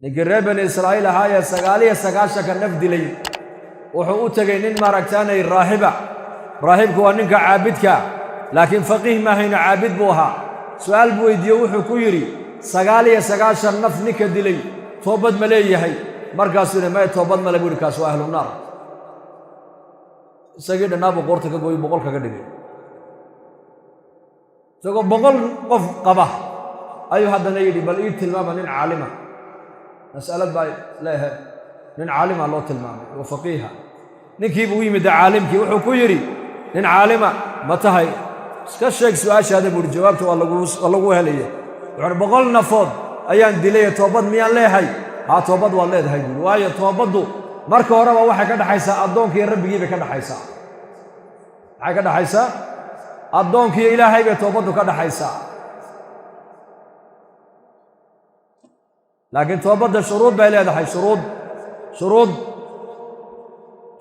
Ninkii reer Bani Israa'iil ahaa ee 99-ka naf dilay wuxuu u tegey nin maaragtaanay raahiba. Raahibku waa ninka caabidka, laakiin faqiih maahayna, caabid buu ahaa. Su'aal buu weydiiye, wuxuu ku yidhi: 99 naf ninka dilay toobad ma leeyahay? Markaasuu yidhi: "Maya, toobad male," buu yidhi. "Kaas waa ahlu naar." Isagii dhannaa buu qoorta ka gooyey, 100 kaga dhigay. Isagoo 100 qof qaba ayuu haddana yidhi: "Bal ii tilmaama nin caalima, mas'alad baa leehe." Nin caalima loo tilmaamay oo faqiiha. Ninkii buu u yimid caalimkii, wuxuu ku yidhi: "Nin caalima ma tahay? Iska sheeg su'aashaada," buu yidhi, "jawaabta waa lagu helaya." Wuxuu uhi: "100 nafood ayaan dilay, toobad miyaan leehay?" "Haa, toobad waad leedahay," buuhi. Waayo, toobaddu marka horeba waxay ka dhaxaysaa addoonkiiyo rabbigii bay ka dhaxaysaa. Maxay ka dhaxaysaa? Addoonkiiyo Ilaahay bay toobaddu ka dhaxaysaa. Laakiin toobadda shuruud bay leedahay. Shuruud, shuruud,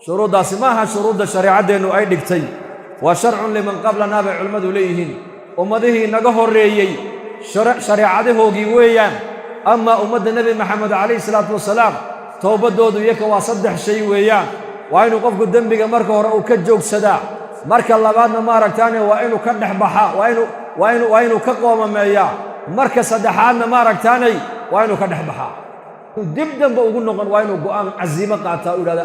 shuruuddaasi ma aha shuruudda shareecaddeennu ay dhigtay. Waa sharcun liman qablanaa bay culimmadu leeyihiin. Ummadihii naga horreeyey shareecadahoogii weeyaan. Amaa ummadda Nebi Maxamed calayhi salaatu wasalaam, towbaddoodu iyaka waa 3 shay weeyaan. Waa inuu qofku dembiga marka hore uu ka joogsadaa. Marka labaadna, maaragtaane, waa inuu ka dhex baxaa, waa inuu ka qoomameeyaa. Marka saddexaadna, maaragtaanay, waa inuu ka dhex baxaa, dib dambe ugu noqon. Waa inuu go'aan casiimo qaataa, u yidhahda: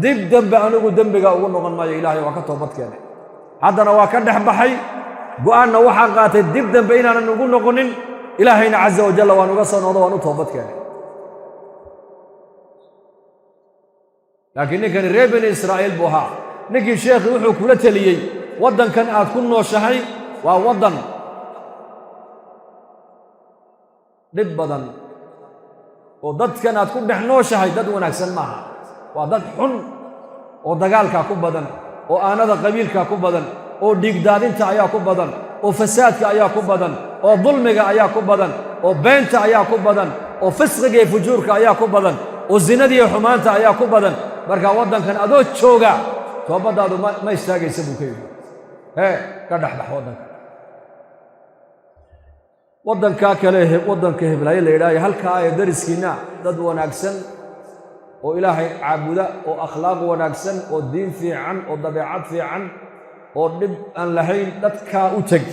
"Dib dambe anigu dembiga ugu noqon maayo, Ilaahay waa ka toobad keenay, haddana waa ka dhex baxay, go'aanna waxaan qaatay dib dambe inaanan ugu noqonin, Ilaahayna casa wajalla waan uga soo noqdo, waan u toobad keenay." Laakiin ninkani reer Bani Israa'iil buu ahaa. Ninkii sheekhi wuxuu kula teliyey: "Waddankan aad ku nooshahay waa waddan dhib badan, oo dadkan aad ku dhex nooshahay dad wanaagsan maaha. Waa dad xun oo dagaalkaa ku badan, oo aanada qabiilkaa ku badan, oo dhiigdaadinta ayaa ku badan, oo fasaadka ayaa ku badan, oo dulmiga ayaa ku badan, oo beenta ayaa ku badan, oo fisqiga iyo fujuurka ayaa ku badan, oo zinadiiyo xumaanta ayaa ku badan. Markaa waddankan adoo jooga toobaddaadu ma istaagaysa," buu ka yidhi. "Hee, ka dhexbax waddanka, waddankaa kale, waddanka heblaayo la yidhahyo, halkaa ee dariskiinna dad wanaagsan oo Ilaahay caabuda, oo akhlaaq wanaagsan, oo diin fiican, oo dabeecad fiican, oo dhib aan lahayn, dadkaa u teg.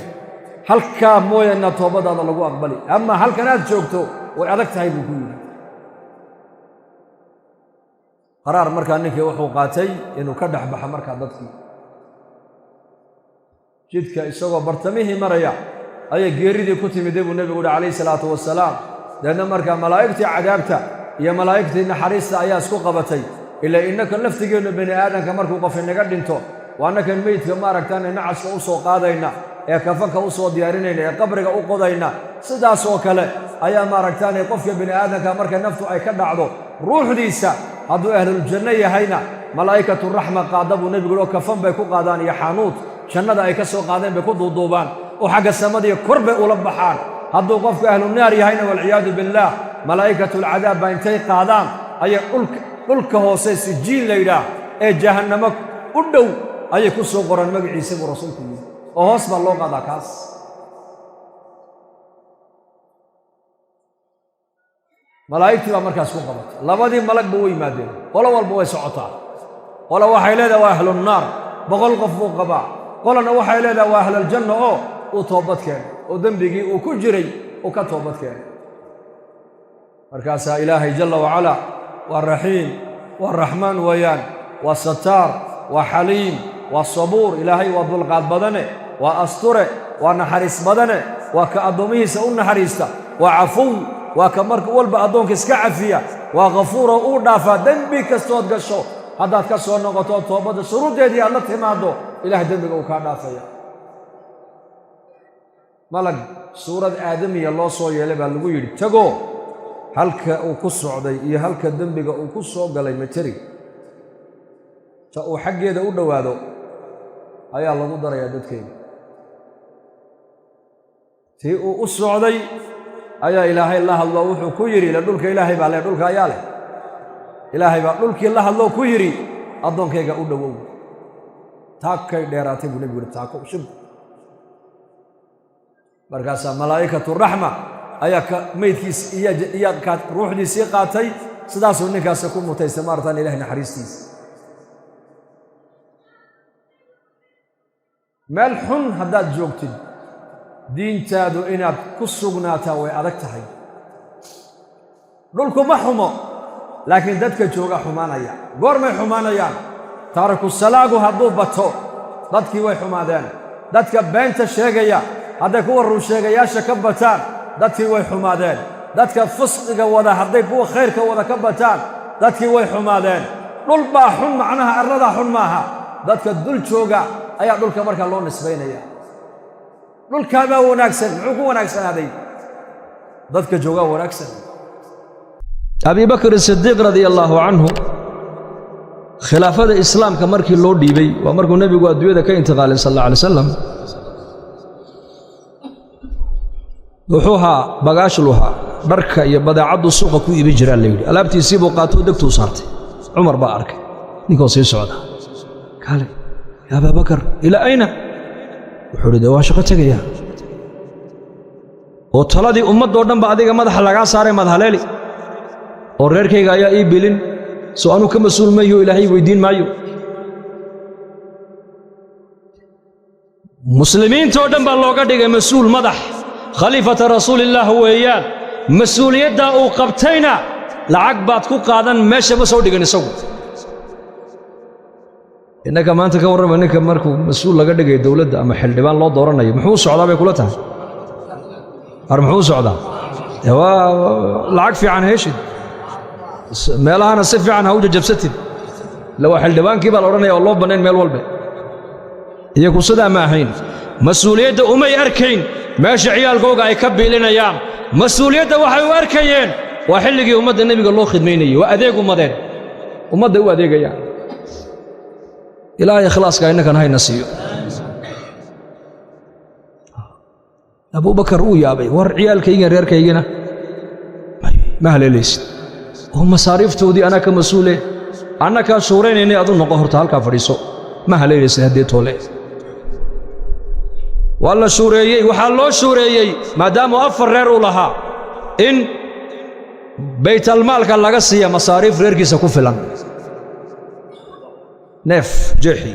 Halkaa mooyaana toobadaada lagu aqbali. Amaa halkan aad joogto way adag tahay," buu ku yidhi. Qaraar markaa ninkii wuxuu qaatay inuu ka dhex baxo markaa dadkii. Jidka isagoo bartamihii maraya ayay geeridii ku timidday, buu nebigu uhi calayhi salaatu wasalaam. Deedna markaa malaa'igtii cadaabta iyo malaa'igtii naxariista ayaa isku qabatay. Ilaa innaka laftigeennu bani aadamka markuu qof inaga dhinto, waa annakan meydka maaragtaane nacaska u soo qaadayna, ee kafanka u soo diyaarinayna, ee qabriga u qodayna. Sidaas oo kale ayaa maaragtaane qofka bini aadamka marka naftu ay ka dhacdo, ruuxdiisa hadduu ahluljanno yahayna malaa'ikatu raxma qaada, buu nebigu oo kafan bay ku qaadaan iyo xanuud jannada ay ka soo qaadeen bay ku duuduubaan, oo xagga samadiiyo kor bay ula baxaan. Hadduu qofku ahlu naar yahayna, walciyaadu billaah, malaa'ikatulcadaab baa intay qaadaan ayay dhulka hoose, sijiin la yidhaah, ee jahannamo u dhow ayay ku soo qoraan magaciisa, buu rasuulku yidhi, oo hoos baa loo qaadaa kaas. Malaa'igtii baa markaas ku qabatay. Labadii malag ba u yimaadeen. Qolo walba way socotaa. Qolo waxay leedahay waa ahlunnaar, 100 qof buu qabaa. Qolona waxay leedahay waa ahlaljanna, oo uu toobad keenay, oo dembigii uu ku jiray uu ka toobad keenay. Markaasaa Ilaahay jalla wacalaa waa raxiim, waa raxmaan weeyaan, waa sataar, waa xaliim, waa sabuur. Ilaahay waa dulqaad badane, waa asture, waa naxariis badane, waa ka addoommihiisa u naxariista, waa cafuw, waa ka marka walba addoonka iska cafiya, waa khafuuroo uu dhaafaa dembi kastood gasho. Haddaad ka soo noqoto toobadda shuruuddeedii aad la timaaddo, Ilahay dembiga uu kaa dhaafaya. Malag suurad aadamiya loo soo yeelay baa lagu yidhi: "Tagoo halka uu ku socday iyo halka dembiga uu ku soo galay materi ta uu xaggeeda u dhowaado ayaa lagu darayaa dadkeyga." Tii uu u socday ayaa Ilaahay la hadloo, wuxuu ku yidhi, ila dhulka Ilaahay baa leh, dhulka ayaa leh, Ilaahay baa dhulkii la hadloo ku yidhi: "Addoonkayga u dhowow." Taakay dheeraatay, buu nebigu yihi, taako shib. Markaasaa malaa'ikatu raxma Ayaa ka meydkiis iyo ruuxdiisii qaatay. Sidaasuu ninkaasi ku mutaystay maaratan Ilahay naxariistiisa. Meel xun haddaad joogtid, diintaadu inaad ku sugnaataa way adag tahay. Dhulku ma xumo, laakiin dadka jooga xumaanaya. Goormay xumaanayaan? Taariku salaagu hadduu bato, dadkii way xumaadeen. Dadka beenta sheegaya hadday kuwa runsheegayaasha ka bataan, dadkii way xumaadeen. Dadka fusqiga wada hadday kuwa khayrka wada ka bataan, dadkii way xumaadeen. Dhul baa xun, macnaha arladaa xun maaha, dadka dul jooga ayaa dhulka markaa loo nisbaynaya. Dhulkaabaa wanaagsan, muxuu ku wanaagsanaaday? Dadka joogaa wanaagsan. Abi Bakr Sidiiq radia allaahu canhu, khilaafada islaamka markii loo dhiibay, waa markuu nebigu adduunyada ka intiqaalay sal alla alay wasalam. Wuxuu ahaa bagaashluhaa, dharka iyo badeecaddu suuqa ku iibin jiraa la yidhi. Alaabtiisii buu qaatoo degtuu saartay. Cumar baa arkay ninkoo sii socda. Kaale, yaa Abaabakar, ilaa ayna? Wuxuu idhi, de waa shaqo tegayaa, oo taladii ummaddoo dhan ba adiga madaxa lagaa saaray, maad haleeli oo reerkayga ayaa ii bilin, soo anuu ka mas-uul mayo, Ilaahay weyddiin maayo. Muslimiintoo dhan baa looga dhigay mas-uul, madax, khaliifata rasuulillaah weeyaan. Mas-uuliyaddaa uu qabtayna lacag baad ku qaadan, meesha ma soo dhigan isagu. Innaka maanta ka warrama, ninka markuu mas-uul laga dhigayo dowladda ama xildhibaan loo dooranayo, muxuu u socdaa bay kula tahay? Ar muxuu u socdaa? Dee waa lacag fiican heshid, meelahana si fiican ha u jajabsatid, ila waa xildhibaankii baa la odhanaya oo loo bannayn meel walbe. Iyagu sidaa ma ahayn. Mas-uuliyadda umay arkayn meesha ciyaalkooga ay ka biilinayaan. Mas-uuliyadda waxay u arkayeen waa xilligii ummadda nebiga loo khidmaynayey, waa adeeg ummadeed, ummadday u adeegayaan. Ilaahay ikhlaaska innakan hayna siiyo. Abubakar uu yaabay, war ciyaalkaygiina reerkaygina ma haleelaysid, oo masaariiftoodii anaa ka mas-uule, annakaa shuuraynaynay, adu noqo horta halkaa fadhiiso, ma haleelaysid haddii toole. Waa la shuureeyey. Waxaa loo shuureeyey maadaamuu 4 reer uu lahaa in baytalmaalka laga siiya masaariif reerkiisa ku filan, neef jeexi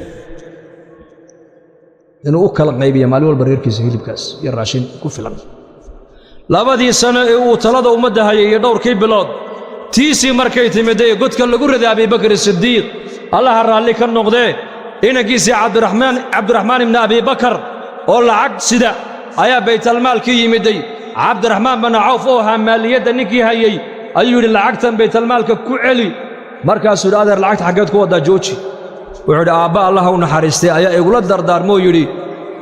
inuu u kala qaybiya maalin walba reerkiisa hilibkaas iyo raashin ku filan. 2dii sano ee uu talada ummadda hayay iyo dhowrkii bilood, tiisii markay timidday godka lagu riday Abibakr Sidiiq, Allaha raalli ka noqdee, inankiisii Cabdiraxmaan ibni Abibakar oo lacag sida ayaa baytalmaalkii yimiday. Cabdiraxmaan binu Cawf oo ahaa maaliyadda ninkii hayey ayuu yidhi, lacagtan baytalmaalka ku celi. Markaasuu yidhi, adeer, lacagta xaggeed ku waddaa? Jooji. Wuxuu yidhi, aabba Allah u naxariistay ayaa igula dardaarmoo yidhi,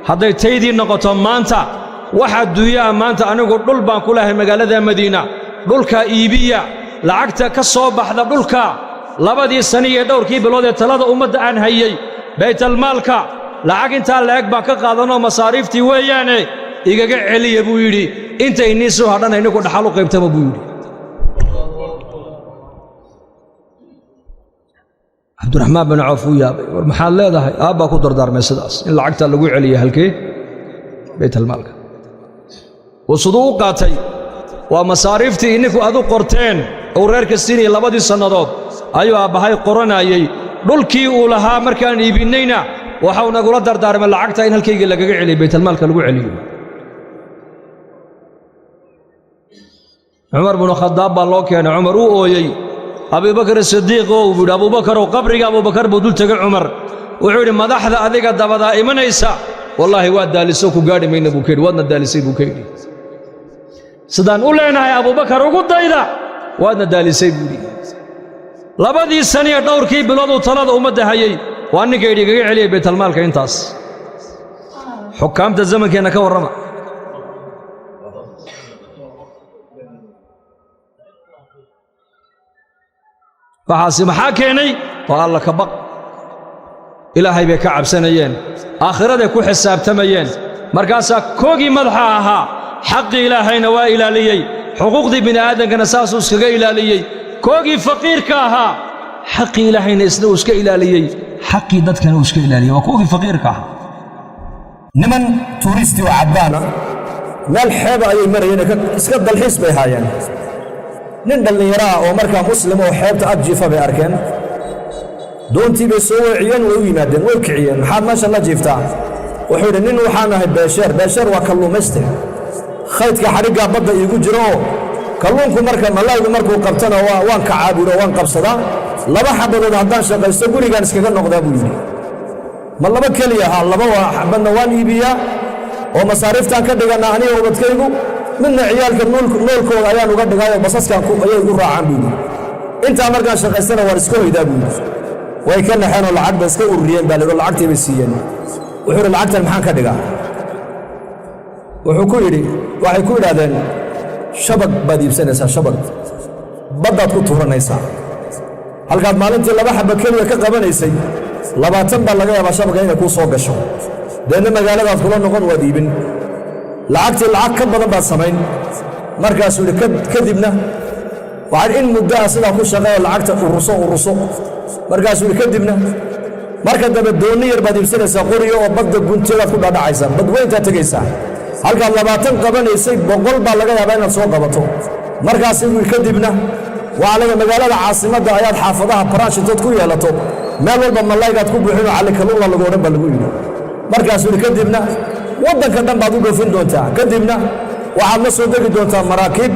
hadday taydii noqoto maanta wax adduunyaha maanta anigu dhul baan ku lehay magaalada Madiina, dhulka iibiya, lacagta ka soo baxda dhulka 2dii sani iyo dhowrkii bilood ee talada ummadda aan hayey baytalmaalka lacag intaa la'eg baan ka qaadanoo masaariiftii weeyaane igaga celiya buu yidhi. Inta inii soo hadhana ininku dhaxal u qaybtama buu yidhi. Cabdiraxmaan bin Cawf uu yaabay, war maxaad leedahay? Aabbaa ku dardaarmay sidaas in lacagta lagu celiya halkee? Baytalmaalka. Uu siduu u qaatay waa masaariiftii ininku adu qorteen uu reerka siinayay 2dii sannadood ayuu aabbahay qoranayey. Dhulkii uu lahaa markaan iibinnayna waxau nagula dardaarmay lacagta in halkaygii lagaga celiyo, baytalmaalka lagu celiyo. Cumar binu Khadaab baa loo keenay. Cumar uu ooyey. Abibakar Sidiiq oo buu yidhi, Abuubakarow, qabriga Abuubakar buu dul tegay Cumar. Wuxuu yidhi, madaxda adiga dabadaa imanaysa wallaahi waa daaliso, ku gaadhi mayna buu ka yidhi, waadna daalisay buu ka yidhi. Sidaan u leenahay Abuubakar ugu dayda, waadna daalisay buu yidhi. 2dii saniyo dhowrkii bilooduu talada ummadda hayey waa ninka yidhi igaga celiyay baytalmaalka intaas. Xukaamta zamankeenna ka warrama. Waxaasi maxaa keenay? Waa Alla ka baq. Ilaahay bay ka cabsanayeen, aakhiraday ku xisaabtamayeen. Markaasaa koogii madaxa ahaa xaqii Ilaahayna waa ilaaliyey, xuquuqdii bini aadankana saasuu iskaga ilaaliyey. Koogii faqiirka ahaa xaqii Ilaahayna isna uu iska ilaaliyey, xaqii dadkana uu iska ilaaliyey. Waa koogii faqiirka ahaa. Niman tuuristi oo caddaana Meel xeeba ayay marayeen, iska dalxiis bay haayeen. Nin dhallinyaro ah oo markaa muslim oo xeebta ag jiifa bay arkeen. Doontii bay soo weeciyeen, way u yimaadeen, way kiciyeen. "Maxaad meesha la jiiftaa?" Wuxuu yidhi, "Nin waxaan ahay beesheer." Beesheer waa kalluumayste. "Khaydka xadhiggaa badda iigu jiro oo kalluunku marka malaygu markuu qabtana waan kacaa," buu yidhi, "oo waan qabsadaa. Laba xabadood haddaan shaqaysto, gurigaan iskaga noqdaa," buu yidhi. "Ma laba keliya?" "Haa, laba waa xabadna waan iibiyaa oo masaariiftaan ka dhigannaa aniga ubadkaygu, midna ciyaalka noolkooda ayaan uga dhigaayo, basaskaan ayay u raacaan," buu yidhi. "Intaa markaan shaqaystana waan iska hoydaa," buu yidhi. Way ka naxeen oo lacag bay iska ururiyeen baa la yidhi, lacagtii bay siiyeen. Wuxuu yidhi, "Lacagtan maxaan ka dhigaa?" Wuxuu ku yidhi, waxay ku yidhahdeen, "Shabag baad iibsanaysaa, shabag baddaad ku tuuranaysaa. Halkaad maalintii laba xaba keliya ka qabanaysay, 20 baa laga yaabaa shabagga inay kuu soo gasho. Deedna magaaladaad kula noqon, waad iibin, lacagtii lacag ka badan baad samayn." Markaasuu yidhi, "Kadibna waxaan in muddo ah sidaa ku shaqeeyo, lacagta ururso, ururso." Markaasuu yidhi, "Kadibna marka dambe doonni yar baad iibsanaysaa, qoriyo, oo badda gunteedaad ku dhaadhacaysaa, badweyntaad tegaysaa. Halkaad 20 qabanaysay, 100 baa laga yaabaa inaad soo qabato." Markaasuu yidhi, "Kadibna waxaa laga magaalada caasimadda ayaad xaafadaha branch intood ku yeelato, meel walba malaygaad ku buuxinoo Cali Kalluunla lagu odhan," baa lagu yidhi. Markaasuu yidhi, "Kadibna waddanka dhan baad u dhoofin doontaa. Kadibna waxaad la soo degi doontaa maraakiib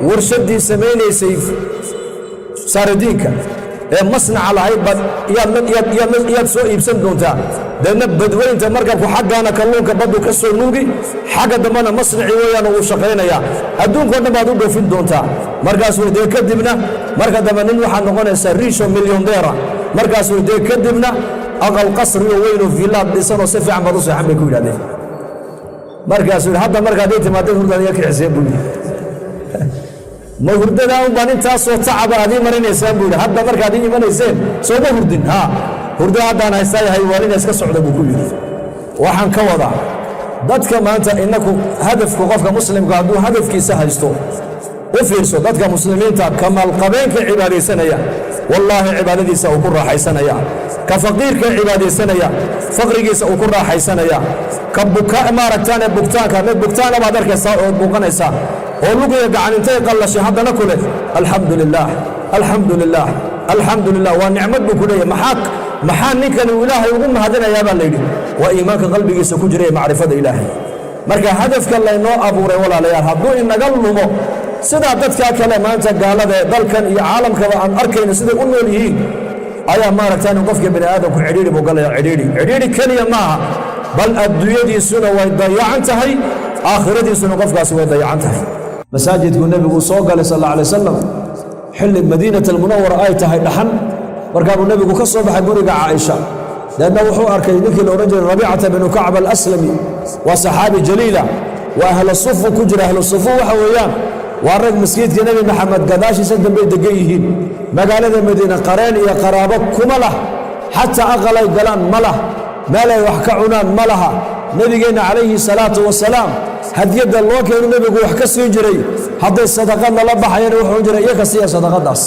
warshaddii samaynaysay saaradiinka ee masnaca lahayd baad yaad soo iibsan doontaa. Deedna badweynta markabku xaggaana kalluunka baddu ka soo nuugi, xagga dambena masnacii weeyaan uu shaqaynayaa. Adduunkao dhan baad u dhoofin doontaa." Markaasuu, "Dee kadibna marka dambe nin waxaad noqonaysaa riche oo millionnaire." Markaasuu, "Dee kadibna aqal qasriyo weynoo villaad dhisanoo si fiican baad u seexan," bay ku yidhahdeen. Markaasuu yidhi, "Hadda markaad ii timaadeen, hurdaad iga kixiseen," buu yidhi. "Ma hurdadaa un baan intaasoo tacaba aad ii marinaysaan?" buu yidhi. "Hadda markaad ii imanayseen sooma hurdin? Haa, hurdo haddaan haystaa yahay, waa ina iska socda," buu ku yidhi. Waxaan ka wadaa, dadka maanta innaku hadafku, qofka muslimka hadduu hadafkiisa haysto, u fiirso dadka muslimiinta, ka maalqabeenka cibaadaysanaya, wallaahi cibaadadiisa uu ku raaxaysanaya; ka faqiirka cibaadaysanaya, faqrigiisa uu ku raaxaysanaya; ka buka maaragtaane bugtaanka, mid bugtaana baad arkaysaa oo buuqanaysaa oo lugiga gacan intay qallashay, haddana ku leh, "Alxamdu lilaah, alxamdu lilaah, alxamdu lilah, waa nicmad," buu ku leeyahy. Maxaa ninkani uu Ilaahay ugu mahadinayaa baa layidhi? Waa iimaanka qalbigiisa ku jira ee macrifada Ilaahay. Marka hadafka laynoo abuuray, walaalayaal, hadduu inaga lumo, sidaa dadkaa kale maanta gaalada ee dalkan iyo caalamkaba aan arkayno siday u nool yihiin ayaa maaragtaan qofka bani aadamku cidhiidhi buu galaya. Cidhiidhi, cidhiidhi keliya maaha, bal adduunyadiisuna way dayacan tahay, aakhiradiisuna qofkaasi way dayacan tahay. Masaajidkuu Nebigu soo galay sal alla alay wasalam xilli Madiinat Almunawara ay tahay dhaxan. Markaabuu Nebigu ka soo baxay guriga Caaisha. Deedna wuxuu arkay ninkii la odhan jiray Rabiicata binu Kacb Alaslami. Waa saxaabi jaliila, waa ahlu sufu ku jira. Ahlu sufu waxa weeyaan waa rag masjidka Nebi Maxamed gadaashiisa dambey degan yihiin magaalada Madiine. Qareen iyo qaraabo kuma lah, xataa aqalay galaan ma lah, meelay wax ka cunaan ma laha. Nebigeenna calayhi salaatu wasalaam hadiyadda loo keenu nebigu wax ka siin jiray. Hadday sadaqad lala baxayana, wuxuu jiray iyaka siiya sadaqadaas.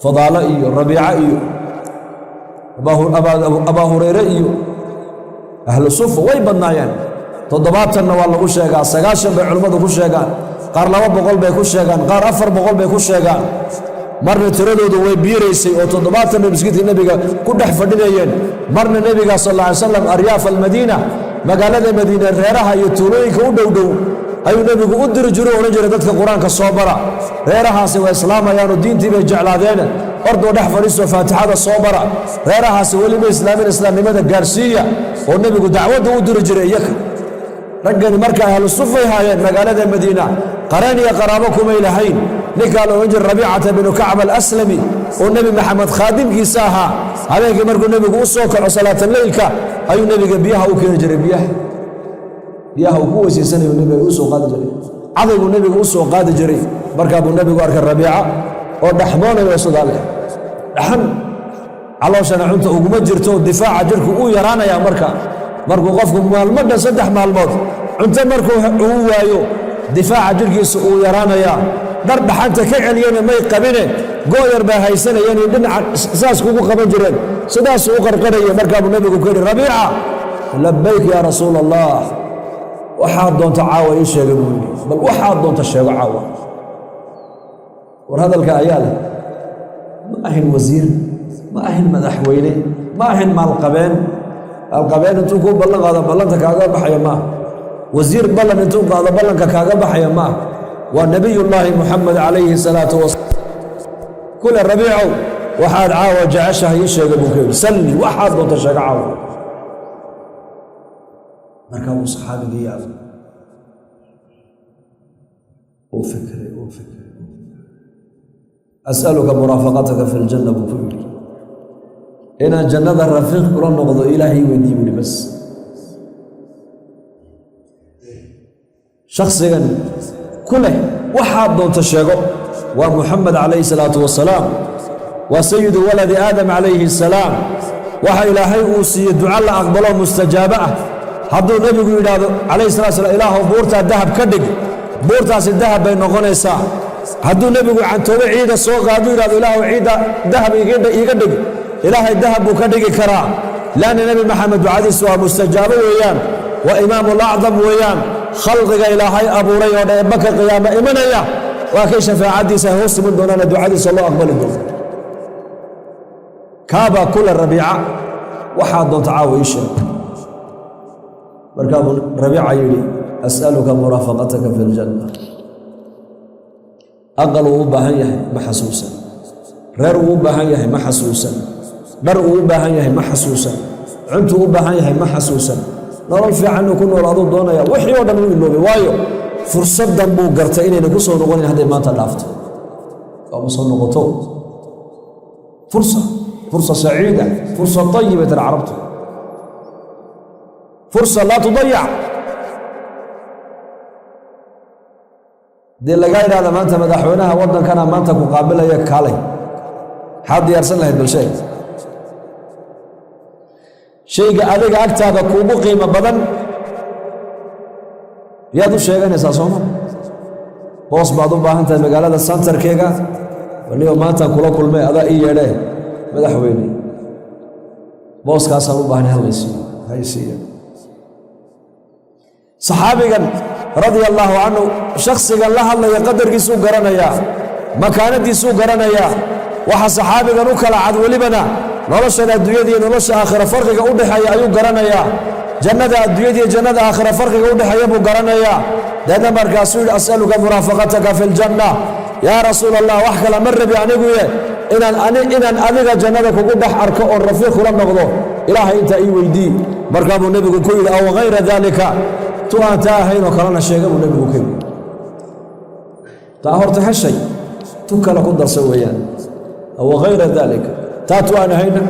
Fadaalo iyo Rabiico iyo Abaa Hurayre iyo ahlu sufa way badnaayeen. 70-na waa lagu sheegaa, 90 bay culimmadu ku sheegaan, qaar 200 bay ku sheegaan, qaar 400 bay ku sheegaan. Marna tiradoodu way biiraysay oo 70 bay masjidka nebiga ku dhex fadhinayeen. Marna nebiga sal alla alay slam aryaaf almadiina, magaalada Madiine reeraha iyo tuulooyinka u dhowdhow ayuu nebigu u diri jiru, odhan jiray, "Dadka Qur-aanka soo bara, reerahaasi way islaamayaanoo diintii bay jeclaadeene, ordoo dhex fadhiiso, faatixada soo bara, reerahaasi weliba islaamin, islaamnimada gaarsiiya," oo nebigu dacwadda u diri jiray iyaka. Raggani marka ahlu sufay haayeen magaalada Madiina, qareen iyo qaraabo kumay lahayn. Ninkaa la odhan jiray Rabiicata binu Kacb Alaslami oo Nebi Maxamed khaadimkiisa ahaa, habeenkii markuu nebigu u soo kaco salaataleylka ayuu nebiga biyaha u keeni jiray. Biyaha uu ku weysaysanayu nebiga u soo qaadi jiray, cadayguu nebiga u soo qaadi jiray. Markaa buu nebigu arkay Rabiica oo dhaxmoonayo sidaa leh, dhaxan, calooshana cunta uguma jirto, difaaca jirku uu yaraanayaa. Marka markuu qofku maalmo dhan, 3 maalmood cunto markuu uu waayo, difaaca jirkiisa uu yaraanayaa. Dhar dhaxanta ka celiyana may qabine, gooyar baa haysanayeen iyo dhinaca saas kugu qaban jireen, sidaasuu u qarqaraya. Markaa buu nebigu ku yidhi, "Rabiica." "Labayk yaa Rasuul Allah." Waxaad doonta caawa ii sheega, buu yidhi. Bal waxaad doonta sheego caawa. War hadalka ayaa leh. Ma ahin wasiir, ma ahin madaxweyne, ma ahin maalqabeen. Maalqabeen intuu kuu ballan qaado ballanta kaaga baxaya maaha. Wasiir ballan intuu qaado ballanka kaaga baxaya maaha. Waa Nebiyullaahi Muxamed calayhi salaatu wasalaam. Kule, Rabiicow, waxaad caawa jeceshahay ii sheega, buu ka yidhi. Salli, waxaad doonta sheego caawa. Markaa uu saxaabigii yaabay, uu fikray, uu fikray. "As'aluka muraafaqataka fi ljanna," buu ku yidhi. Inaan jannada rafiiq kula noqdo Ilaahay weydii, buu yidhi, bas. Shaksigan ku leh waxaad doonta sheego waa Muxamed calayhi salaatu wasalaam, waa sayidu waladi Aadam calayhi asalaam. Waxa Ilaahay uu siiyey duco la aqbalo, mustajaabo ah. Hadduu nebigu yidhaahdo calayhi salatu slam, "Ilaahow, buurtaa dahab ka dhig," buurtaasi dahab bay noqonaysaa. Hadduu nebigu cantoobo ciida soo qaaduu yidhahdo, "Ilaahow, ciidda dahab iiga dhig," Ilaahay dahab buu ka dhigi karaa. Laanna Nebi Maxamed ducadiisu waa mustajaabo weeyaan, waa imaamulacdam weeyaan. Khalqiga Ilaahay abuuray oo dhan maka qiyaamo imanaya waa kay shafaacaddiisa ay hoos iman doonaana ducadiisa loo aqbali doono. Kaabaa kula, "Rabiica, waxaad doonta caawa ii sheeg." Markaa buu Rabiica yidhi, "As'aluka muraafaqataka fi ljanna." Aqal uu u baahan yahay ma xasuusan, reer uu u baahan yahay ma xasuusan, dhar uu u baahan yahay ma xasuusan, cuntuu u baahan yahay ma xasuusan, nolol fiican inuu ku noolaaduu doonaya. Wixii oo dhan uu iloobay, waayo fursaddan buu gartay inayna ku soo noqonayn hadday maanta dhaafto ama soo noqoto. Fursa, fursa saciida, fursa طayiba tira carabtu, fursa laa tudayac. Dee lagaa idhahda maanta madaxweynaha waddankana maanta ku qaabilaya, kaalay, maxaad diyaarsan lahayd? Bal sheeg shayga adiga agtaada kuugu qiimo badan, yaad u sheeganaysaa? Sooma boos baad u baahan tahay magaalada santarkeega? Waliba maantaan kula kulmay, adaa ii yeedhee, madaxweyne, booskaasaan u baahnay, hallaysiiyo, haysiiya. Saxaabigan radia allaahu canhu shakhsigan la hadlaya qadarkiisuu garanayaa, makaanadiisuu garanayaa. Waxa saxaabigan u kala cad welibana noloshan adduunyada iyo nolosha aakhira farqiga u dhexeeya ayuu garanayaa. Jannada adduunyada iyo jannada aakhira farqiga u dhexeeya buu garanayaa. Deedna markaasuu yidhi, "As'aluka muraafaqataka fi ljanna, yaa rasuul Allah. Wax kale ma rabi aniguye, inaan adiga jannada kugu dhex arko oon rafiiq kula noqdo Ilaahay intaa ii weydii." Markaa buu nebigu ku yidhi, "Aw hayra daalika?" Tu aan taa ahayn oo kalena sheega, buu nebigu ku yidhi. Taa horta heshay, tu kale ku darsa weeyaan. "Aw hayra daalika?" Taa tu aan ahayna.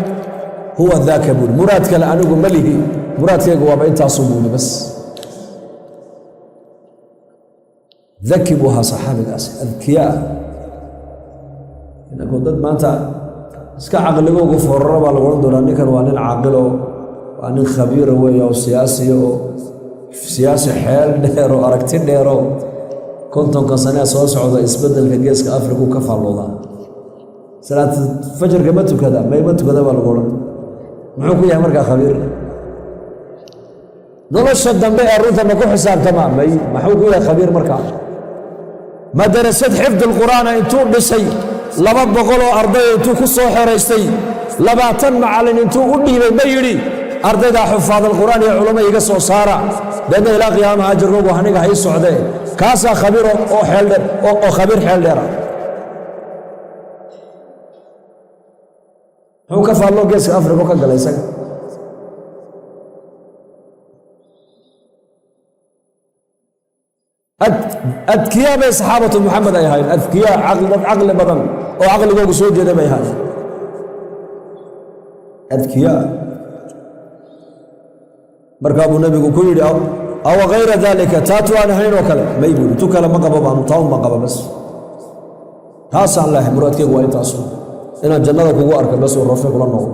"Huwa daaka," buuri. "Muraad kale anigu ma lihi, muraadkaygu waaba intaasuu," buuri, bas. Daki buu ahaa saxaabigaasi, adkiyaa. Inankuu dad maanta iska caqligoogu fororo baa lagu odhan doonaa, ninkan waa nin caaqilo, waa nin khabiira weeye oo siyaasiya, oo siyaasi xeel dheer oo aragti dheeroo 50-ka sanee soo socda isbeddelka Geeska Afriku ka faalloodaa. Salaad fajarka ma tukada, mayma tukada baa lagu odhan. Muxuu ku yahay markaa khabiir? Nolosha dambe ee runta ma ku xisaabtamaa? May. Maxuu ku yahay khabiir markaa? Madarasad xifdi alqur'aana intuu dhisay, 200 oo ardaya intuu ku soo xeraystay, 20 macallin intuu u dhiibay, ma yidhi, "Ardaydaa xufaad alqur'aan iyo culamo iga soo saara, deedna ilaa qiyaamaha ajarkoogu aniga ha ii socdee"? Kaasaa khabiir oo xeeldheer oo khabiir xeel dheera. Muxuu ka faalloo Geeska Afrika ka galay isaga? Adkiyaa bay saxaabatu Muxamed ay ahaayeen, adkiyaa, dad caqli badan oo caqligoogu soo jeeda bay ahaayeen, adkiyaa. Markaa buu nebigu ku yidhi, "Aw hayra daalika?" Taatu aan ahayn oo kale? May, buuri. Tu kale ma qabo baanu, taa un baan qaba, bas. Taasaan leehay, muraadkeygu waa intaasu, inaan jannada kugu arko bas, uu rafiiq la noqdo.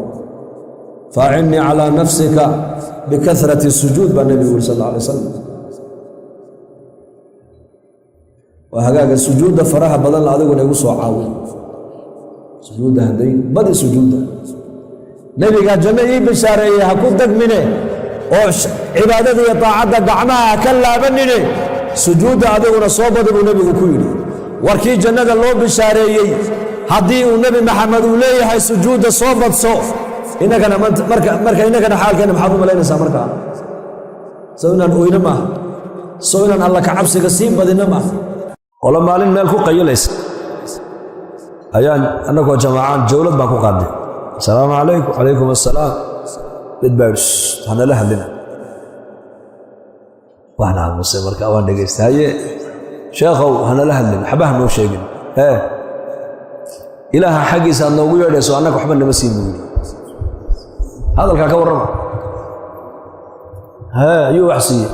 "Faacinnii calaa nafsika bikahrati sujuud," baa nebigu yuri sal alla alay wasalam. Waa hagaaga sujuudda faraha badan la adiguna igu soo caawi. Sujuudda hadday badi, sujuudda nebigaa janno ii bishaareeyey, ha ku dagmine. Oo cibaadada iyo daacadda gacmaha ha ka laabanine, sujuudda adiguna soo badi, buu nebigu ku yidhi. Warkii jannada loo bishaareeyey haddii uu Nebi Maxamed uu leeyahay sujuudda soo badso, innagana marka innagana xaalkeenna maxaad u malaynaysaa markaa? Sow inaan oyno maaha? Sow inaan Alla ka cabsiga sii badinno maaha? Qolo maalin meel ku qayilaysa ayaan annagoo jamaacaan jawlad baan ku qaadnay. "Asalaamu calaykum." "Calaykum assalaam." Mid baa yidhi, "Hanala hadlina." Waan aamusay marka, waan dhegaystay. "Haye sheekhow, hanala hadlin, waxba ha noo sheegin. Ee Ilaaha xaggiisa aad noogu yeedhayso, annaga waxba nama siin," buu yidhi. Hadalkaa ka warrama. Hee, ayuu wax siiyey?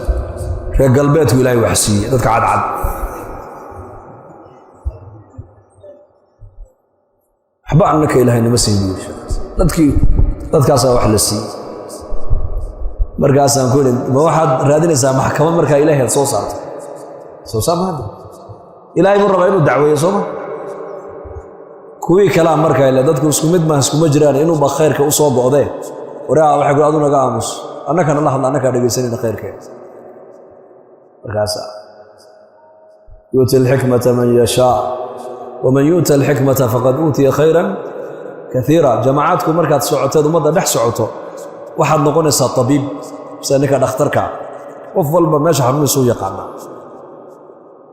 Reer galbeedku Ilaahay wax siiyey, dadka cadcad. Waxba annaka Ilaahay nama siin, buu yidhi. Dadkii dadkaasaa wax la siiyey. Markaasaan ku idhi, "Ma waxaad raadinaysaa maxkamad markaa Ilahay aad soo saarto? Soo saar ma hadda Ilaahay buu rabaa inuu dacweeyo, sooma?" Kuwii kalaa markaa, ile dadku isku mid maaha, iskuma jiraan, inuuba khayrka u soo go'dee. Waraa, waxay ku adu naga aamus, annakana la hadla, annakaa dhegaysanayna khayrkeeda. Markaasa yuuti alxikmata man yashaa, waman yu'ta alxikmata faqad uutiya khayran kaiira. Jamacaadku markaad socoteed ummadda dhex socoto, waxaad noqonaysaa tabiib, sida ninka dhakhtarka. Qof walba meesha xanuuniisuu yaqaanaa,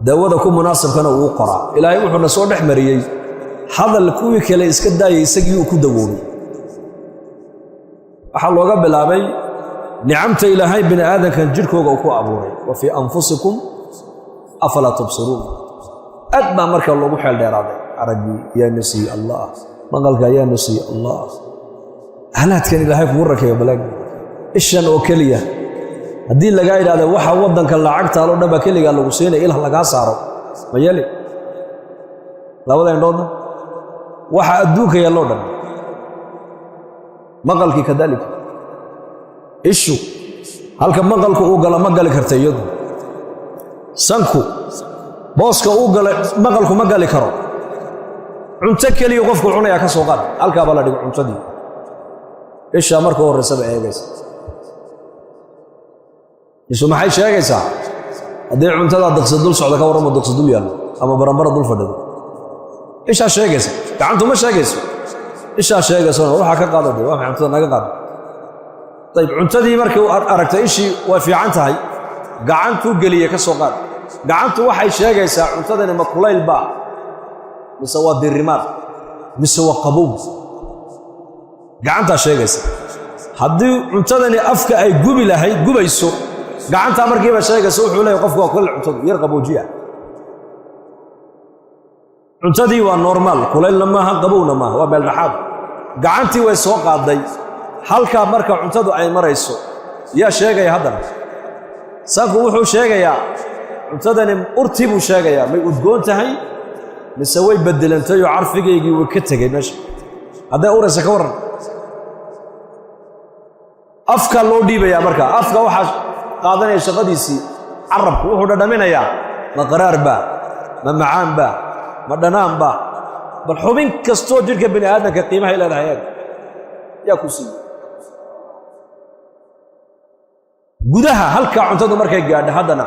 daawada ku munaasabkana uu qoraa. Ilaahay wuxuuna soo dhex mariyey hadal kuwii kale iska daayay, isagii uu ku dawoobay. Waxaa looga bilaabay nicamta Ilaahay bini aadamkan jidhkooga uu ku abuuray: "Wa fii anfusikum afalaa tubsiruun." Aad baa marka loogu xeel dheeraaday. Araggii yaana siiye Allah, maqalka ayaana siiye Allah, aalaadkan Ilaahay kugu rakeeyo. Balaag ishan oo keliya haddii lagaa yidhahda waxa waddanka lacagtaaloo dhan baa keligaa lagu siinaya, ilah lagaa saaro, ma yeeli? Labada indhoodna, waxa adduunka yaalloo dhan, maqalkii kadalika. Ishu halka maqalku uu galo ma gali karta iyadu. Sanku booska uu gala maqalku ma gali karo. Cunto keliya qofku cunayaa ka soo qaad, halkaabaa la dhigo cuntadii, ishaa marka horraysaba eegaysa. Isu maxay sheegaysaa? Haddii cuntadaa daqsi dul socda ka warramo, daqsi dul yaallo ama barambara dul fadhido, ishaa sheegaysa. Gacantu ma sheegayso, ishaa sheegaysona waxaa ka qaada. De waa maxay cuntada naga qaada? Dayib, cuntadii markii aragtay ishii way fiican tahay, gacantuu geliyey ka soo qaad. Gacantu waxay sheegaysaa cuntadani ma kulayl baa mise waa dirimaad mise waa qabow. Gacantaa sheegaysa. Haddii cuntadani afka ay gubi lahayd, gubayso, gacantaa markiiba sheegaysa. Wuxuu leeyahy qofku waa kulayl cuntadu, yar qaboojiya. Cuntadii waa normal, kulaylna maaha, qabowna maaha, waa meeldhaxaad. Gacantii way soo qaaday. Halkaa marka cuntadu ay marayso yaa sheegaya haddana? Sanku wuxuu sheegayaa cuntadani urtii buu sheegayaa, may udgoon tahay mise way beddelantay oo carfigaygii way ka tegey meesha. Hadday uraysa ka warran? Afka loo dhiibayaa marka. Afka waxaa qaadanaya shaqadiisii carabku, wuxuu dhadhaminayaa ma qaraar baa, ma macaan baa, ma dhanaan baa. Bal xubin kastoo jidhka bini aadamka qiimahay leedahay eeg, yaa ku siiyey? Gudaha halkaa cuntadu markay gaadho, haddana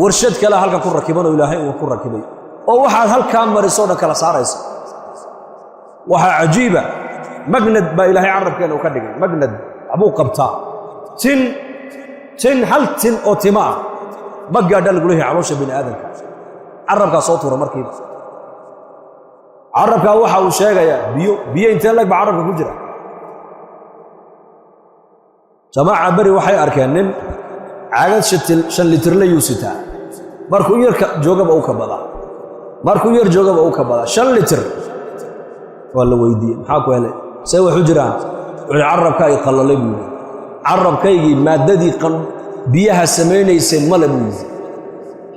warshad kale halkan ku rakiban oo Ilaahay uu ku rakibay, oo waxaad halkaa mariso o dhan kala saaraysa. Waxaa cajiiba, magnad baa Ilaahay carabkeena uu ka dhigay. Magnad waxbuu qabtaa. Tin tin, hal tin oo tima ah ma gaadha lagu leeyahay caloosha bini aadamka, carabkaa soo tuura markiiba. Carabkaa waxa uu sheegayaa biyo. Biyo intee lag baa carabka ku jira? Jamaaca beri waxay arkeen nin caagad 5 litirla yuu sitaa. Markuu yarka joogaba u ka badaa, markuu yar joogaba u ka badaa, 5 litir. Waa la weydiiyey, "Maxaa ku helay? See wax u jiraan?" Wuxuu, "Carabka ay qallalay," buu yidhi. "Carabkaygii maaddadii biyaha samaynaysay male," buu yidhi.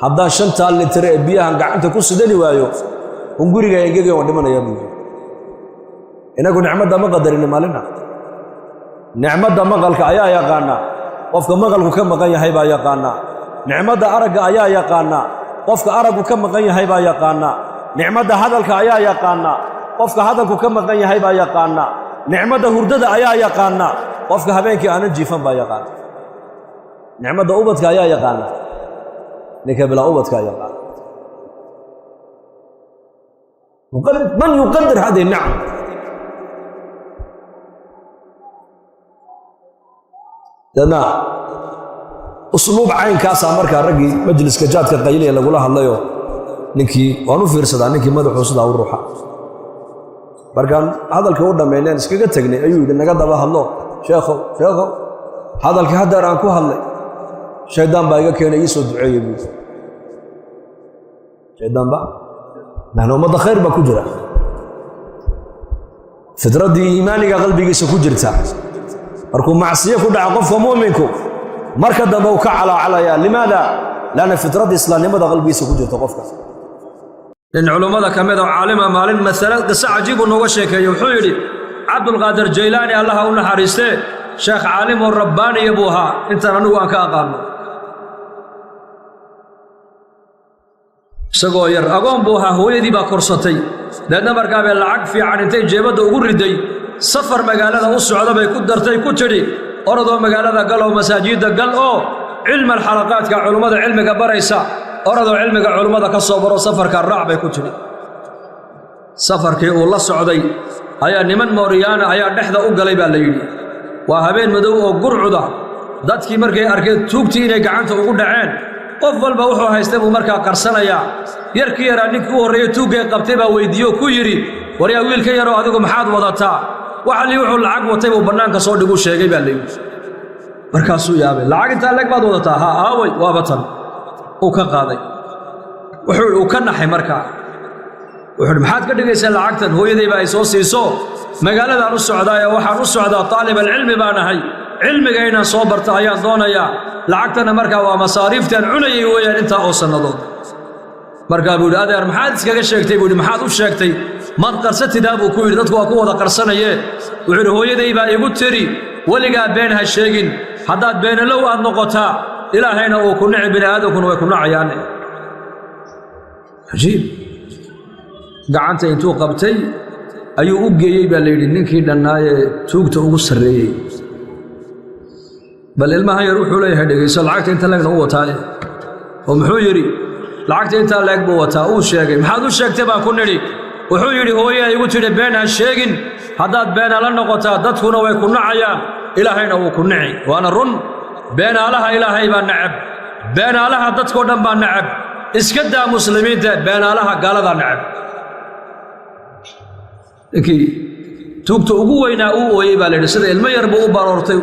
"Haddaan 5-taa litir ee biyahan gacanta ku sidani waayo, hunguriga engegay, waan dhimanayaa," buu yidhi. Inagu nicmadda ma qadarini maalina. Nicmadda maqalka ayaa yaqaanaa? Qofka maqalku ka maqan yahay baa yaqaanaa. Nicmadda aragga ayaa yaqaanaa? Qofka araggu ka maqan yahay baa yaqaanaa. Nicmadda hadalka ayaa yaqaanaa? Qofka hadalku ka maqan yahay baa yaqaanaa. Nicmadda hurdada ayaa yaqaanaa? Qofka habeenkii aanan jiifan baa yaqaana. Nicmadda ubadka ayaa yaqaana, ninka bilaa ubadka yaqaana. Man yuqadir hadihi nicma? Deedna usluub caynkaasaa markaa raggii majliska jaadka qayliya lagula hadlayoo ninkii waan u fiirsadaa, ninkii madaxuu sidaa u ruuxa. Markaan hadalka u dhammayneen iskaga tegnay ayuu yidhi, naga daba hadlo sheekhow, sheekhow, hadalkii haddeer aan ku hadlay shaydaan baa iga keenay, ii soo duceeyey buu yidhi. Shaydaan ba nahnu ummadda khayr baa ku jira, fidraddii iimaaniga qalbigiisa ku jirta. Markuu macsiyo ku dhaco qofka mu'minku marka dambe uu ka calaacalayaa. Limaada? Lanna fidraddii islaamnimada qalbigiisa ku jirta qofka. Nin culummada ka mid oo caalima maalin masale qiso cajiibuu nooga sheekeeyey. Wuxuu yidhi Cabdulqaadir Jaylaani, allaha u naxariistee, sheekh caalim oo rabbaaniya buu ahaa intaan anigu aan ka aqaano. Isagoo yar agoon buu ahaa, hooyadii baa korsatay. Deedna markaa bay lacag fiican intay jeebadda ugu riday safar magaalada u socda bay ku dartay, ku tidhi orodoo magaalada gal oo masaajidda gal oo cilmal xalaqaadka culummada cilmiga baraysa, orodoo cilmiga culummada ka soo baro, safarka raac bay ku tidhi. Safarkii uu la socday ayaa niman mooriyaana ayaa dhexda u galay baa la yidhi. Waa habeen madow oo gurcuda. Dadkii markay arkeen tuugtii inay gacanta ugu dhaceen, qof walba wuxuu haystay buu markaa qarsanayaa. Yarkii yaraa ninkii u horreeyey tuuggay qabtay baa weyddiiyo ku yidhi, waryaa wiilka yaroo adigu maxaad wadataa? Waxalii wuxuu lacag watay buu bannaanka soo dhiguu sheegay baa la yidhi. Markaasuu yaabay, lacag intaa leeg baad wadataa? Haa, aaway, waaba tan. Uu ka qaaday, wuxuu uu ka naxay markaa. Wuxuu maxaad ka dhigaysaa lacagtan? Hooyadayba ay soo siiso, magaaladaan u socdaaye, waxaan u socdaa taalibal cilmi baan ahay, cilmiga inaan soo barto ayaan doonayaa, lacagtana markaa waa masaariiftaan cunayay weeyaan intaa oo sannadood. Markaa buu yidhi, adeer maxaad iskaga sheegtay? Buu yidhi, maxaad u sheegtay? Maad qarsatidaa buu ku yidhi, dadku waa ku wada qarsanayee. Wuxuu yidhi, hooyaday baa igu tiri weligaa been ha sheegin, haddaad beenalow aad noqotaa ilaahayna uu ku nici, bini aadamkuna way ku nacayaan. Cajiib. Gacanta intuu qabtay ayuu u geeyey baa la yidhi ninkii dhannaayee tuugta ugu sarreeyey. Bal ilmahan yar wuxuu leeyahay dhegayso, lacagta inta leegna u wataaye. Oo muxuu yidhi? Lacagta intaa leeg buu wataa, uu sheegay. Maxaad u sheegtay baan ku nidhi. Wuxuu yidhi, hooyaa igu tidhi been ha sheegin, haddaad beena la noqotaa dadkuna way ku nacayaan, ilaahayna wuu ku nici. Waana run, beenaalaha ilaahay baa necab, beenaalaha dadkoo dhan baa necab, iska daa muslimiinta, beenaalaha gaaladaa necab. Ninkii tuugta ugu weynaa uu ooyey baa la yidhi, sida ilmo yar buu u baroortay.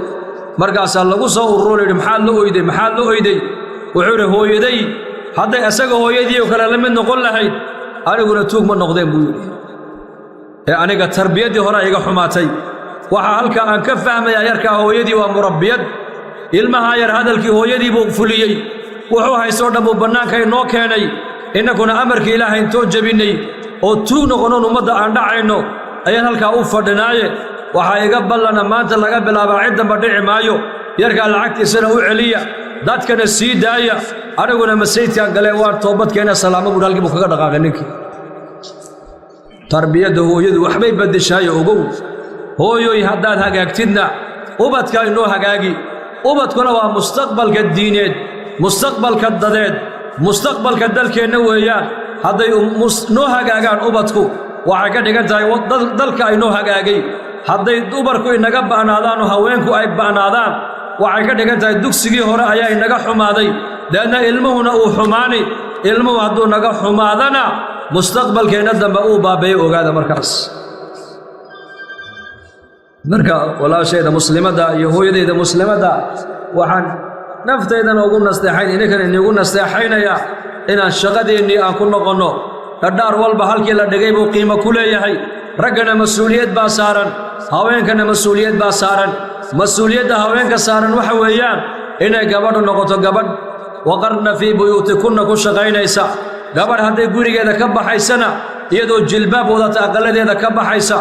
Markaasaa lagu soo ururo la yidhi, maxaad la oyday, maxaad la oyday? Wuxuu yidhi, hooyaday hadday isaga hooyadii oo kale la mid noqon lahayd aniguna tuug ma noqdeen buu yidhi. Ee aniga tarbiyaddii hore iga xumaatay. Waxaa halkaa aan ka fahmayaa yarkaa hooyadii waa murabbiyad. Ilmahaa yar hadalkii hooyadii buu fuliyey, wuxuu haystoo dhan buu bannaanka inoo keenay. Innakuna amarkii ilaahay intoo jebinnay oo tuug noqonoon ummadda aan dhacayno ayaan halkaa u fadhinaaye. Waxaa iga ballana maanta laga bilaabaa cid damba dhici maayo. Yarkaa lacagtiisana u celiya, dadkana sii daaya, aniguna masaydkaan galee waan toobadkeena salaamo buuhi. Halkii buu kaga dhaqaaqay ninkii. Tarbiyadda hooyadu waxbay baddeshaayo ogow. Hooyoy haddaad hagaagtidna ubadka inoo hagaagi. Ubadkuna waa mustaqbalka diineed, mustaqbalka dadeed, mustaqbalka dalkeenna weeyaan. Hadday noo hagaagaan ubadku waxay ka dhigan tahay dalka inoo hagaagay. Hadday dumarku inaga ba'naadaan oo haweenku ay ba'naadaan, waxay ka dhigan tahay dugsigii hore ayaa inaga xumaaday, deedna ilmuhuna uu xumaani. Ilmuhu hadduu naga xumaadana mustaqbalkeenna dambe uu baabeeyo, ogaada markaas. Marka walaashayda muslimadda iyo hooyadayda muslimadda waxaan naftaydana ugu nasteexayn, idinkana inigu nasteexaynayaa inaan shaqadeennii aan ku noqonno. Dhadhaar walba halkii la dhigay buu qiimo ku leeyahay. Raggana mas-uuliyad baa saaran, haweenkana mas-uuliyad baa saaran. Mas-uuliyadda haweenka saaran waxa weeyaan inay gabadhu noqoto gabadh waqarna fii buyuutikunna ku shaqaynaysa. Gabadh hadday gurigeeda ka baxaysana iyadoo jilbaab wadata aqalladeeda ka baxaysa,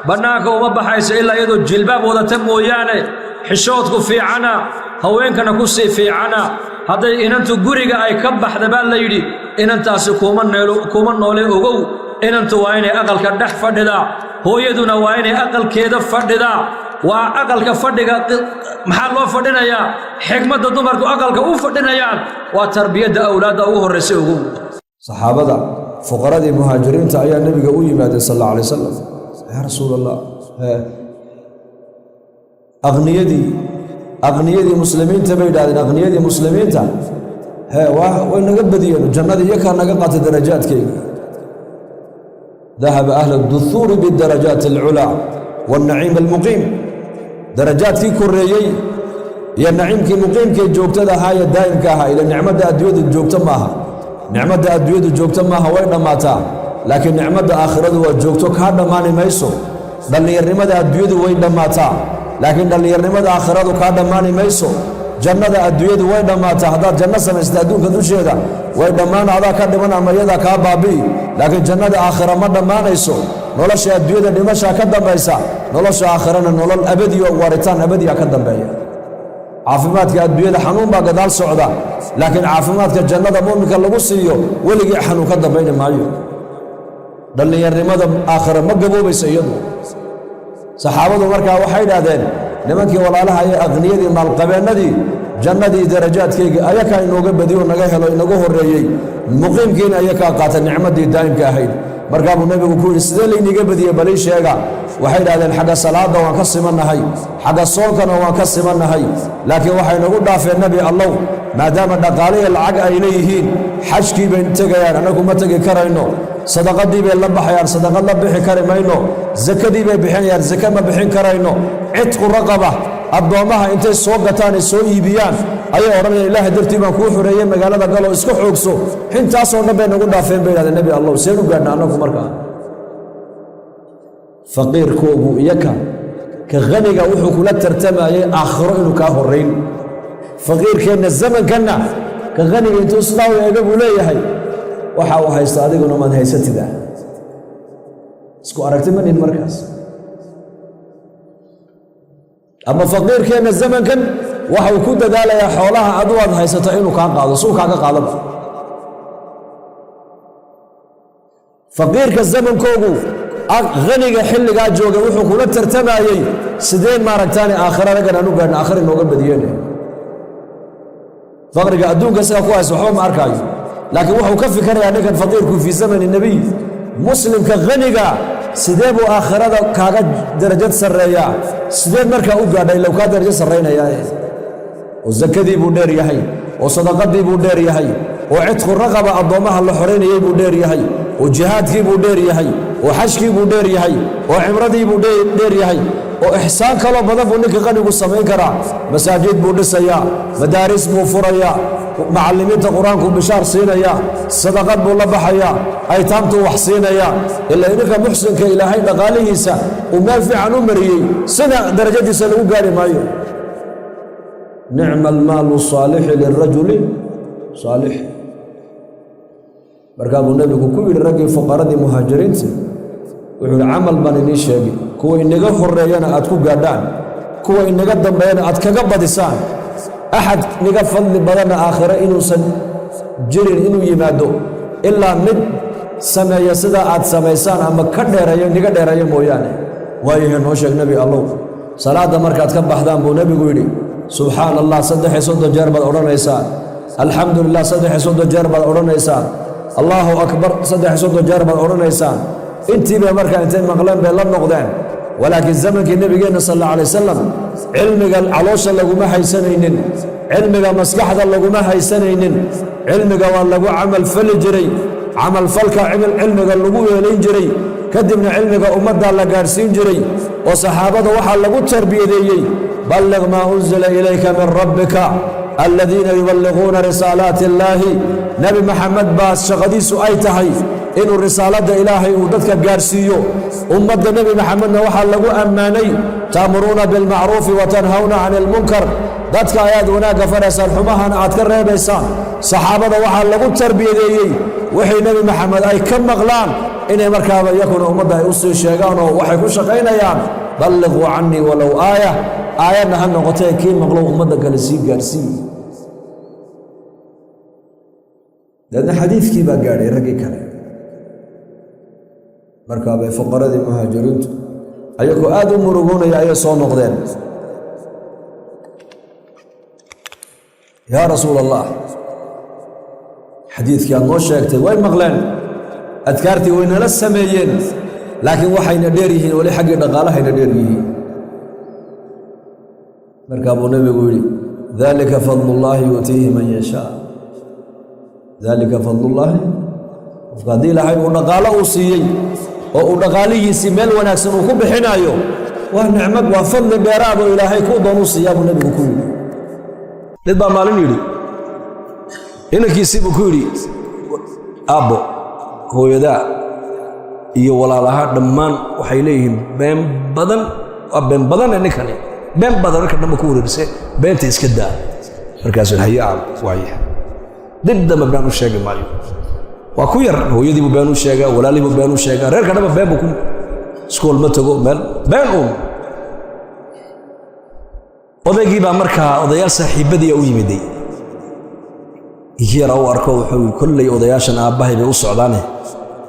bannaanka uma baxaysa ilaa iyadoo jilbaab wadata mooyaane. Xishoodku fiicana, haweenkana ku sii fiicana. Hadday inantu guriga ay ka baxda baa la yidhi inantaasi kuma noole, ogow. Inantu waa inay aqalka dhex fadhidaa, hooyaduna waa inay aqalkeeda fadhidaa. Waa aqalka fadhiga. Maxaa loo fadhinayaa? Xikmadda dumarku aqalka u fadhinayaan waa tarbiyadda awlaadda ugu horraysa ugu. Saxaabada fuqaradii muhaajiriinta ayaa nebiga u yimaadeen sal alla alay wasalam. Yaa rasuul allah, aqniyadii muslimiinta bay yidhahdeen, aqniyadii muslimiinta he way naga badiyeen, jannadii iyakaa naga qaatay darajaadkeyga. Dahaba ahlu duhuuri bidarajaati alculaa waalnaciim almuqiim. Darajaadkii koreeyey iyo naciimkii muqiimkee joogtada ahaa iyo daa'imka ahaa. Ila nicmadda adduunyadu joogto maaha, nicmadda adduunyadu joogto maaha, way dhammaataa, laakiin nicmadda aakhiradu waa joogto, kaa dhammaani mayso. Dhallinyarnimada adduunyadu way dhammaataa, laakiin dhallinyarnimada aakhiradu kaa dhammaani mayso. Jannada adduunyadu way dhammaataa. Haddaad janno samaysata adduunka dusheeda, way dhammaan, adaa ka dhiman ama iyadaa kaa baabi'i, laakiin jannada aakhira ma dhammaanayso. Nolosha adduunyada dhimashaa ka dambaysa, nolosha aakhirana nolol abadiyo waaritaan abadiya ka dambeeya. Caafimaadka adduunyada xanuun baa gadaal socda, laakiin caafimaadka jannada mu'minka lagu siiyo weligii xanuun ka dambayni maayo. Dhallinyarnimada aakhira ma gaboobayso iyadu. Saxaabadu markaa waxay idhaahdeen nimankii walaalaha iyo aqniyadii maalqabeennadii jannadii darajaadkayga ayakaa inooga badiyo, naga helo, inagu horreeyey, muqiimkiina ayakaa qaata nicmaddii daa'imka ahayd. Markaa buu nebigu ku yidhi, sidee layniga badiyey? Balii sheega. Waxay idhahdeen, xagga salaadda waan ka simannahay, xagga soonkana waan ka simannahay, laakiin waxay nagu dhaafeen, nebi allow, maadaama dhaqaalihi lacag ay leeyihiin, xajkii bay tegayaan, annagu ma tegi karayno. Sadaqadii bay la baxayaan, sadaqad la bixi kari mayno. Sakadii bay bixinayaan, sake ma bixin karayno. Cidqu raqaba, addoommaha intay soo gataan ay soo iibiyaan ayay odhanayaan, ilaahay dartii baan kuu xoreeyey, magaalada galoo iska xoogso. Intaasoo dhan bay nagu dhaafeen, bay yidhahdeen. Nebi allow, seen u gaadhna annagu markaa? Faqiirkoogu iyaka ka khaniga wuxuu kula tartamayey aakhiro inuu kaa horrayn. Faqiirkeenna zamankanna ka khaniga intuu sidaa u eega buu leeyahay, waxa uu haysto adiguna maad haysatida. Isku aragti ma nin markaas. Ama faqiirkeenna zamankan waxa uu ku dadaalayaa xoolaha adu aad haysato inuu kaa qaado, suu kaaga qaadaba. Faqiirka zamankoogu haniga xilligaa jooga wuxuu kula tartamayey, sideen maaragtaani aakhira raggan aan u gaadhna, aakhira inooga badiyeen. Faqriga adduunka isaga ku haysta waxba ma arkaayo, laakiin wuxuu ka fikirayaa ninkan faqiirku fii zamani nebiy, muslimka haniga sidee buu aakhirada kaaga darajad sarreeyaa? Sideed markaa u gaadha ilow kaa darajo sarraynayaa? Oo sakadii buu dheer yahay, oo sadaqadii buu dheer yahay, oo cidqu raqaba addoommaha la xoraynayey buu dheer yahay, oo jihaadkii buu dheer yahay, oo xajkii buu dheer yahay, oo cimradii buu dheer yahay, oo ixsaan kaloo badan buu ninka qanigu samayn karaa. Masaajid buu dhisayaa, madaaris buu furayaa, macallimiinta qur-aankuu bishaar siinayaa, sadaqad buu la baxayaa, aytaamtuu wax siinayaa. Ilaa ninka muxsinka ilaahay dhaqaalihiisa uu meel fiican u mariyey, sida darajadiisa lagu gaari maayo. Nicma almaalu saalixi lirajuli saalix. Markaa buu nebigu ku yidhi raggii fuqaradii muhaajiriinta, wuxuu yidhi, camal baan inii sheegay, kuwa inaga horreeyana aad ku gaadhaan, kuwa inaga dambeeyana aad kaga badisaan, axad niga fadli badanna aakhiro inuusan jirin inuu yimaado ilaa mid sameeya sidaa aad samaysaan ama ka dheereeyo, niga dheereeyo mooyaane. Waayahe, noo sheeg nebi allow. Salaadda markaad ka baxdaan, buu nebigu yidhi, subxaana allah 33 jeer baad odhanaysaan, alxamdu lilah 33 jeer baad odhanaysaan, allaahu akbar 33 jeer baad odhanaysaan. Intii bay markaa intay maqleen bay la noqdeen. Walaakiin zamankii nebigeenna sal alla alay wasalam cilmiga caloosha laguma haysanaynin, cilmiga maskaxda laguma haysanaynin, cilmiga waa lagu camalfali jiray, camalfalka cilmiga lagu weelayn jiray, kadibna cilmiga ummaddaa la gaadhsiin jiray. Oo saxaabada waxaa lagu tarbiyadeeyey, balliq maa unzila ilayka min rabbika, aladiina yuballiquuna risaalaati illaahi. Nebi Maxamed baa shaqadiisu ay tahay inuu risaaladda ilaahay uu dadka gaadhsiiyo. Ummadda nebi Maxamedna waxaa lagu ammaanay, ta'muruuna bilmacruufi wa tanhawna cani ilmunkar, dadka ayaad wanaagga faraysaan, xumahana aad ka reebaysaan. Saxaabada waxaa lagu tarbiyadeeyey wixii nebi Maxamed ay ka maqlaan inay markaaba iyakuna ummadda ay u sii sheegaan, oo waxay ku shaqaynayaan balliquu cannii walow aaya, aayadna ha noqotee, kii maqlow ummadda kale sii gaadhsiiy. Deedna xadiidkii baa gaadhay raggii kale. Markaabay fuqaradii muhaajiriintu Ayagoo aad u murugoonaya ayay soo noqdeen. Yaa rasuul allah, xadiidkii aad noo sheegtay way maqleen, adkaartii way nala sameeyeen, laakiin waxayna dheer yihiin weli xaggii dhaqaalahayna dheer yihiin. Markaa buu nebigu yidhi: dalika fadlullaahi yu'tiihi man yashaa. Dalika fadlullaahi. Qofka haddii ilaahay uu dhaqaalo uu siiyey oo uu dhaqaalihiisii meel wanaagsan uu ku bixinaayo, waa nicmad, waa fadli dheeraad oo ilaahay kuu doon u siiyaa, buu nebigu ku yidhi. Mid baa maalin yidhi inankiisii, buu ku yidhi: "Aabbo, hooyadaa iyo walaalaha dhammaan waxay leeyihiin been badan, waa been badane ninkani, been badan marka dhanba ku wareerise, beenta iska daa." Markaasuu: "Haye aab, waaya, dib dambe been u sheegi maayo." Waa ku yar, hooyadiibuu been u sheegaa, walaalihiibuu been u sheegaa, reerka dhanba been buu ku, iskool ma tago, meel been uun. Odaygii baa markaa odayaal saaxiibbadiia u yimiday. Ninkii yaraa u arko, wuxuu yidhi: "Kolley odayaashan aabbahay bay u socdaane,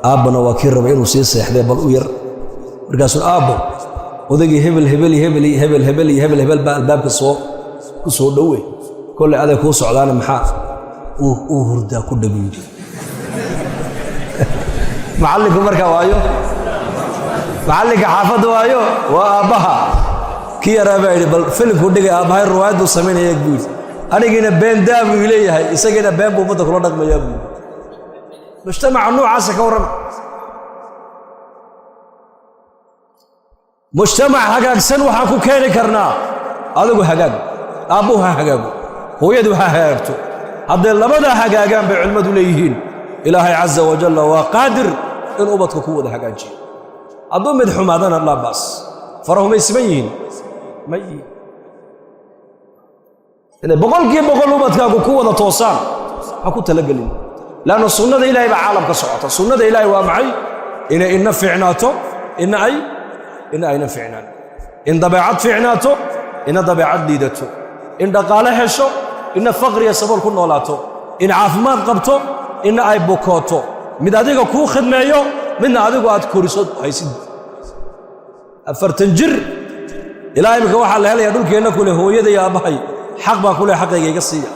aabbana waa kii rabay inuu sii seexdee, bal u yar." Markaasuu: "Aabbo, odaygii hebel hebel hebel hebel hebel iyo hebel hebel baa albaabka soo ku soo dhowe, kolley aday kuu socdaane, maxaa uu hurdaa ku dhabu?" Yidhi macallinku. Markaa waayo macallinka xaafadda, waayo waa aabbaha. Kii yaraa baa yidhi: "Bal filimku dhigay aabbahay, ruwaayadduu samaynaya," buu yidhi. "Anigiina been daa buu leeyahay, isagiina been buu ummadda kula dhaqmayaa," buu yidhi. Mujtamaca noocaasa ka warrama. Mujtamac hagaagsan waxaan ku keeni karnaa adigu hagaag, aabbuhu ha hagaago, hooyadu ha hagaagto. Hadday labadaa hagaagaan, bay culimmadu leeyihiin, Ilaahay casa wajalla waa qaadir in ubadka ku wada hagaajiyo. Hadduu mid xumaadana, laa baas, farahu may siman yihiin, may inay 100% ubadkaagu ku wada toosaan ha ku talagelin, leanna sunnada Ilahay baa caalamka socota. Sunnada Ilaahay waa maxay? Inay ina fiicnaato, ina ayna fiicnaan, in dabeecad fiicnaato, ina dabeecad liidato, in dhaqaale hesho, ina faqriya sabool ku noolaato, in caafimaad qabto, ina ay bukooto, mid adiga kuu khidmeeyo, midna adigu aad koriso haysid. 40 jir ilaa imika waxaa la helayaa dhulkeenna kule: "Hooyada iyo aabbahay xaq baan ku leh, xaqayga iga siiya."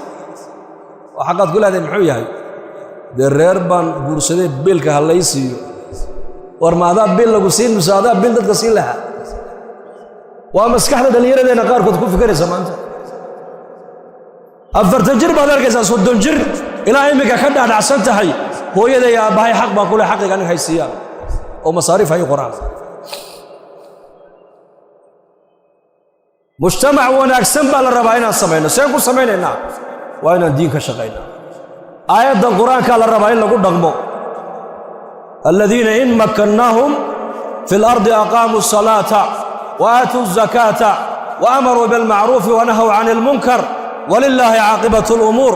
Oo xaqaad ku leedahay muxuu yahay? "Dee reer baan guursaday, biilka ha lay siiyo." War ma adaa biil lagu siin mise adaa biil dadka siin lahaa? Waa maskaxda dhallinyaradeenna qaarkood ku fikiraysa maanta. 40 jir baad arkaysaa, 30 jir ilaa iminka ka dhaadhacsan tahay: "Hooyada iyo aabbahay xaq baan ku leh, xaqayga aniga hay siiyaan oo masaariif hay qoraan." Mujtamac wanaagsan baa la rabaa inaan samayno. Seen ku samaynaynaa? Waa inaan diin ka shaqaynaa. Aayaddan Qur-aankaa la rabaa in lagu dhaqmo: aladiina in makkannaahum fi اlardi aqaamuu الsalaata wa aatuu الzakaata wa amaruu bilmacruufi wanahow can اlmunkar walilaahi caaqibat اlumuur.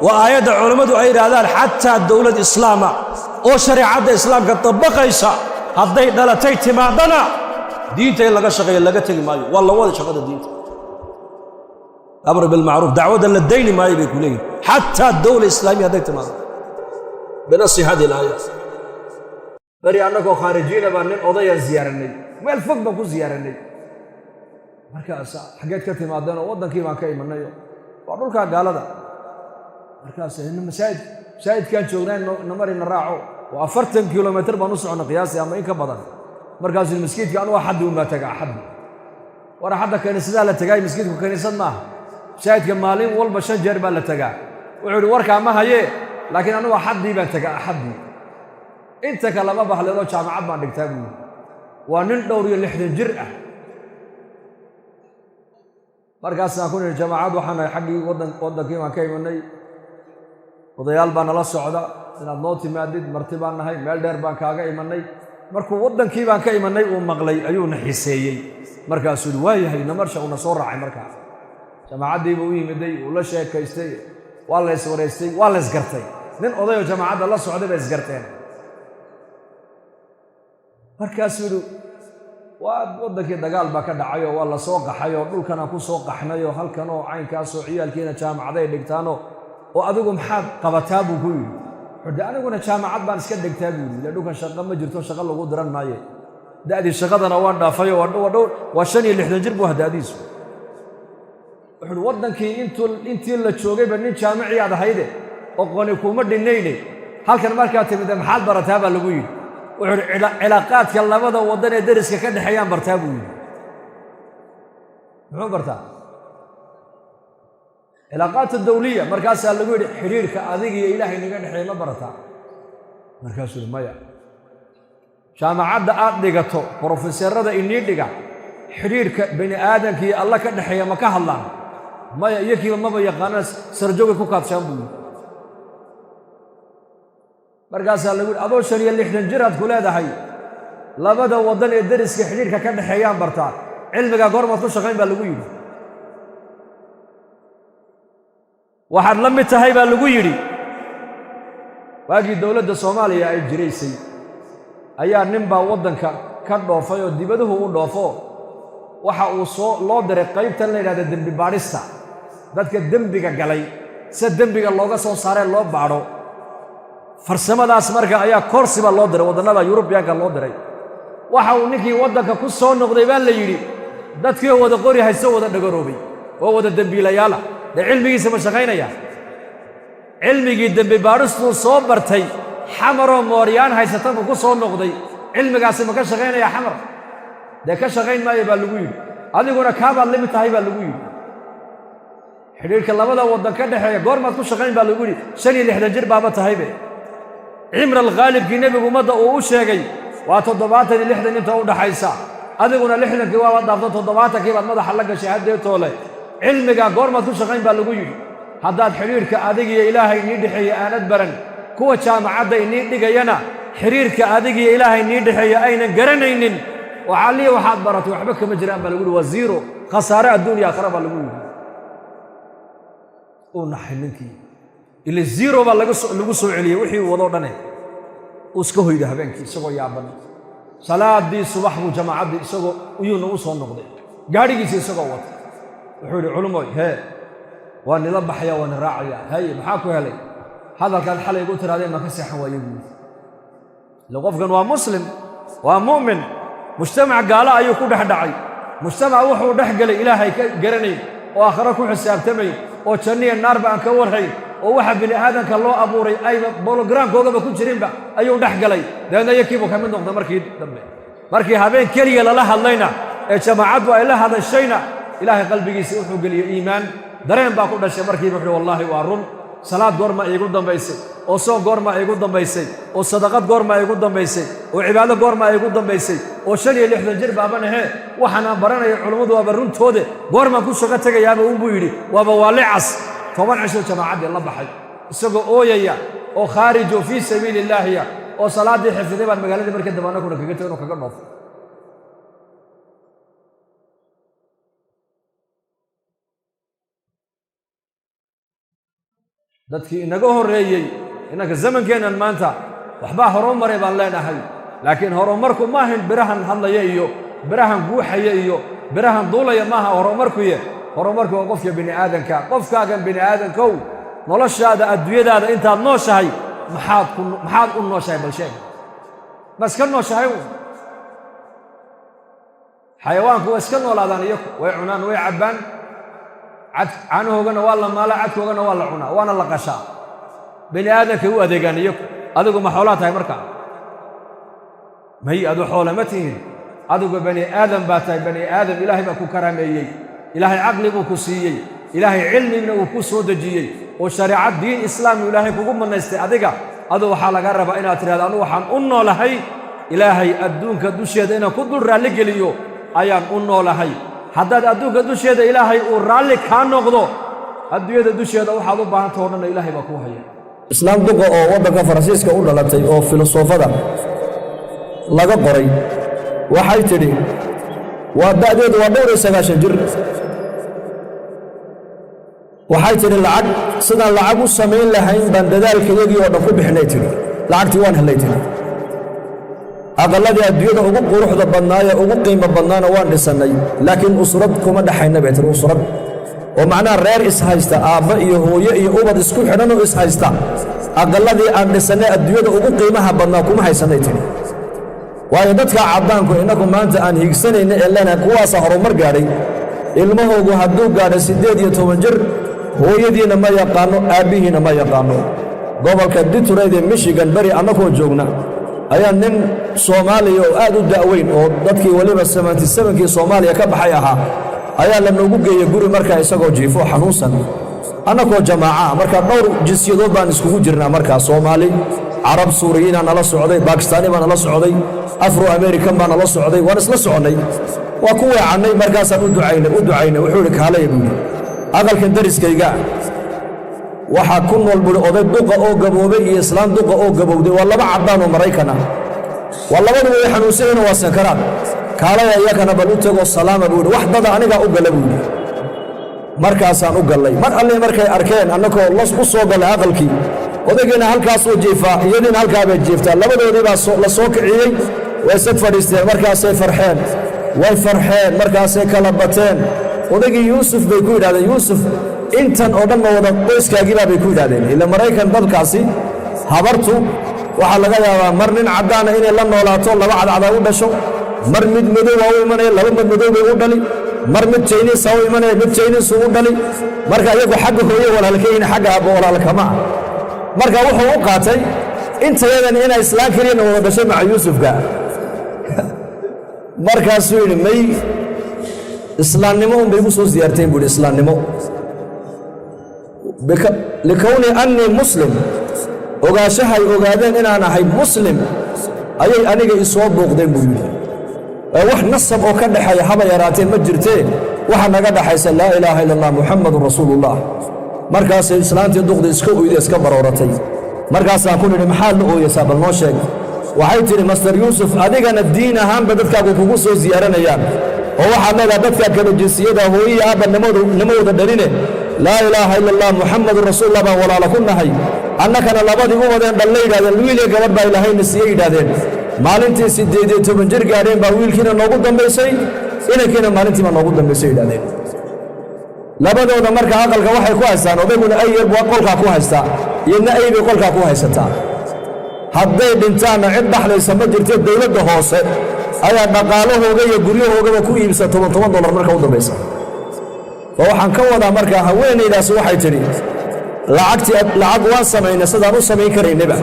Waa aayadda culammadu ay yidhaahdaan xataa dowlad islaama oo shareecadda islaamka dabaqaysa hadday dhalatay timaadana, diinta in laga shaqeeyo laga tegi maayo. Waa la wada shaqada diinta, amr bilmacruuf, dacwadda la dayni maayo, bay ku leeyihin, xataa dowla islaamiya hadday timaado, binasi hadihi alaaya. Beri annagoo khaarijiina baa nin odayaan ziyaaranay, meel fog baan ku ziyaaranay. Markaas: "Xaggeed ka timaadeenoo?" "Waddankii baan ka imanayo, waa dhulkaa gaalada." Markaas masaajid, masaajidkaan joognaa, namarina raaco. Waa 40 kilomitir baan u soconnay qiyaasii ama in ka badan. Markaasuu: "Maskiidka anugu axaddi unbaa taga, axaddi." War axadda kaniisadaa la tagaay, maskiidku kaniisad maaha, masaajidka maalin walba shan jeer baa la tagaa. Wuxuu yidhi: "Warkaa ma hayee, laakiin anugu axaddii baan tagaa, axaddii inta kalama baxleedoo jaamacad baan dhigtaa," buu yidhi. Waa nin dhowr iyo 60 jir ah. Markaasaan ku nidhi: "Jamaacad waxaan nahay xaggii waddan, waddankii baan ka imanay, odayaal baa nala socda, inaad noo timaadid, marti baan nahay, meel dheer baan kaaga imanay." Markuu "waddankii baan ka imanay" uu maqlay ayuuna xiseeyey. Markaasuu yidhi: "Waayahay, namarsha." Uuna soo raacay. Markaa jamaacaddiibuu u yimiday, uu la sheekaystay, waa la iswaraystay, waa la isgartay. Nin odayoo jamaacadda la socday bay isgarteen. Markaasuu yidhi: "Waa waddankii dagaal baa ka dhacayoo waa la soo qaxay oo dhulkanaan ku soo qaxnayoo halkanoo caynkaasoo ciyaalkiina jaamacaday dhigtaanoo, oo adigu maxaad qabataa?" buu ku yidhi. Wuxuu de: "Aniguna jaamacad baan iska dhigtaa," buu yidhi. "Ile dhulkan shaqo ma jirto, shaqo lagu diran maaye." Da'dii shaqadana waan dhaafayo, waa 65 jir buu da'diisu. Wuxuu uhi, waddankii intii la joogayba nin jaamiciyaad ahayde, oqoni kuma dhinayne, halkan markaad timide maxaad barataa baa lagu yidhi. Wuxuu uhi, cilaaqaadka labada waddan ee deriska ka dhexeeyaan bartaa buu yidhi. Muxuu bartaa? Cilaaqaat dawliya. Markaasaa lagu yidhi, xidhiirka adiga iyo Ilaahay naga dhexeeya ma barataa? Markaasuu yidhi, maya. Jaamacadda aad dhigato, brofeserada inii dhiga, xidhiirka bani aadamka iyo Alla ka dhexeeya ma ka hadlaan? Maya, iyokiiba maba yaqaanaan, sarjoogay ku kaadshaan buu yidhi. Markaasaa lagu yidhi, adoo 65 jiraad ku leedahay labada waddan ee deriska xidhiirka ka dhexeeyaan bartaa, cilmigaa goormaad ku shaqayn baa lagu yidhi. Waxaad la mid tahay baa lagu yidhi, waagii dowladda Soomaaliya ay jiraysay ayaa ninbaa waddanka ka dhoofay oo dibaduhu u dhoofo. Waxa uu soo loo diray qaybtan la yidhahda dembi baadhista, dadka dembiga galay sida dembiga looga soo saaree loo baadho farsamadaas. Marka ayaa koorsi baa loo diray, waddannada Yurubiyaanka loo diray. Waxa uu ninkii waddanka ku soo noqday baa la yidhi dadkii oo wada qori haysto, wada dhagaroobay oo wada dembiilayaala. Dee cilmigiisa ma shaqaynaya? Cilmigii dembi baadhistuu soo bartay Xamaroo mooryaan haysata buu ku soo noqday. Cilmigaasi ma ka shaqaynaya Xamar? Dee ka shaqayn maayo baa lagu yidhi. Adiguna kaabaad la mid tahay baa lagu yidhi. Xidhiidhka labada waddan ka dhexeeya goormaad ku shaqayn baa lagu yidhi? 65 jir baaba tahaybe. Cimral khaalibkii nebigu ummadda uu u sheegay waa 70 iyo 60 inta u dhaxaysa. Adiguna 60kii waabaad dhaafto, 70kii baad madaxa la gashay haddeetoole. Cilmigaa goormaad ku shaqayn baa lagu yidhi, haddaad xidhiidhka adigiyo Ilaahay inii dhexeeya aanad baran, kuwa jaamacadda inii dhigayana xidhiirka adigiyo Ilaahay inii dhexeeya aynan garanaynin? Waxaaliya waxaad baratay waxba kama jiraan baa lagu yidhi. Waa zero, khasaare adduun iyo aakhira baa lagu yidhi. Uu naxay ninkii, ila zero baa lagu soo celiyey wixii uu wadoo dhane. Uu iska hoyday habeenkii isagoo yaaban. Salaaddii subax buu jamaacaddii isagoo uyuuna u soo noqday, gaadhigiisa isagoo wata. Wuxuu yidhi, culumoy, hee, waa nila baxaya, waa ni raacaya. Haye, maxaa ku helay? Hadalkaad xalay igu tiraadeen maan ka seexan waaye buu yidhi. Ille qofkan waa muslim, waa mu'min, mujtamac gaalo ayuu ku dhex dhacay. Mujtamac wuxuu dhex gelay Ilaahay ka garanayn oo aakhiro ku xisaabtamayn oo janniya naarba aan ka warrayn oo waxa bini aadamka loo abuuray ayba bologaraamkoogaba ku jirinba ayuu dhex galay. Dabeedna iyakiibuu ka mid noqday markii dambe. Markii habeen keliya lala hadlayna ee jamaacaddu ay la hadashayna, Ilaahay qalbigiisa wuxuu geliyey iimaan, dareen baa ku dhashay. Markiiba wuxuuhi, wallaahi waa run. Salaad goorma iigu dambaysay? Oo soon goorma iigu dambaysay? Oo sadaqad goorma iigu dambaysay? Oo cibaado goorma iigu dambaysay? Oo 65 jir baaban ahee, waxaan aan baranaya culummadu waaba runtoode, goormaan ku shaqo tegayaaba unbuu yidhi. Waaba waalicas. 10 cisho jamaacaddii la baxay isagoo ooyaya oo khaarijo fii sabiili illaahiya oo salaaddii xifdiday baan magaaladii markii dambe annaguna kaga tegin oo kaga dhoofay. Dadkii inaga horreeyey, innanka zamankeennan maanta waxbaa horumaray baan leenahay, laakiin horumarku maahan birahan hadlaya iyo birahan guuxaya iyo birahan duulaya, maaha horumarkuye. Horumarku waa qofka bini aadanka. Qofkaagan bini aadankow, noloshaada adduunyadaada intaad nooshahay maxaad u nooshahay? Bal sheeg, ma iska nooshahay uun? Xayawaanku waa iska noolaadaan iyaku, way cunaan, way cabbaan, caanahoogana waa la maalaa, cadkoogana waa la cunaa, waana la qashaa. Bini aadankay u adeegaan iyaku. Adigu ma xoolaa tahay markaa? May, adu xoola ma tihin. Adigu bani aadam baa tahay. Bani aadam Ilaahay baa ku karaameeyey, Ilaahay caqli buu ku siiyey, Ilaahay cilmigna uu ku soo dejiyey oo shareecad diin islaamnu Ilaahay kugu mannaystay adiga. Adu waxaa laga rabaa inaad tidhahdo, anu waxaan u noolahay Ilaahay adduunka dusheeda inaan ku dul raalli geliyo ayaan u noolahay. Haddaad adduunka dusheeda Ilaahay uu raalli kaa noqdo, adduunyada dusheeda waxaad u baahantah o dhanna Ilaahay baa kuu haya. Islaam duqa oo waddanka Faransiiska u dhalatay oo filosoofada laga qoray waxay tidhi, waa da'deedu waa dhowr iyo sagaashan jir, waxay tidhi, lacag sidaan lacag u samayn lahayn baan dadaalkayagii oo dhan ku bixinay tidhi. Lacagtii waan hellay tidhi, aqalladii adduunyada ugu quruxda badnaayee ugu qiimo badnaana waan dhisannay, laakiin usrad kuma dhexayna bay tihi. Usrad oo macnaha reer ishaysta, aabba iyo hooyo iyo ubad isku xidhan oo ishaysta, aqalladii aan dhisannay adduunyada ugu qiimaha badnaa kuma haysannay tidhi. Waayo, dadka caddaanku, innagu maanta aan higsanayna ee lena kuwaasa horumar gaadhay, ilmahoogu hadduu gaadho 18 jir, hooyadiinna ma yaqaanno, aabbihiinna ma yaqaanno. Gobolka Detroit ee Michigan beri annagoo joogna ayaa nin Soomaaliya oo aad u da'weyn, oo dadkii weliba 77-kii Soomaaliya ka baxay ahaa, ayaa la noogu geeyey guri markaa isagoo jiifo xanuunsan, annagoo jamaaca. Marka dhowr jinsiyadood baan iskugu jirnaa markaa: Soomaali, Carab, Suuriyiinaa nala socday, Bakistaani baa nala socday, Afro American baa nala socday. Waan isla soconnay, waa ku weecannay. Markaasaan u ducaynay, u ducaynay. Wuxuu idhi, "Kaalaya," buu yidhi, "aqalkan dariskayga waxaa ku nool," buuhi, "oday duqa oo gaboobay iyo islaan duqa oo gabowday. Waa laba caddaan oo Maraykan ah. Waa labaduba way xanuunsanayna, waa sankaraad. Kaalaya, iyakana bal u tegoo salaama," buu yidhi. "Wax dada anigaa u gala," buu yidhi. Markaasaan u gallay. Mar alle markay arkeen annagoo las u soo gallay aqalkii, odaygiina halkaasuu jiifaa, iyadiina halkaa bay jiiftaa. Labadoodii baa la soo kiciyey, way sag fadhiisteen. Markaasay farxeen, way farxeen, markaasay kala bateen. Odaygii "Yuusuf," bay ku yidhahdeen, "Yuusuf, intan oo dhan ma wada qoyskaagiibaa?" bay ku yidhahdeen. Ila Maraykan dadkaasi habartu waxaa laga yaabaa mar nin caddaana inay la noolaato, laba cadcadaa u dhasho. Mar mid madow waa u imanaya, laba mid madow bay u dhali. Mar mid Jayniisa u imanaya, mid Jayniisu u dhali. Marka iyagu xagga hooye walaalka yihiin, xagga aabbo walaalkama ah. Marka wuxuu u qaatay intayadan inay islaan keliyana wada dhashay maca Yuusufka. Markaasuu yidhi, "May, islaamnimo un bay igu soo siyaarteen," buu yidhi. "Islaamnimo likowni annii muslim, ogaashahay ogaadeen inaan ahay muslim ayay aniga i soo booqdeen," buu yidhi. "Ee wax nasab oo ka dhexeeya haba yaraatee ma jirtee. Waxa naga dhaxaysa laa ilaaha illa Allah, Muxamadun rasuulullah." Markaasay islaantii duqdi iska oyday, iska barooratay. Markaasaan ku nidhi, "Maxaad la ooyaysaa? Bal noo sheeg." Waxay tidhi, "Master Yuusuf, adigana diin ahaanba dadkaagu kugu soo siyaaranayaan, oo waxaad leedahay dadka kale jinsiyada hooyiyi aabba nama wada dhaline, laa ilaaha illa Allah, Muxamadun rasuulullah baan walaala ku nahay. Annakana labadii u wadeen dhalla," yidhahdeen, "wiiliyo gabadh baa Ilaahayna siiyey," yidhahdeen. "Maalintii 18 jir gaadheen baa wiilkiina noogu dambaysay, inankiina maalintii baa noogu dambaysay," yidhahdeen. "Labadooda marka aqalka waxay ku haystaan, odayguna ay yar buu qolkaa ku haystaa, iyadna ay bay qolkaa ku haysataa. Hadday dhintaanna cid dhaxlaysa ma jirto. Dowladda hoose ayaa dhaqaalahooga iyo guryahoogaba ku iibsa toban toban dollar marka u dambaysa." Oo waxaan ka wadaa, markaa haweenaydaasi waxay tidhi, "Lacagtii lacag waan samaynay sidaan u samayn karaynaba,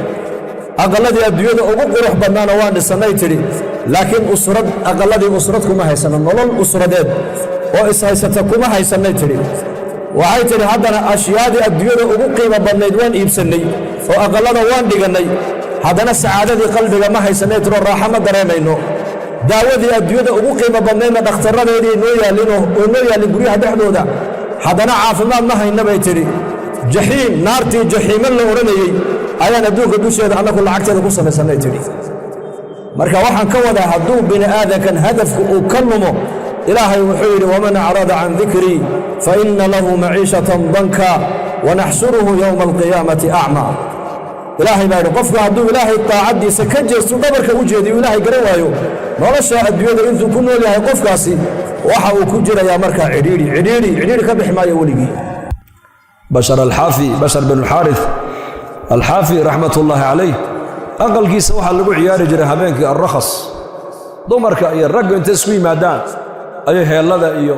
aqalladii adduunyada ugu qurux badnaana waan dhisannay," tidhi, "laakiin usrad, aqalladii usrad kuma haysanno, nolol usradeed oo ishaysata kuma haysannay," tidhi. Waxay tidhi, "Haddana ashyaadii adduunyada ugu qiimo badnayd waan iibsannay oo aqallada waan dhigannay, haddana sacaadadii qalbiga ma haysannay," tiro, "raaxo ma dareemayno. Daawadii adduunyada ugu qiimo badnaydna dhakhtarradeedii noo yaallin oo noo yaallin guryaha dhexdooda, haddana caafimaad ma hayna," bay tidhi. "Jaxiim, naartii jaxiimo la odhanayey ayaan adduunka dusheeda annagu lacagteeda ku samaysannay," tidhi. Marka waxaan ka wadaa, hadduu bini aadankan hadafku uu ka lumo, Ilaahay wuxuu yidhi, "Waman acrada can dikrii fa inna lahu maciishatan danka wanaxshuruhu yowma alqiyaamati acmaa." Ilaahay baa yidhi, qofku hadduu Ilaahay daacaddiisa ka jeesto, dhabarka u jeediyo, Ilaahay garan waayo, nolosha adduunyada intuu ku nool yahay qofkaasi waxa uu ku jirayaa markaa cidhiidhi, cidhiidhi, cidhiidhi, ka bixi maayo weligii. Bashar Alxaafi, Bashar bin Alxaarith Alxaafi raxmatullaahi calayh, aqalkiisa waxaa lagu ciyaari jiray habeenkii alrakhas. Dumarka iyo raggu intay isku yimaadaan ayay heellada iyo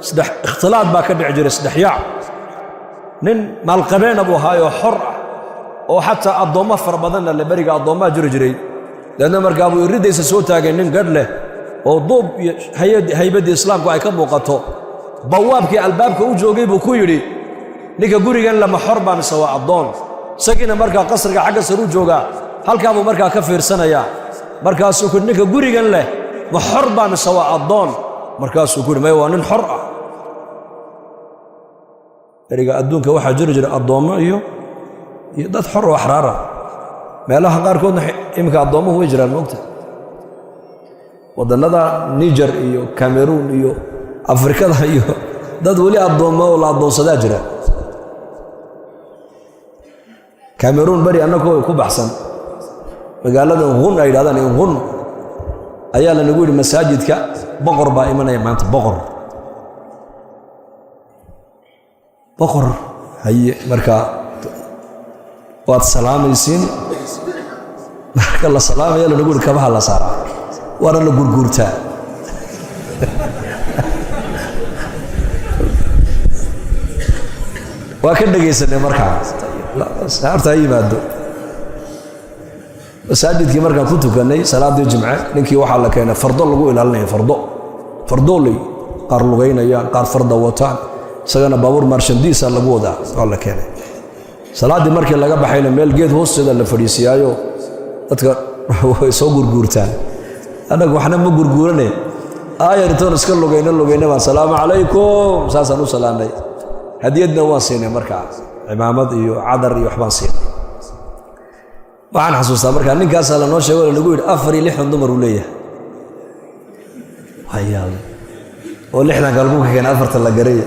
saddex ikhtilaad baa ka dhici jiray, saddexyaac. Nin maalqabeena buu ahaayoo xor ah, oo xataa addoommo fara badanna le. Beriga addoommaa jiri jiray. Deedna markaa buu irriddaysa soo taagay nin gadh leh oo duub iyo haybaddii Islaamku ay ka muuqato. Bawaabkii albaabka u joogay buu ku yidhi, "Ninka gurigan lama xor baa mise waa addoon?" Isagiina markaa qasriga xagga sar u joogaa, halkaa buu markaa ka fiirsanayaa. Markaasuu ku yidhi, "Ninka gurigan leh ma xor baa mise waa addoon?" Markaasuu ku yidhi, "Maya, waa nin xor ah." Beriga adduunka waxaa jiri jiray addoommo iyo dad xor oo axraara. Meelaha qaarkoodna iminka addoommuhu way jiraan, moogta, waddannada Niger iyo Cameroon iyo Afrikada iyo dad weli addoommo oo la addoonsadaa jira. Cameroon beri annagoo ku baxsan, magaalada Ngun ay yidhahdaan, Ngun, ayaa lanagu yidhi, "Masaajidka boqor baa imanaya maanta." Boqor, boqor haye. Marka waad salaamaysiin. Marka la salaamaya lanagu yidhi, kabaha la saaraa. Waana la gurguurtaa. Waa ka dhegaysanay markaa horta ha yimaado. Masaajidkii markaan ku tukanay salaaddii jimce, ninkii waxaa la keenay fardo lagu ilaalinaya, fardo fardooley, qaar lugaynayaan, qaar farda wataan, isagana baabuur maarshandiisa lagu wadaa waa la keenay. Salaaddii markii laga baxayna meel geed hoosteeda la fadhiisiyaayo, dadka way soo gurguurtaan. Annagu waxna ma gurguurane, aayar intoon iska lugayno lugayna baan salaamu calaykum saasaan u salaamnay. Hadiyadna waan siinay markaa, cimaamad iyo cadar iyo waxbaan siinay. Waxaan xasuustaa markaa ninkaasaa lanoo sheego, lanagu yidhi 64 dumar uu leeyahay. Wayaab, oo 60-ka lagu ka keenay 4-ta la garaya.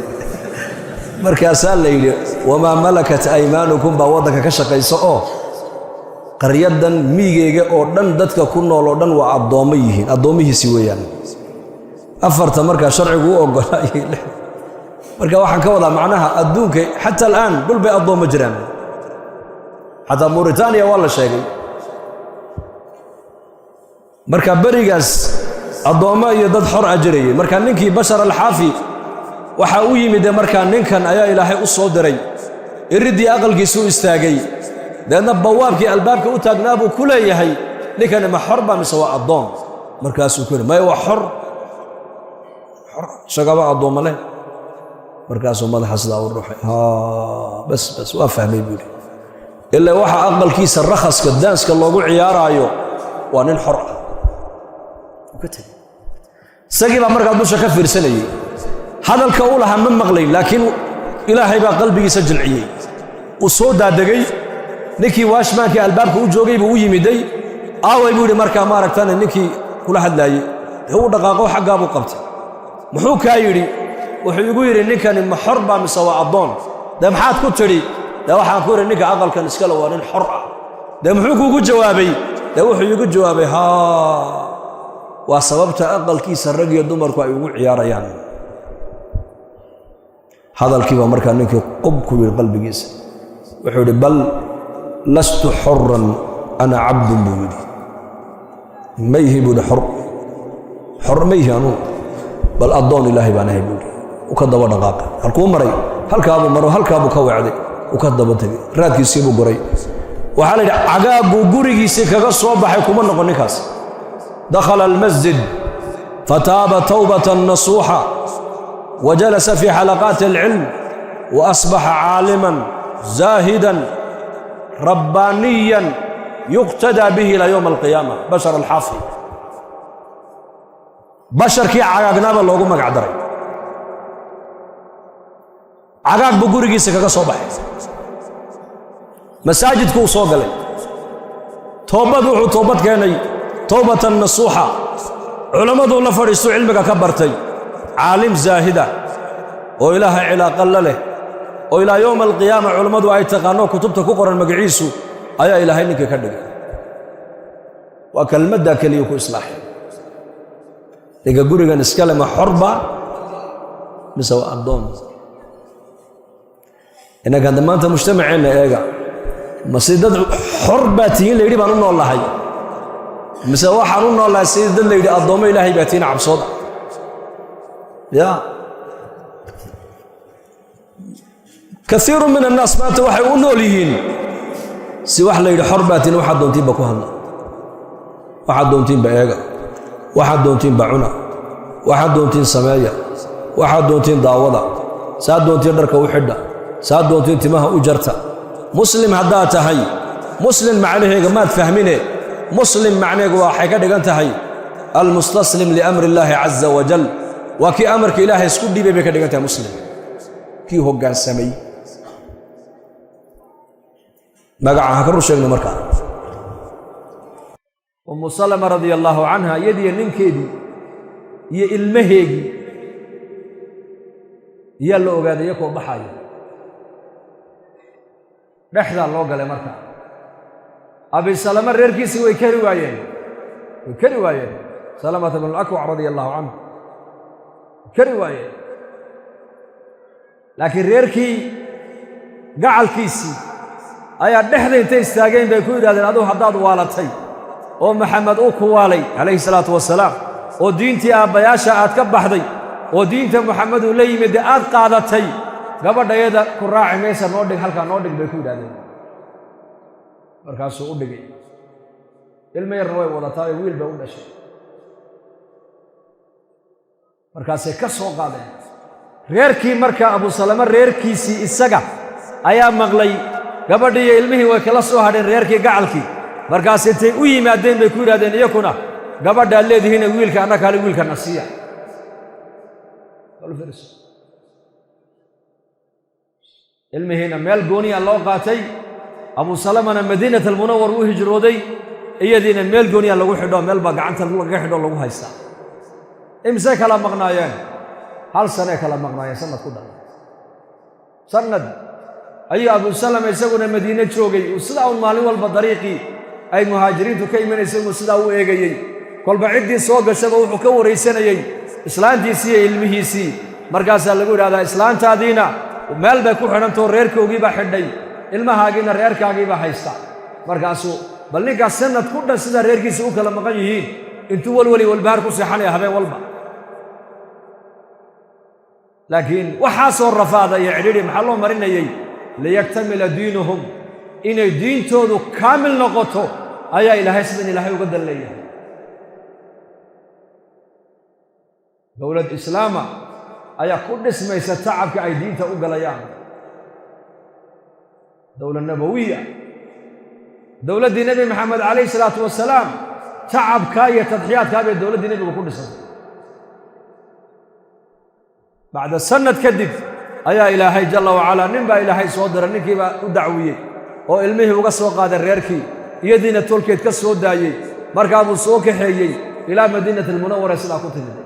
Markaasaa la yidhi wamaa malakat aymaanukum baa waddanka ka shaqaysa, oo qaryadan miigeyga oo dhan dadka ku nool oo dhan waa addoommo yihiin, addoommihiisi weeyaan. 4-ta markaa sharcigu u oggolaa. Marka waxaan ka wadaa macnaha adduunka xataa al'aan dhul bay addoommo jiraan, xataa Mauritaniya waa la sheegay. Marka berigaas addoommo iyo dad xor a jirayay. Marka ninkii Bashar Alxaafi waxaa u yimide, markaa ninkan ayaa Ilaahay u soo diray, iriddii aqalkiisu u istaagay. Deedna bawaabkii albaabka u taagnaa buu ku leeyahay, ninkani ma xor baa mise waa addoon? Markaasuu ku yidhi, maya, waa xor, xor isagaba addoomma leh. Markaasuu madaxa sidaa u ruuxay. Bas bas, waa fahmay buu yidhi. Ilaa waxa aqalkiisa rakhaska daanska loogu ciyaaraayo waa nin xor ah. Isagii baa markaa dusha ka fiirsanayey, hadalka u lahaa ma maqlayn, laakiin Ilaahay baa qalbigiisa jilciyey. Uu soo daadegay, ninkii waashmaankii albaabka u joogay buu u yimiday. Aaway buu yidhi markaa maaragtana ninkii kula hadlaayey. Dee uu dhaqaaqo, xaggaa buu qabtay. Muxuu kaa yidhi? Wuxuu igu yidhi, ninkani ma xor baa mise waa addoon? Dee maxaad ku tidhi? Dee waxaan ku yidhi, ninka aqalkan iskale waa nin xor ah. Dee muxuu kuugu jawaabay? Dee wuxuu iigu jawaabay, haa, waa sababta aqalkiisa rag iyo dumarku ay ugu ciyaarayaan. Hadalkii baa markaa ninkii qub ku yidhi qalbigiisa. Wuxuu yidhi, bal lastu xuran, ana cabdun buu yidhi. Ma ihi buu yidhi xor, xor ma ihi anugu, bal addoon Ilaahay baan ahay buu yidhi. Uu ka daba dhaqaaqay. Halkuu maray? Halkaabuu maro, halkaabuu ka weecday, uu ka daba tegey, raadkiisii buu goray. Waxaa la yidhi cagaagguu gurigiisii kaga soo baxay kuma noqon ninkaas. Dakhala almasjid fataaba tawbatan nasuuxa wa jalasa fii xalaqaati alcilm wa asbaxa caaliman zaahidan rabbaaniyan yuqtadaa bihi ilaa yowma alqiyaama. Bashar Alxaafi, basharkii cagaagnaaba loogu magac daray. Cagaag buu gurigiisa kaga soo baxay, masaajidku uu soo galay, toobad wuxuu toobad keenay towbatan nasuuxa, culammaduu la fadhiistuu cilmiga ka bartay, caalim zaahida oo Ilaahay cilaaqa la leh oo ilaa yowma alqiyaama culammadu ay taqaano, kutubta ku qoran magaciisu, ayaa Ilaahay ninkii ka dhigay. Waa kelmaddaa keliya ku islaaxay. Ninka gurigan iskale ma xorba mise waa addoon? Innanka hadda maanta mujtamaceenna eega, ma si dad xor baa tihiin la yidhi baan u nool lahay, mise waxaan u nool lahay sidii dad la yidhi addoommo Ilaahay baa tihiin cabsooda? Ya kaiiru min annaas maanta waxay u nool yihiin si wax la yidhi xor baa tihiin, waxaad doontiinba ku hadla, waxaad doontiinba eega, waxaad doontiinba cuna, waxaad doontiin sameeya, waxaad doontiin daawada, saad doontiin dharka u xidha, saad doontiin timaha u jarta. Muslim haddaad tahay, muslim macnaheega maad fahmine. Muslim macnaheegu waxay ka dhigan tahay almustaslim liamri illaahi caza wajal. Waa kii amarka Ilaahay isku dhiibay bay ka dhigan tahay muslim, kii hoggaansamay. Magaca ha ka rur sheegno markaa. Umu Salama radia allaahu canha, iyadiyo ninkeedii iyo ilmaheegii iyaa la ogaaday iyakoo baxayo. Dhexdaa loo galay markaa. Abisalama reerkiisii way kari waayeen, way kari waayeen. Salamata bnu Alakwac radia allahu canhu way kari waayeen, laakiin reerkii gacalkiisii ayaa dhexda intay istaageen bay ku yidhahdeen, adugu haddaad waalatay Oo Maxamed uu kuwaalay calayhi salaatu wasalaam, oo diintii aabbayaasha aad ka baxday, oo diinta Muxamed uu la yimid aad qaadatay, gabadhayada ku raaci maysa, noo dhig halkaa, noo dhig, bay ku yidhahdeen. Markaasuu u dhigay. Ilmo yarna way wadataa, wiil bay u dhashay. Markaasay ka soo qaadeen reerkii. Marka Abusalame reerkiisii isaga ayaa maqlay, gabadhii iyo ilmihii way kala soo hadheen reerkii gacalkii. Markaas intay u yimaadeen bay ku yidhahdeen iyakuna: "Gabadhaad leedihiina wiilka annakaale, wiilkana siiya." Ilmihiina meel gooniya loo qaatay. Abusalamana Madiinat Almunawar u hijrooday, iyadiina meel gooniya lagu xidho, meel baa gacanta lagaga xidho, lagu haystaa. Imisay kala maqnaayeen? Hal sanay kala maqnaayeen, sanad ku dhan. Sanad ayuu Abusalama isaguna Madiine joogay. Uu sidaa un maalin walba dariiqii ay muhaajiriintu ka imanaysay inuu sidaa u eegayey. Kolba ciddii soo gashaba wuxuu ka waraysanayey islaantiisii iyo ilmihiisii. Markaasaa lagu yidhahdaa: "Islaantaadiina meel bay ku xidhantao, reerkoogiibaa xidhay, ilmahaagiina reerkaagiibaa haysta." Markaasuu bal ninkaas sanad ku dhan sidaa reerkiisa u kala maqan yihiin intuu walwali walbahaar ku seexanaya habeen walba. Laakiin waxaasoo rafaada iyo cidhidhi maxaa loo marinayey? Liyaktamila diinuhum, inay diintoodu kaamil noqoto ayaa Ilaahay sidan Ilaahay uga dan leeyahay. Dowlad islaama ayaa ku dhismaysa tacabka ay diinta u galayaan. Dowlad nabawiya, dowladdii Nebi Maxamed calayhi salaatu wasalaam, tacabkaa iyo tadxiyaadkaa bay dowladdii nebigu ku dhisantay. Bacda sanad kadib ayaa Ilaahay jalla wacalaa nin baa Ilaahay soo diray. Ninkii baa u dacwiyey oo ilmihii uga soo qaaday reerkii, iyadiina tolkeed ka soo daayey. Markaa buu soo kaxeeyey ilaa Madiinati Almunawara. Sidaa ku timid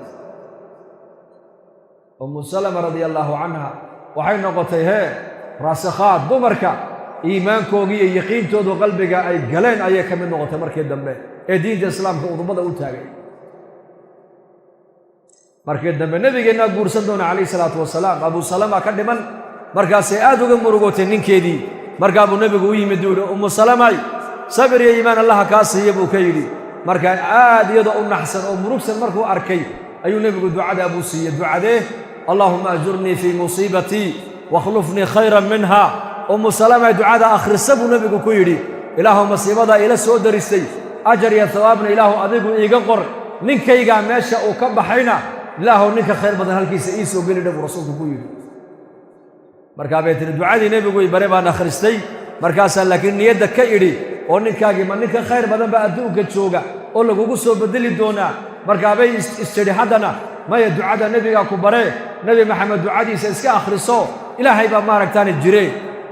Ummu Salama radia allaahu canha waxay noqotay hee raasikhaad dumarka iimaankoogii iyo yaqiintoodu qalbiga ay galeen ayay ka mid noqotay markii dambe ee diinta islaamka udubada u taagay. Markii dambe nebigeennaa guursan doona calayhi salaatu wasalaam. Abuu Salama ka dhiman. Markaasay aad uga murugootay ninkeedii. Markaa buu nebigu u yimid, uu yidhi: "Ummu Salamay, sabir iyo iimaan Allaha kaa siiya," buu ka yidhi. Markaa aad iyadoo u naxsan oo murugsan markuu arkay ayuu nebigu ducadaa buu siiyey. Ducadee? "Allaahuma ajurnii fii musiibatii wakhlufnii khayran minha." "Ummu Salamay, ducada akhrisa," buu nebigu ku yidhi. "Ilaahu masiibadaa ila soo daristay ajar iyo hawaabna Ilaahu adigu iiga qor. Ninkaygaa meesha uu ka baxayna, Ilaahu ninka khayr badan halkiisa ii soo gelidha," buu rasuulku ku yidhi. Markaa bay tihi: "Ducadii nebigu i bare baan akhristay. Markaasaa laakiin niyadda ka idhi oo ninkaagii ma ninka khayr badan baa adduunka jooga oo lagugu soo bedeli doonaa?" Markaabay istidhi haddana: "Maya, ducada nebigaa ku baree, Nebi Maxamed ducadiisa iska akhriso, Ilaahay baa maaragtaani jire."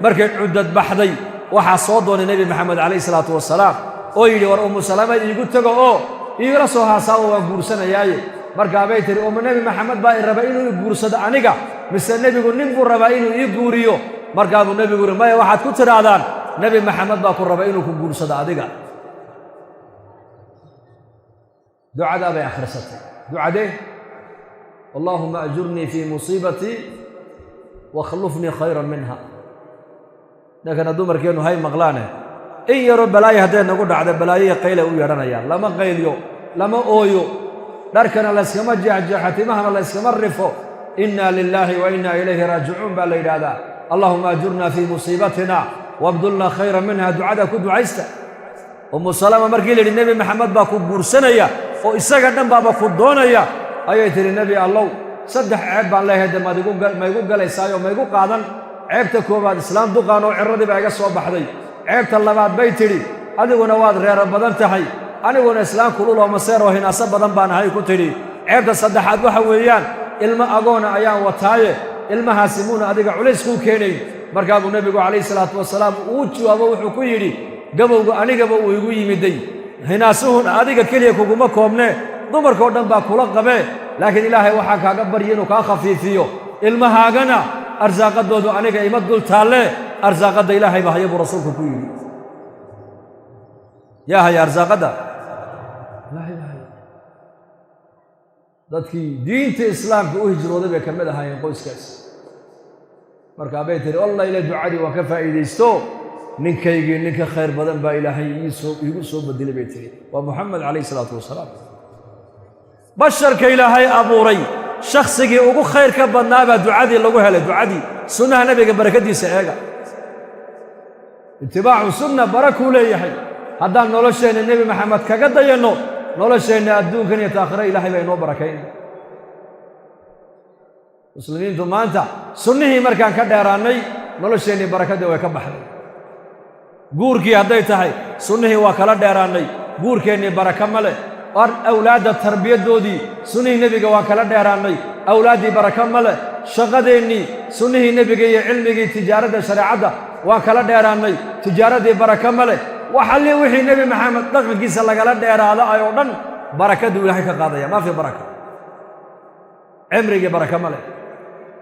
Markay cuddad baxday waxaa soo doonay Nebi Maxamed calayhi salaatu wasalaam oo yidhi: "War Ummu Salama iigu tego oo iigala soo haasaawo, waan guursanayaaye." Markaabay tihi: "Ummu, Nebi Maxamed baa i raba inuu i guursado aniga, mise nebigu nin buu rabaa inuu ii guuriyo?" Markaabuu nebigu yidhi: "Maya, waxaad ku tidhaahdaan Nebi Maxamed baa ku raba inuu ku guursado adiga." Ducadaa bay akhrisatay. Ducadee? "Allaahuma ajurnii fii musiibatii wakhlufnii khayran minha." Ninkana dumarkeennu hay maqlaane, in yaroo balaayo hadday nagu dhacda, balaayoya qaylay u yeedhanayaan. Lama qaylyo, lama ooyo, dharkana layskama jeexjeexo, timahana layskama rifo. "Inna lilaahi wa inna ilayhi raajicuun" baa la yidhaahdaa. "Allahuma ajurnaa fii musiibatina wabdulnaa khayran minha." Ducada ku ducaysta. Ummu Salama markii la yidhi Nebi Maxamed baa ku guursanaya oo isaga dhan baaba ku doonaya, ayay tidhi: "Nebi Allow, saddex ceeb baan leeyahay, de maygu galaysaayo maygu qaadan?" Ceebta koowaad, islaam duqaan oo cirradii baa iga soo baxday. Ceebta labaad bay tidhi, adiguna waad reero badan tahay, aniguna islaam kulul oo maseer oo hinaaso badan baan ahay, ku tidhi. Ceebta saddexaad waxa weeyaan, ilmo agoona ayaan wataaye, ilmahaasi muuna adiga culays kuu keenayn? Markaa buu nebigu calayhi salaatu wasalaam uu jawaabo, wuxuu ku yidhi: "Gabowga anigaba uu igu yimiday, hinaasuhuna adiga keliya kuguma koobnee, dumarkao dhan baa kula qabee. Laakiin Ilaahay waxaa kaaga barya inuu kaa khafiifiyo, ilmahaagana arsaaqadoodu aniga ima dul taallee, arsaaqadda Ilaahay baa haya," buu rasuulku ku yidhi. Yaa haya arsaaqadda? Ilaahay baa haya. Dadkii diinta islaamka u hijrooday bay ka mid ahaayeen qoyskaas. Markaa bay tihi: "Olla ila ducadii waan ka faa'iidaysto." Ninkaygii ninka khayr badan baa Ilaahay iigu soo bedelay, bay tiri. Waa Muxamed calayhi salaatu wasalaam. Basharka Ilaahay abuuray shakhsigii ugu khayr ka badnaabaa ducadii lagu helay, ducadii sunnaha nebiga barakadiisa. Eega, itibaacu sunna barakuu leeyahay. Haddaan nolosheenna Nebi Maxamed kaga dayanno, nolosheenna adduunkan iyo taakhira Ilaahay baa inoo barakaynaya. Muslimiintu maanta sunnihii markaan ka dheeraannay, nolosheennii barakaddii way ka baxday. Guurkii hadday tahay, sunnihii waa kala dheeraannay, guurkeennii baraka ma leh. Awlaadda tarbiyaddoodii, sunnihii nebiga waa kala dheeraannay, awlaaddii baraka ma leh. Shaqadeennii, sunnihii nebiga iyo cilmigii tijaaradda shareecadda waan kala dheeraannay, tijaaradii baraka ma leh. Waxalli wixii Nebi Maxamed dhaqankiisa lagala dheeraada ay oo dhan, barakaduu Ilaahay ka qaadaya. Maa fii baraka. Cimrigii baraka ma leh,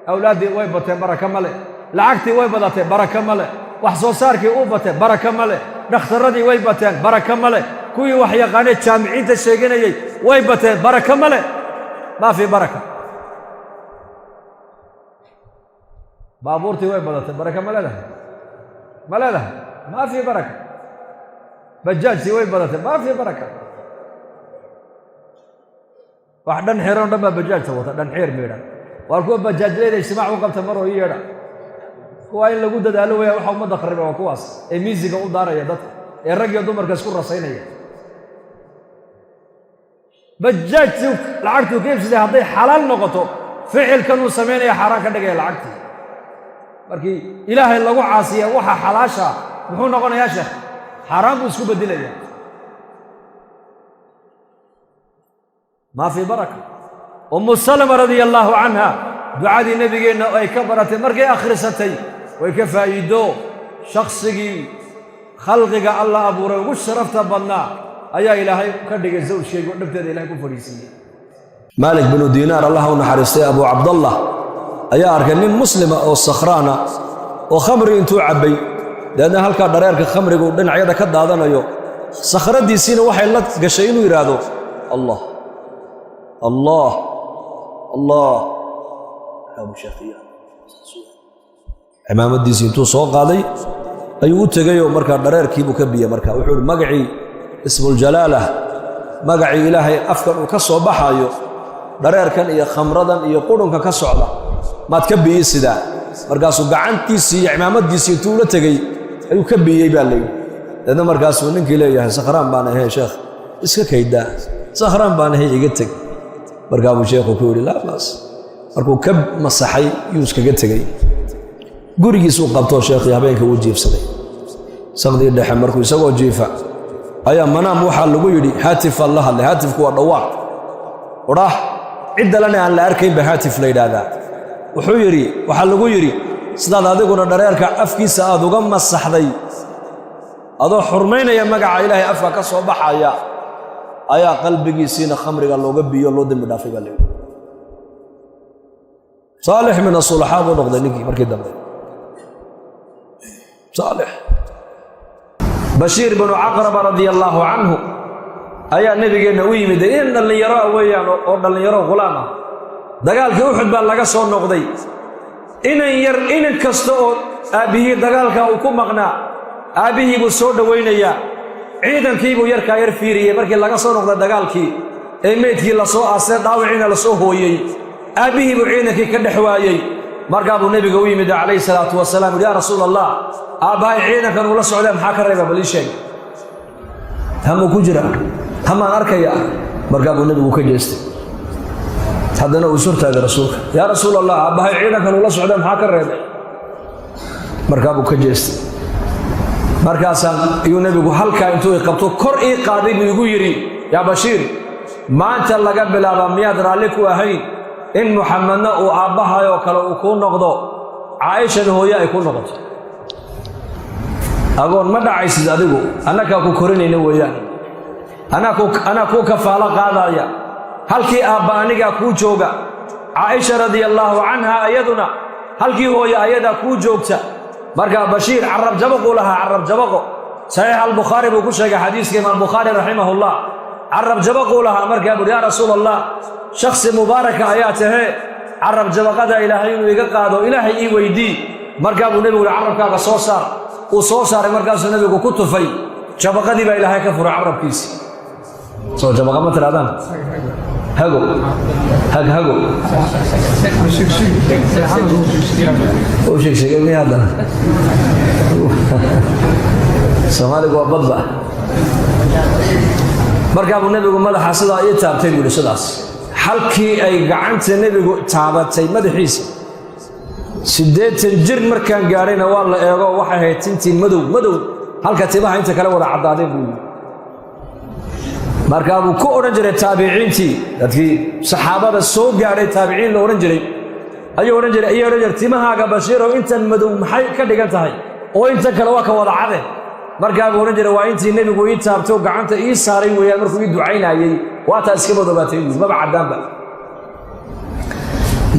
awlaaddii way bateen, baraka ma leh. Lacagtii way badatay, baraka ma leh. Wax soo saarkii uu batay, baraka ma leh. Dhakhtarradii way bateen, baraka ma leh. Kuwii wax yaqaanay, jaamiciinta sheeganayey way bateen, baraka ma leh. Maa fii baraka. Baabuurtii way badatay, baraka ma leedahay? Ma leedahay? Maa fii baraka. Bajaajtii way badatay, maa fii baraka. Wax dhan xiran o dhan baa bajaajta wata, dhan xiir miidhan. Waar kuwa bajaajleyda ijtimaac u qabta maroo ii yeedha. Kuwaa in lagu dadaalo weya. Waxa ummadda khariba waa kuwaas ee miisiga u daaraya dadka, ee rag iyo dumarka isku rasaynaya. Bajaajtii lacagtuu ka iibsaday hadday xalaal noqoto, ficilkanuu samaynaya xaaraan ka dhigaya lacagtii. Markii Ilaahay lagu caasiya waxa xalaashaa, muxuu noqonayaa, sheekh? Xaaraan buu isku beddelaya. Maa fii baraka. Ummu Salama radia allaahu canha ducadii nebigeenna ay ka baratay markay akhrisatay, way ka faa'iido. Shakhsigii khalqiga Alla abuuray ugu sharafta badnaa ayaa Ilaahay ka dhigay zawjkeyga oo dhabteeda Ilahay ku fadhiisiiyey. Maalik binu Diinaar, Allah u naxariistay, Abu Cabdallah, ayaa arkay nin muslima oo sakhraana oo khamri intuu cabbay, dabeedna halkaa dhareerka khamrigu dhinacyada ka daadanayo. Sakhradiisiina waxay la gashay inuu yidhaahdo "Allah, Allah, Allah". Cimaamadiisii intuu soo qaaday ayuu u tegayoo markaa dhareerkiibuu ka biyey. Marka wuxuu ihi, magacii ismuuljalaalah, magacii Ilaahay afkan uu ka soo baxaayo, dhareerkan iyo khamradan iyo qudhunka ka socda maad ka biyi sidaa? Markaasuu gacantiisii iyo cimaamadiisii intuu ula tegey ayuu ka biyey, baa layidhi. Deedna markaasuu ninkii leeyahay, "Sakhraan baan ahay, sheekh, iska kaydaa, sakhraan baan ahay, iga teg." Markaa buu sheekhu ku yidhi, "Laa baas." Markuu ka masaxay yuu iskaga tegey. Gurigiisuu qabtoo sheekhii habeenkii uu jiifsaday. Saqdii dhexe markuu isagoo jiifa ayaa manaam waxaa lagu yidhi, haatifaa la hadlay. Haatifku waa dhawaaq odhaah ciddalena aan la arkayn ba haatif la yidhaahdaa. Wuxuu yidhi, waxaa lagu yidhi, sidaad adiguna dhareerka afkiisa aad uga masaxday adoo xurmaynaya magaca Ilaahay afka ka soo baxaya, ayaa qalbigiisiina khamriga looga biyo, loo dembi dhaafay, baa layidhi. Saalix min asulaxaa buu noqday ninkii markii dambe, saalix. Bashiir binu Caqraba radia allaahu canhu ayaa nebigeenna u yimid. In dhallinyaro ah weeyaan, oo dhallinyaro ghulaam ah. Dagaalkii Uxud baa laga soo noqday. Inan yar, inan kasta oo aabbihii dagaalka uu ku maqnaa, aabbihii buu soo dhowaynayaa. Ciidankiibuu yarkaa yar fiiriyey markii laga soo noqday dagaalkii, ee meydkii la soo aasay, dhaawiciina la soo hooyey. Aabbihii buu ciidankii ka dhex waayey. Markaa buu nebiga u yimid calayhi salaatu wasalaam. Yidhi, "Yaa Rasuul Allah, aabbahay ciidankan uu la socdee, maxaa ka reeba? Bal ii sheeg, hamuu ku jira, hamaan arkaya." Markaa buu nebigu ka jeestay. Haddana uu ishortaagay rasuulka. "Yaa Rasuul Allah, aabbahay ciidankan uu la socdee, maxaa ka reebay?" Markaa buu ka jeestay. Markaasaan iyuu nebigu halkaa intuu i qabto kor ii qaaday buu igu yidhi, "Yaa Bashiir, maanta laga bilaabaa miyaad raalli ku ahayn in Muxamedna uu aabbahay oo kale uu kuu noqdo, Caa'ishana hooye ay ku noqoto? Agoon ma dhacaysid adigu, annakaa ku korinayna weeyaan, anaa kuu kafaalo qaadaya. Halkii aabba anigaa kuu jooga, Caa'isha radia allaahu canha iyaduna halkii hooye ayadaa kuu joogta." Markaa Bashiir carab jabaquu lahaa, carab jabaqo. Saxiix Albukhaari buu ku sheegay xadiiska Imaam Bukhaari raximahullah. Carab jabaquu lahaa. Markaa buuhi, "Yaa Rasuul Allah, shakhsi mubaaraka ayaa tahee, carab jabaqada Ilaahay inuu iga qaado Ilaahay ii weydii." Markaa buu nebigu uhi, "Carabkaaga soo saar." Uu soo saaray, markaasuu nebigu ku tufay. Jabaqadii baa Ilaahay ka furay carabkiisi. Soo jabaqa ma tirahdaan? Hago, hag, hago u sheegsheegay miya? Haddana Soomaaligu waa badba. Markaa buu nebigu madaxa sidaa ii taabtay, buu yidhi. Sidaas halkii ay gacanta nebigu taabatay madaxiisa, 80 jir markaan gaadhayna waa la eego, waxay ahayd tintii madow madow, halka timaha inta kale wada caddaadeen, buu yidhi. Markaa buu ku odhan jiray taabiciintii, dadkii saxaabada soo gaadhay, taabiciin la odhan jiray ayuu odhan jiray, ayay odhan jiray: "Timahaaga, Bashiirow, intan madow maxay ka dhigan tahay oo intan kale waa ka wada cade?" Markaa buu odhan jiray: "Waa intii nebigu ii taabto, gacanta ii saaray weeyaan markuu ii ducaynaayey. Waataa iska madoobaatay," buui, "maba caddaanba."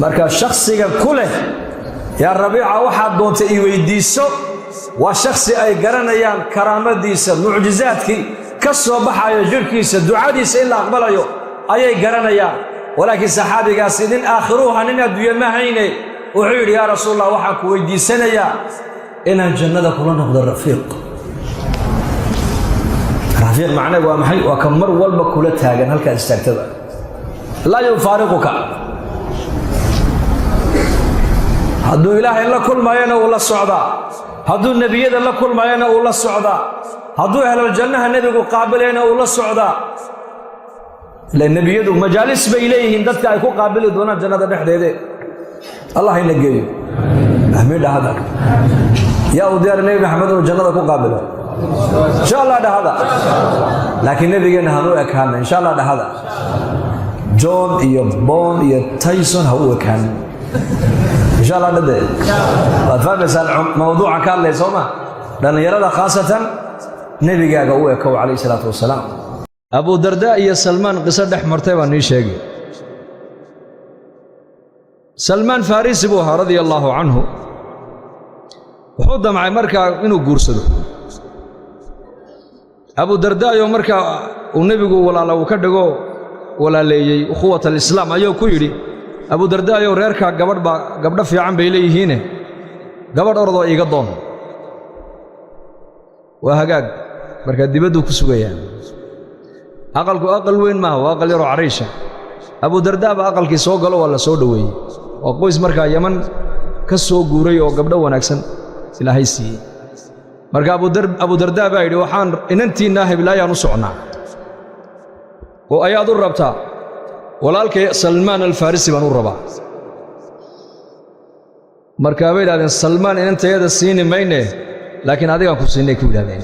Marka shakhsiga ku leh "Yaa Rabiica, waxaad doonta ii weydiiso" waa shakhsi ay garanayaan karaamadiisa, mucjizaadkii ka soo baxayo jidhkiisa, ducadiisa in la aqbalayo ayay garanayaan. Walaakiin saxaabigaasi nin aakhiruuha, nin adduunye ma hayne. Wuxuu yidhi: "Yaa Rasuulallah, waxaan ku weydiisanayaa inaan jannada kula noqdo rafiiq." Rafiiq macnaheedu waa maxay? Waa ka mar walba kula taagan halkaad istaagtaba, laa yufaariquka. Hadduu Ilaahay la kulmayana uu la socdaa, hadduu nebiyada la kulmayana uu la socdaa, hadduu ahluljannaha nebigu qaabilayna uu la socdaa. Ila nebiyadu majaalis bay leeyihiin dadka ay ku qaabili doonaan jannada dhexdeede. Allah ina geeyo. Amiin dhahada. Yaa uu diyaar Nebi Maxamed inuu jannada ku qaabilo? Insha Allah dhahada. Laakiin nebigeenna hanu ekaana, insha Allah dhahada. John iyo Bon iyo Tyson ha u ekaanin, insha Allah dhade. Waad fahmaysaan mawduucan ka hadlaya, soo ma? Dhallinyarada khaasatan, nebigaaga u ekow, calayhi salaatu wasalaam. Abu Darda iyo Salmaan qiso dhex martay baan nii sheegay. Salmaan Farisi buu ahaa, radia allaahu canhu. Wuxuu damcay markaa inuu guursado Abu Dardaayo. Markaa uu nebigu walaala uu ka dhigo, walaaleeyey, ukhuwat alislaam, ayuu ku yidhi: "Abu Dardaayow, reerkaa gabadh baa, gabdho fiican bay leeyihiine, gabadh ordoo iiga doon." Waa hagaag. Markaa dibadduu ku sugayaa. Aqalku aqal weyn maaha, waa aqal yaroo cariisha. Abu Dardaa baa aqalkii soo galo, waa la soo dhoweeyey. Waa qoys markaa Yaman ka soo guuray oo gabdho wanaagsan Ilaahay siiyey. Marka Abu Dardaa baa yidhi: "Waxaan inantiinnaa heblaayaan u socnaa oo ayaad u rabtaa?" "Walaalkay Salmaan Alfarisi baan u rabaa." Markaa bay yidhahdeen: "Salmaan inantayada siini mayne, laakiin adigaan ku siinay," ku yidhahdeen.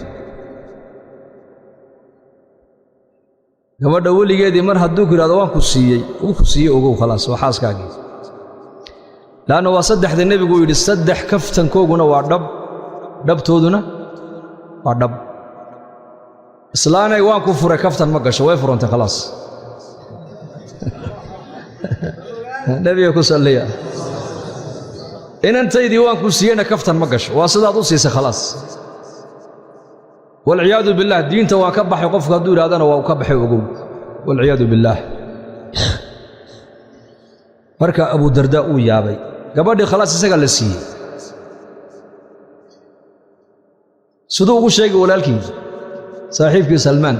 Gabadha weligeedii mar hadduu ku yidhahdo "waan ku siiyey", uu ku siiyey, ogow, khalaas, waa xaaskaagii. Le'anna waa saddexda nebigu yidhi: "Saddex kaftankooguna waa dhab, dhabtooduna waa dhab." "Islaanay, waan ku furay," kaftan ma gasho, way furantay, khalaas. Nebiga ku salliya. "Inantaydii waan ku siiyeyna" kaftan ma gasho, waa sidaad u siisay, khalaas. Walciyaadu billaah, "Diinta waan ka baxay" qofku hadduu yidhahdana, waa uu ka baxay, ogow, walciyaadu billaah. Marka Abu Dardaa uu yaabay, gabadhii khalaas isagaa la siiyey. Siduu ugu sheegay walaalkii, saaxiibkii Salmaan?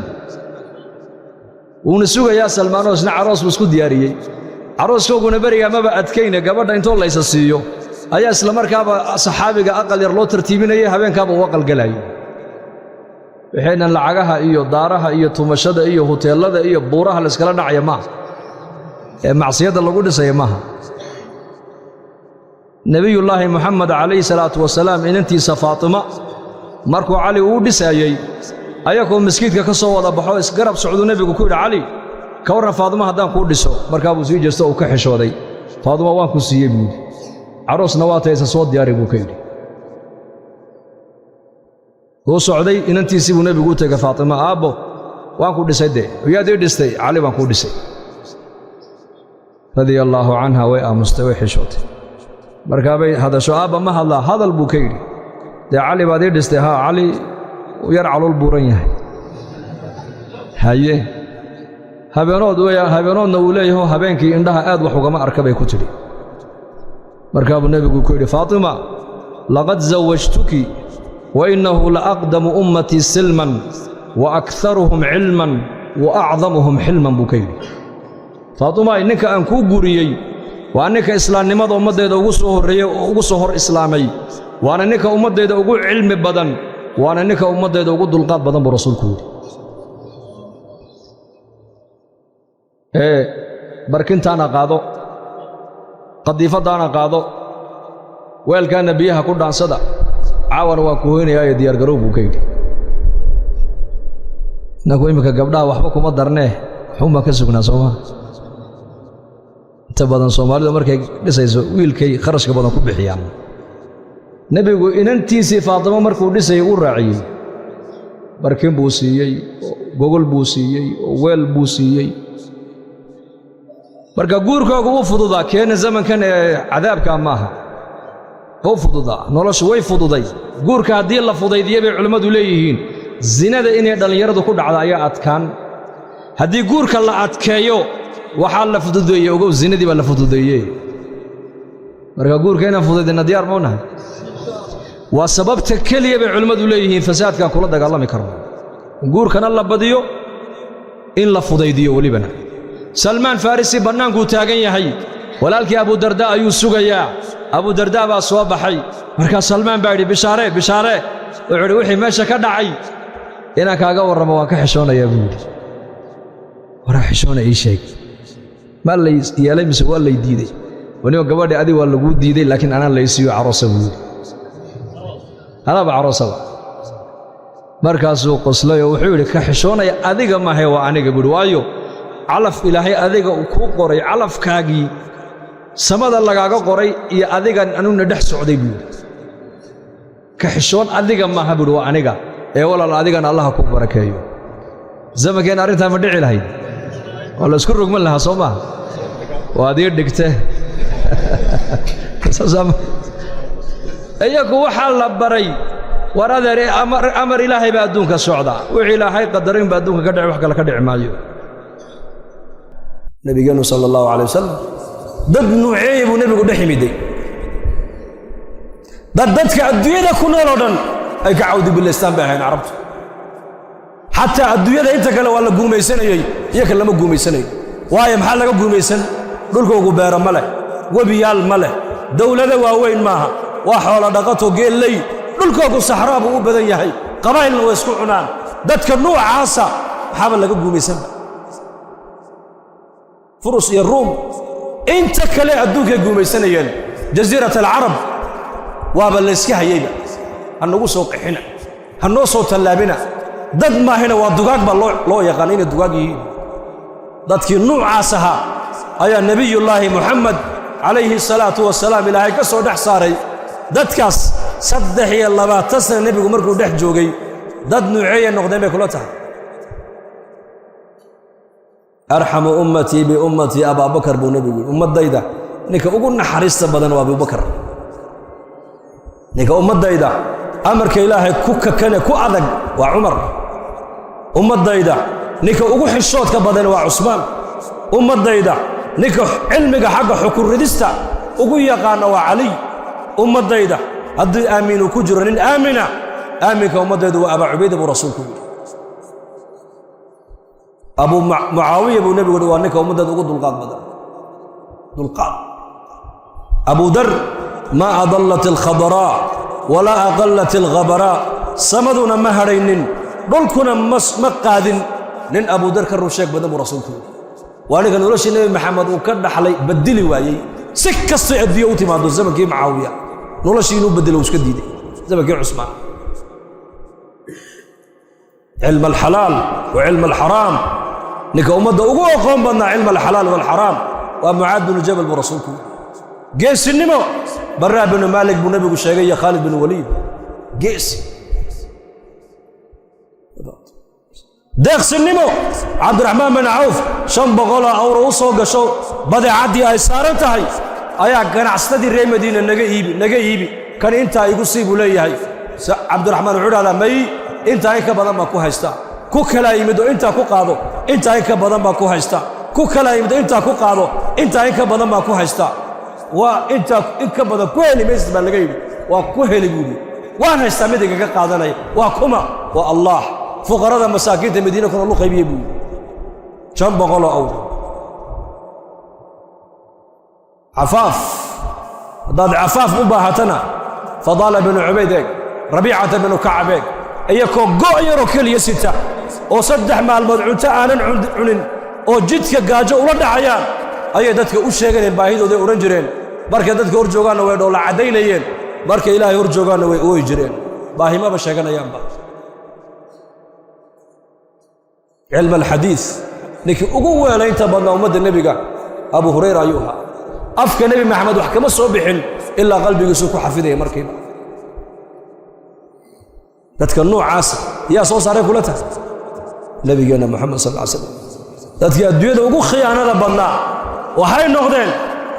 Wuuna sugayaa Salmaanoo isna caroos buu isku diyaariyey. Carooskooguna berigaa maba adkayne, gabadha intoo laysa siiyo ayaa isla markaaba saxaabiga aqal yar loo tartiibinayay, habeenkaaba u aqalgelayay. Waxaynan lacagaha iyo daaraha iyo tumashada iyo huteellada iyo buuraha layskala dhacaya maaha, ee macsiyadda lagu dhisaya maaha. Nebiyullaahi Moxamed calayhi salaatu wasalaam inantiisa Faatima markuu Cali uu dhisaayey, ayakoo maskiidka ka soo wada baxo isgarab socduu nebigu ku yidhi: "Cali, ka warran Faaduma haddaan kuu dhiso?" Markaa buu sii jeesto, uu ka xishooday. "Faaduma waan ku siiyey," buu yidhi, "caroosna waa taysa, soo diyaari," buu ka yidhi. Wuu socday, inantiisii buu nebigu u tegay Faatima. "Aabbo, waan ku dhisay." "Dee yaad ii dhistay?" "Cali baan kuu dhisay," radia allaahu canha. Way aamustay, way xishootay. Markaabay hadasho. "Aabba, ma hadlaa?" "Hadal," buu ka yidhi. "Dee Cali baad ii dhistay?" "Haa, Cali yar calool buuran yahay." "Haye, habeenood weeyaan, habeenoodna uu leeyaho, habeenkii indhaha aad wax ugama arka," bay ku tidhi. Markaa buu nebigu ku yidhi: "Faatima, laqad zawajtuki Wa innahu la aqdamu ummatii silman wa akharuhum cilman wa acdamuhum xilman, buu ka yidhi. Faatumaay, ninka aan kuu guuriyey waa ninka islaamnimada ummaddeeda ugu soo horreeyey oo ugu soo hor islaamay, waana ninka ummaddeeda ugu cilmi badan, waana ninka ummaddeeda ugu dulqaad badan, buu rasuulku yidhi. Ee barkintaana qaado, qadiifaddaana qaado, weelkaanna biyaha ku dhaansada, caawana waan ku hoynayaayo diyaargarow, buu ka yidhi. Innaku iminka gabdhaha waxba kuma darnee, waxuun baan ka sugnaa, soomaa? Inta badan soomaalidu markay dhisayso wiilkay kharashka badan ku bixiyaan. Nebigu inantiisii Faatimo markuu dhisayay uu raaciyey, barkin buu siiyey, oo gogol buu siiyey, oo weel buu siiyey. Marka guurkooga u fududaa keena zamankan ee cadaabkaa maaha, u fududaa, noloshu way fududay. Guurka haddii la fudaydiya, bay culimmadu leeyihiin, zinada inay dhallinyaradu ku dhacda ayaa adkaan. Haddii guurka la adkeeyo, waxaa la fududeeyey, ogow, zinadii baa la fududeeye. Marka guurka inaan fudaydina diyaar mau nahay? Waa sababta keliya, bay culimmadu leeyihiin, fasaadkaan kula dagaalami karno, guurkana la badiyo, in la fudaydiyo welibana. Salmaan Farisi bannaankuu taagan yahay, walaalkii Abudarda ayuu sugayaa. Abudarda baa soo baxay. Markaa Salmaan baa yidhi, "Bishaare, bishaare." Wuxuu idhi, "Wixii meesha ka dhacay inaan kaaga warramo waan ka xishoonayaa," buu yidhi. "Waraa xishoona, ii sheeg, maa lay yeelay mise waa lay diiday?" "Waniba gabadhi adig waa laguu diiday, laakiin anaa laysiiyo caroosa," buu yidhi, "anaaba caroosaba." Markaasuu qoslay oo wuxuu yidhi, "Ka xishoonaya adiga maahe, waa aniga," buu yidhi. "Waayo, calaf Ilaahay adiga uu kuu qoray, calafkaagii samada lagaaga qoray iyo adigan anuguna dhex socday," buu yidhi. "Ka xishoon adiga maaha," buu yidhi, "waa aniga. Ee walaal, adigana Allaha kuu barakeeyo." Zamankeenna arrintaa ma dhici lahayd? Waa la isku rogman lahaa, soo maaha? Waad ii dhigte. Iyagu waxaa la baray, war adeer, amar Ilaahay baa adduunka socda, wixii Ilaahay qadarin baa adduunka ka dhici, wax kale ka dhici maayo. Nabigeennu sala allahu calay wasalam dad nuuceeya buu nebigu dhex yimiday? Dad dadka adduunyada ku nool oo dhan ay ka cawdi bilaystaan bay ahayn Carabtu. Xataa adduunyada inta kale waa la guumaysanayey, iyaka lama guumaysanayo. Waayo, maxaa laga guumaysan? Dhulkoogu beero ma leh, webiyaal ma leh, dowlado waaweyn maaha, waa xoolo dhaqato, geelley. Dhulkoogu saxraa buu u badan yahay, qabaa'ilna way isku cunaan. Dadka nuucaasa maxaaba laga guumaysanba? Furus iyo Ruum inta kale adduunkay guumaysanayeen, Jasiirat Alcarab waaba layska hayeyba. Ha nagu soo qixina, ha noo soo tallaabina, dad maahina waa dugaag baa loo yaqaana inay dugaag yihiin. Dadkii nuucaas ahaa ayaa Nebiyullaahi Muxamed calayhi salaatu wasalaam Ilaahay ka soo dhex saaray. Dadkaas 23 sana nebigu markuu dhex joogay, dad nuuceeyay noqdeen bay kula tahay? "Arxamu ummatii biummatii Abaabakar," buu nebigu yidhi. Ummaddayda ninka ugu naxariista badan waa Abubakar. Ninka ummaddayda amarka Ilaahay ku kakane ku adag waa Cumar. Ummaddayda ninka ugu xishoodka badan waa Cusmaan. Ummaddayda ninka cilmiga xagga xukun ridista ugu yaqaana waa Caliy. Ummaddayda haddii aaminu ku jiro nin aamina, aaminka ummaddaydu waa Abaa Cubayda, buu rasuulku yidhi. Abuu Mucaawiya buu nebigu yidhi waa ninka ummaddayda ugu dulqaad badan, dulqaad. Abu Dar, "Maa adallat alkhadraa walaa aqallat alghabaraa," samaduna ma hadhaynin, dhulkuna ma qaadin nin Abudar ka run sheeg badan, buu rasuulku yidhi. Waa ninka noloshii Nebi Maxamed uu ka dhaxlay bedeli waayey, si kastay adduunya u timaado. Zamankii Mucaawiya noloshii inuu bedelo uu iska diiday. Zamankii Cusmaan, cilm alxalaal wa cilm alxaraam, ninka ummadda ugu aqoon badnaa cilm alxalaal walxaraam waa Mucaad binu Jabal, buu rasuulku yidhi. Geesinimo, Baraa binu Maalik buu nebigu sheegay iyo Khaalid binu Waliid, geesi. Deeqsinimo, Cabdiraxmaan bin Cawf 500oo awro u soo gasho, badeecaddii ay saaran tahay ayaa ganacsatadii reer Madiina, "Naga iibi, naga iibi, kan intaa igu sii," buu leeyahay. Cabdiraxmaan wuxuu dhahdaa, "May, intaa in ka badan baan ku haystaa." Ku kalaa yimid oo, "Intaa ku qaado." "Intaa in ka badan baan ku haystaa." Ku kalaa yimid oo, "Intaa ku qaado." "Intaa in ka badan baan ku haystaa." "Waa intaa in ka badan ku heli maysid," baa laga yidhi. "Waa ku heli," buu yidhi. Waan haystaa mid igaga qaadanaya. Waa kuma? Waa Allah. Fuqarada masaakiinta Madiina kuna lu qaybiyey buu yidhi, 500 awr. Cafaaf, haddaad cafaaf u baahatana, Fadaala binu Cubayd eeg, Rabiicata binu Kacab eeg, iyakoo go' yaroo keliya sita oo 3 maalmood cunto aanan cunin oo jidka gaajo ula dhacayaan ayay dadka u sheeganeen baahidooday odhan jireen. Markay dadka hor joogaanna way dhoolla caddaynayeen, markay Ilaahay hor joogaanna way ooyi jireen. Baahimaba sheeganayaanba. Cilm alxadiis ninkii ugu weelaynta badnaa ummadda nebiga Abu Hurayra ayuu ahaa. Afka Nebi Maxamed wax kama soo bixin ilaa qalbigiisuu ku xafidaya markiiba. Dadka noocaasa yaa soo saaray kula tahay? Nabigeenna Moxamed sal ly slam. Dadkii adduunyada ugu khiyaanada badnaa waxay noqdeen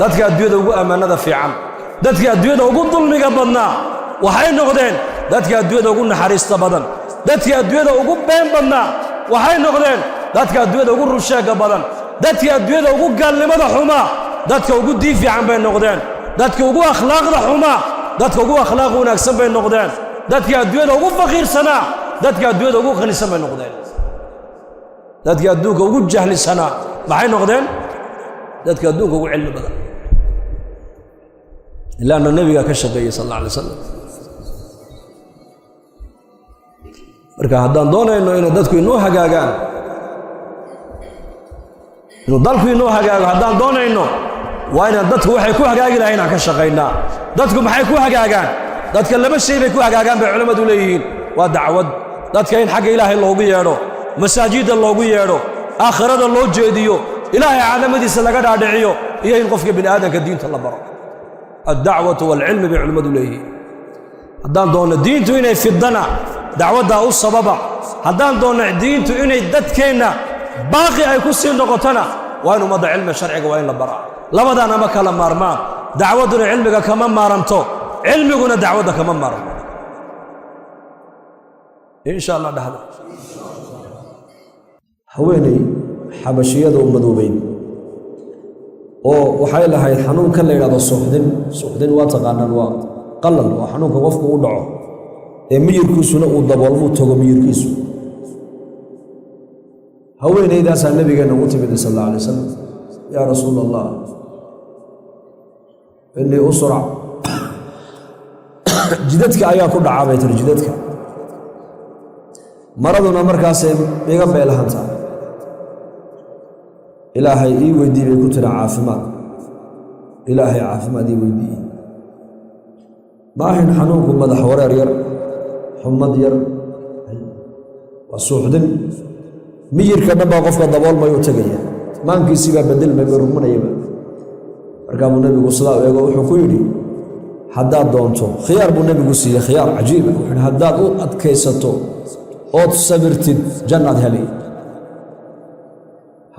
dadka adduunyada ugu ammaanada fiican. Dadkii adduunyada ugu dulmiga badnaa waxay noqdeen dadka adduunyada ugu naxariista badan. Dadkii adduunyada ugu been badnaa waxay noqdeen dadka adduunyada ugu runsheegga badan. Dadkii adduunyada ugu gaalnimada xumaa dadka ugu diin fiican bay noqdeen. Dadka ugu akhlaaqda xumaa dadka ugu akhlaaq wanaagsan bay noqdeen. Dadkii adduunyada ugu faqiirsanaa dadka adduunyada ugu qanisan bay noqdeen. Dadkii adduunka ugu jahlisanaa maxay noqdeen? Dadka adduunka ugu cilmi badan. Ilaana nebigaa ka shaqeeyey sal alla alay wasalam. Marka haddaan doonayno inay dadku inoo hagaagaan, inuu dalku inoo hagaago haddaan doonayno, waa inaan dadku waxay ku hagaagi lahay inaan ka shaqaynaa. Dadku maxay ku hagaagaan? Dadka laba shay bay ku hagaagaan bay culammadu leeyihiin. Waa dacwad, dadka in xagga Ilaahay loogu yeedho, masaajidda loogu yeedho, aakhirada loo jeediyo, Ilaahay cadamadiisa laga dhaadhiciyo, iyo in qofka bini aadamka diinta la baro. Addacwatu waalcilmi bay culimmadu leeyihiin. Haddaan doonno diintu inay fidana, dacwaddaa u sababa. Haddaan doonno diintu inay dadkeenna baaqi ay ku sii noqotona, waa in ummadda cilmi sharciga waa in la baraa. Labadaana ma kala maarmaan. Dacwadduna cilmiga kama maaranto, cilmiguna dacwadda kama maarmo. Insha Allah dhahda. Haweeney xabashiyada u madoobeyn oo waxay lahayd xanuunkan la yidhahdo suuxdin. Suuxdin waa taqaanaan, waa qalal, waa xanuunka qofku u dhaco ee miyirkiisuna uu daboolmuu tago miyirkiisu. Haweenaydaasaa nabigeenna ugu timid sal alla alay wasalam. Yaa rasuula allah, innii usrac, jidadka ayaa ku dhacaa bay tiri, jidadka maraduna markaasay iga beelahantaa. Ilaahay ii weydii bay ku tiri caafimaad. Ilaahay caafimaad ii weydiiyey. Ma ahayn xanuunku madax wareer yar, xumad yar, waa suuxdin. Miyirka dhan baa qofka daboolmayuu tegaya, maankiisii baa bedelmay, bay rugmanayaba. Markaa buu nebigu sidaa u eego, wuxuu ku yidhi haddaad doonto khiyaar buu nebigu siiyey, khiyaar cajiiba. Wuxuu yidhi haddaad u adkaysato ood sabirtid jannaad heli.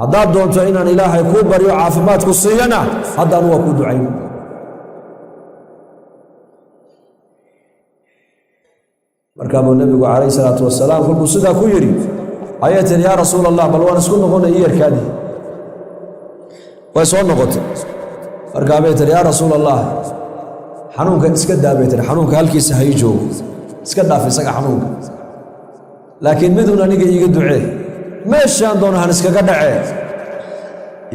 Haddaad doonto inaan Ilaahay kuu baryo caafimaadku siiyana, hadda anu waa kuu ducayn. Markaa buu nebigu calayhi salaatu wasalaam kolkuu sidaa ku yidhi ayay tiri yaa rasuul allah, bal waan isku noqonay iyarkaadii. Way soo noqotay. Markaa bay tiri yaa rasuul allah, xanuunka iska daa bay tiri, xanuunka halkiisa ha ii joogo, iska dhaaf isaga xanuunka, laakiin midun aniga iiga ducee, meeshaan doono han iskaga dhacee,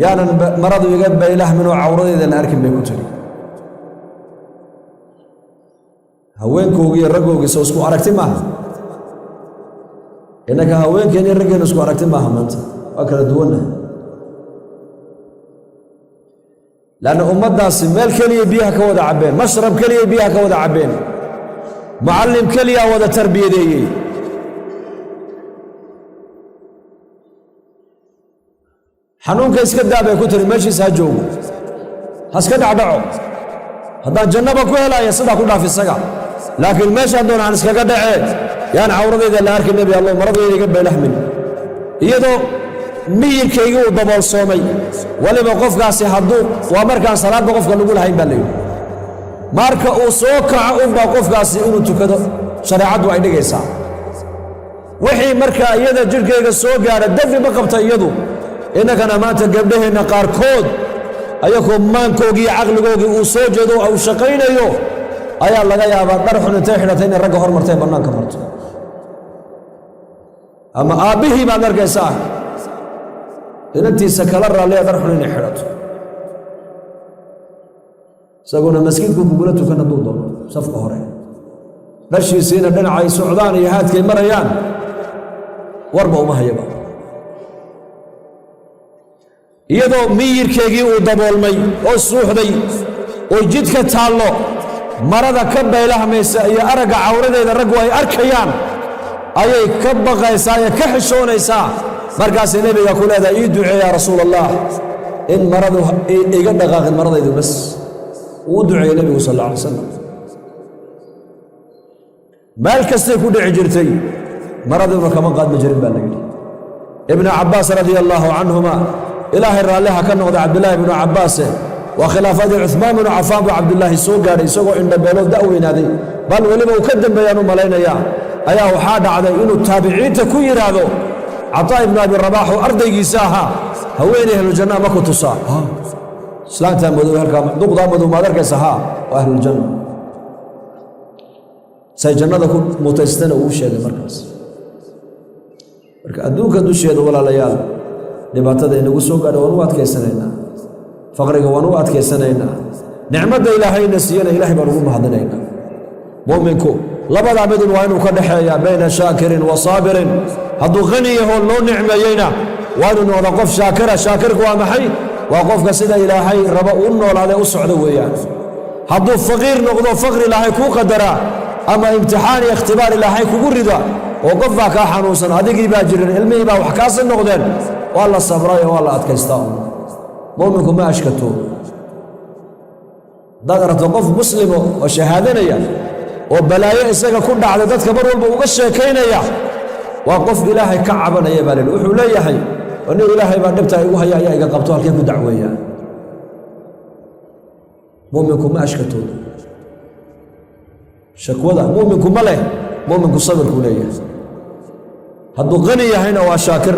yaanan maradu iga baylahmin oo cawradeeda la arkin bay ku tidhi. Haweenkoogii iyo raggoogii soo isku aragti maaha. Innaka haweenkeen iyo raggeenu isku aragti maaha maanta, waa kala duwannahay. Lanna ummaddaasi meel keliya biyaha ka wada cabbeen, mashrab keliya biyaha ka wada cabbeen, mucallim keliyaa wada tarbiyadeeyey. Xanuunka iska daa bay ku tiri, meeshiisa ha joogo, ha iska dhacdhaco, haddaan jannaba ku helaya sidaa ku dhaaf isaga, laakiin meeshaan doona han iskaga dhacee, yaan cawradayda la arkin nebi allow, maradayda iga beelahmin. Iyadoo miyirkaygii uu daboolsoomay waliba qofkaasi hadduu waa markaan salaadba qofka lagu lahayn baa layidhi, marka uu soo kaco unbaa qofkaasi inuu tukado shareecaddu ay dhigaysaa. Wixii markaa iyada jidhkayga soo gaadha dembi ma qabta iyadu. Innakana maanta gabdhaheenna qaarkood ayagoo maankoogii iyo caqligoogii uu soo jeedo uu shaqaynayo Ayaa laga yaabaa dhar xun intay xidhatay inay ragga hormartay, bannaanka marto. Ama aabbihii baad arkaysaa inantiisa kala raalliya dhar xun inay xidhato, isaguna maskiidku kugula tukan hadduu doono safka hore, dhashiisiina dhinacay socdaan iyo haadkay marayaan warba uma hayaba. Iyadoo miyirkeegii uu daboolmay oo suuxday oo jidka taallo, marada ka baylahmaysa iyo aragga cawradeeda raggu ay arkayaan ayay ka baqaysaa ee ka xishoonaysaa. Markaasay nebiga ku leedahay: "Ii ducee, yaa rasuul Allah, in maradu iga dhaqaaqin maradaydu." Bas, uu u duceeyey nebigu sal alla alay wasalam. Meel kastay ku dhici jirtay, maraduna kama qaadmi jirin baa la yidhi. Ibnu Cabbaas radia allaahu canhuma, Ilaahay raalliha ka noqda Cabdillaahi ibnu Cabbaase, waa khilaafadii Cuhmaan binu Cafaan buu Cabdulaahi soo gaadhay, isagoo indhabeeloo da' weynaaday, bal weliba uu ka dembeeyaan u malaynayaa. Ayaa waxaa dhacday inuu taabiciinta ku yidhaahdo Cataa ibnu Abi Rabaax oo ardaygiisa ahaa: "Haweeney ahlujanna ma ku tusaa? Islaantaa madow halkaa, duqdaa madow maad arkaysa? Haa, waa ahluljanna." Say jannada ku mutaystana uu sheegay markaas. Marka adduunka dusheeda, walaalayaal, dhibaatada inagu soo gaadha waan u adkaysanaynaa, faqriga waan u adkaysanaynaa, nicmadda Ilaahayna siiyana Ilahay baan ugu mahadinaynaa. Mu'minku labadaa midun waa inuu ka dhexeeyaa, bayna shaakirin wa saabirin. Hadduu qani yahoo loo nicmeeyeyna, waa inuu noqda qof shaakira. Shaakirku waa maxay? Waa qofka sida Ilaahay raba u noolaadee u socdo weeyaan. Hadduu faqiir noqdo, faqri Ilaahay kuu qadaraa ama imtixaan iyo ikhtibaar Ilaahay kugu rida, oo qof baa kaa xanuunsan, adigii baa jirin, ilmihii baa wax kaasi noqdeen, waa la sabrayo, waa la adkaystaa. Mu'minku ma ashkato. Haddaad aragto qof muslimo oo shahaadanaya oo balaayo isaga ku dhacday dadka mar walba uga sheekaynaya, waa qof Ilaahay ka cabanaya baa layihi. Wuxuu leeyahay: "Nin Ilaahay baa dhibtaa igu haya, ayaa iga qabto, halkee ku dacweeyaa?" Mu'minku ma ashkatoodo, shakwada mu'minku ma leh. Mu'minku sabirkuu leeyahay. Hadduu qani yahayna waa shaakir.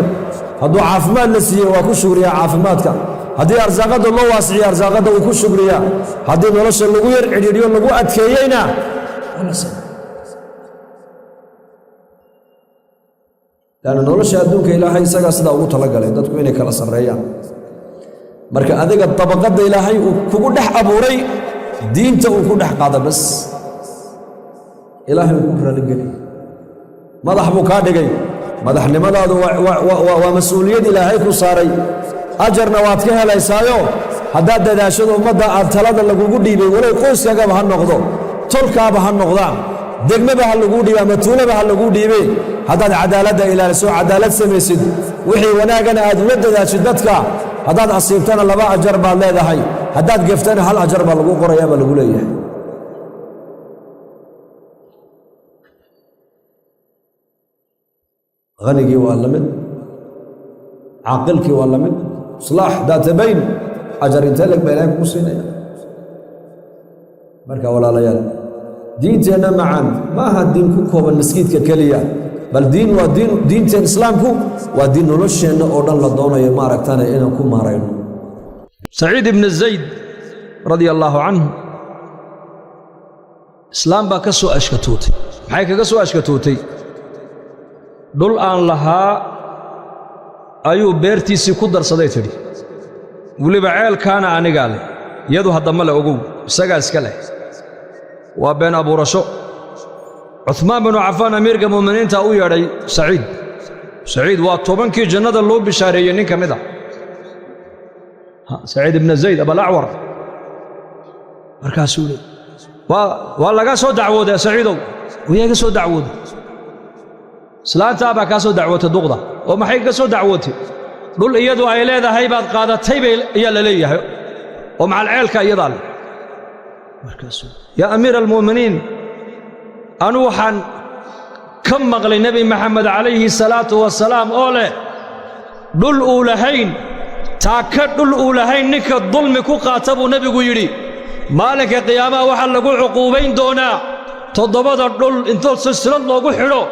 Hadduu caafimaad la siiyey, waa ku shugriyaa caafimaadka. Haddii arsaaqadda loo waasiciyo, arsaaqadda wuu ku shugriyaa. Haddii nolosha lagu yar cidhiidhiyo, lagu adkeeyeyna, waa la sabra, lanna nolosha adduunka Ilaahay isagaa sidaa ugu talagalay dadku inay kala sarreeyaan. Marka adiga dabaqadda Ilaahay uu kugu dhex abuuray, diinta uu ku dhex qaada, bas, Ilaahay uu ku raaligeliy. Madax buu kaa dhigay. Madaxnimadaadu waa mas-uuliyad Ilaahay ku saaray, ajarna waad ka helaysaayo haddaad dadaashado ummadda aad talada lagugu dhiibay, walow qoyskagaba ha noqdo, tolkaaba ha noqdaan, degmaba ha laguu dhiibay ama tuulaba ha laguu dhiibay, haddaad cadaaladda ilaaliso, cadaalad samaysid, wixii wanaagana aad ula dadaashid dadka, haddaad asiibtana laba ajar baad leedahay, haddaad geftana hal ajar baa lagu qorayaa baa lagu leeyahay. Hanigii waa la mid, caaqilkii waa la mid. Islaax daata bayn, ajar intee leg baa Ilahay kugu siinaya. Marka walaalayaal, diinteenna macan ma aha diin ku kooban maskiidka keliya, bal diin waa diin. Diinteen Islaamku waa diin nolosheenna oo dhan la doonayo, maaragtana, inaan ku maarayno. Saciid ibn Zayd radia allaahu canhu islaam baa ka soo ashkatootay. Maxay kaga soo ashkatootay? Dhul aan lahaa ayuu beertiisii ku darsaday, tidhi. Weliba ceelkaana anigaa leh, iyadu haddama le, ogow, isagaa iska leh. Waa been abuurasho. Cuhmaan binu Cafaan, amiirka mu'miniinta, u yeedhay Saciid. Saciid waa 10kii jannada loo bishaareeyey nin ka mid a, Saciid ibna Zayd Abalacwar. Markaasuu le: "Waa laga soo dacwooday, Saciidow." "Wayaa iga soo dacwooday?" "Islaantaa baa kaa soo dacwootay, duqda." "Oo maxay ka soo dacwootay?" "Dhul iyadu ay leedahay baad qaadatay bay ayaa la leeyahay, oo macal ceelka iyadaa leh." Markaasuu: "Yaa amiira almu'miniin, anu waxaan ka maqlay Nebi Maxamed calayhi salaatu wasalaam oo leh dhul uu lahayn, taaka dhul uu lahayn ninka dulmi ku qaata, buu nebigu yidhi, maalinka qiyaamaha waxaa lagu cuquubayn doonaa toddobada dhul intoo silsilad loogu xidho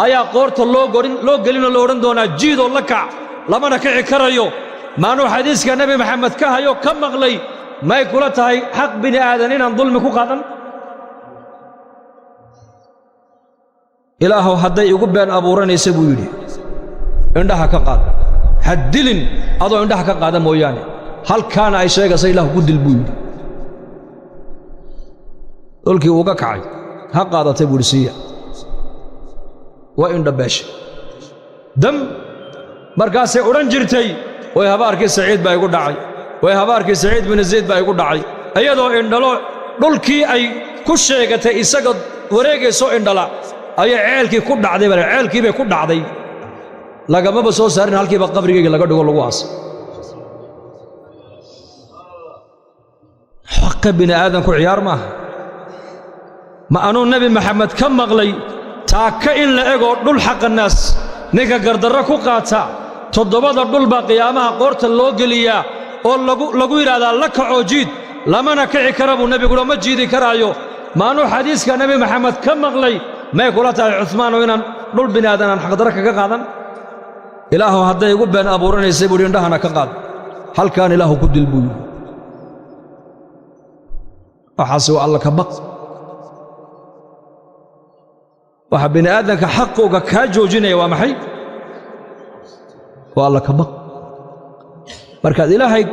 ayaa qoorta loo gelinoo la odhan doonaa jiidoo la kac, lamana kici karayo. Maanuu xadiiska Nebi Maxamed ka hayo ka maqlay, may kula tahay xaq bini aadan inaan dulmi ku qaadan?" Ilaahow, hadday igu been abuuranaysa, buu yidhi, indhaha ka qaad. Ha dilin adoo indhaha ka qaada mooyaane. Halkaana ay sheegaysa Ilahu ku dil, buu yidhi. Dhulkii uuga kacay. Ha qaadatay, buu yidhi, siiya. Waa indhabeeshay dam. Markaasay odhan jirtay: "Way habaarkii Saciid baa igu dhacay, way habaarkii Saciid binu Zayd baa igu dhacay." Iyadoo indhalo dhulkii ay ku sheegatay isaga wareegayso indhala ayay ceelkii ku dhacday. Bale ceelkii bay ku dhacday, lagamaba soo saarin. Halkiiba qabrigayga laga dhigo, lagu aasay. Xaqa bini aadamku ciyaar maaha. Ma anuu Nebi Maxamed ka maqlay taaka in la egoo dhul xaqa naas ninka gardarro ku qaata, toddobada dhul baa qiyaamaha qoorta loo geliyaa oo lagu yidhaahdaa la kacoo jiid, lamana kici kara, buu nebiguna ma jiidi karaayo. Maanuu xadiiska Nebi Maxamed ka maqlay, may kula tahay, Cuhmaanow, inaan dhul bini aadan aan xaqdarro kaga qaadan? Ilaahu hadday igu been abuuranaysay, buuhi, indhahana ka qaad, halkaan Ilaahu ku dil, buu yidhi. Waxaase waa Alla ka baq. Waxa bini aadamka xaqooga kaa joojinaya waa maxay? Waa Alla ka baq. Markaad Ilaahay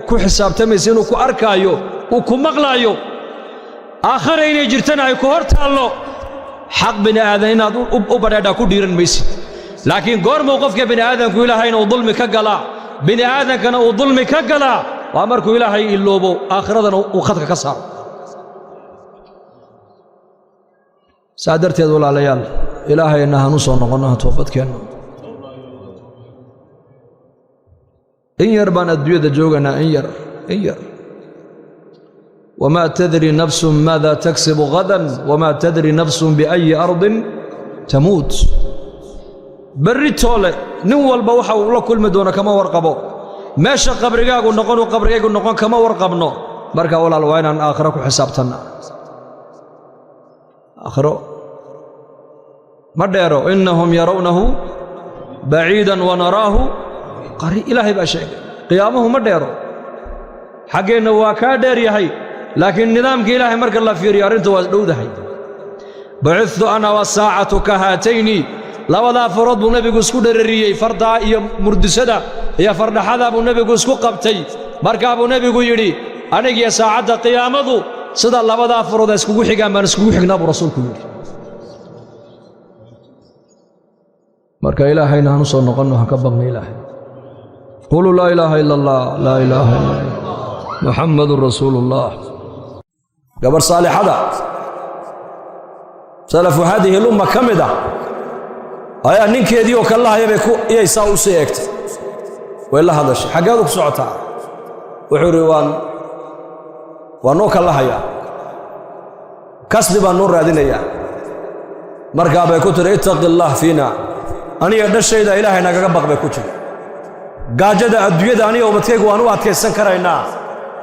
ku xisaabtamaysa inuu ku arkaayo, uu ku maqlaayo, aakhara inay jirtana ay ku hor taallo, xaq bini aadan inaad u badheedhaa ku dhiiran maysid. Laakiin goormuu qofka bini aadamku Ilaahayna uu dulmi ka galaa, bini aadankana uu dulmi ka galaa? Waa markuu Ilaahay iloobo, aakhiradana uu khadka ka saaro. Saa darteed, walaalayaal, Ilaahayna hanu soo noqonno, ha toobadkeenno. In yar baan adduunyada jooganaa, in yar, in yar. Wamaa tadri nafsun maada taksibu hadan, wamaa tadri nafsun biayi ardin tamuut. Berri toole nin walba waxa uu la kulmi doono kama warqabo. Meesha qabrigaagu noqonuu qabrigaygu noqon kama warqabno. Marka walaal, waa inaan aakhiro ku xisaabtanna. Aakhiro ma dheero. Innahum yarawnahu baciidan wanaraahu qari. Ilaahay baa sheegay qiyaamuhu ma dheero. Xaggeenna waa kaa dheer yahay, laakiin nidaamka Ilaahay marka la fiiriyo arrintu waa dhowdahay. Bucidtu ana wasaacatu ka haatayni. Labadaa farood buu nebigu isku dherariyey, fardaa iyo murdisada iyo fardhaxadaa buu nebigu isku qabtay. Markaa buu nebigu yidhi: anigiyo saacadda qiyaamadu sida labadaa farood ay iskugu xigaan baan iskugu xignaa, buu rasuulku yidhi. Marka Ilaahayna hanu soo noqonno, ha ka baqna Ilaahay. Quluu laa ilaaha ila allah, laa ilaaha illa allah, Muxammadun rasuulu ullah. Gabarh saalixada salafu haadihi lumma ka mid ah ayaa ninkeedii oo kallahaya bay iyay saa u sii eegtay. Way la hadashay: xaggeedu ku socotaa? Wuxuu idhi: waan noo kallahayaa, kasbi baan noo raadinayaa. Markaa bay ku tiri: ittaqi allaah fiina, aniga dhashayda Ilaahay nagaga baq, bay ku tiri. Gaajada adduunyada aniga ubadkaygu waan u adkaysan karaynaa,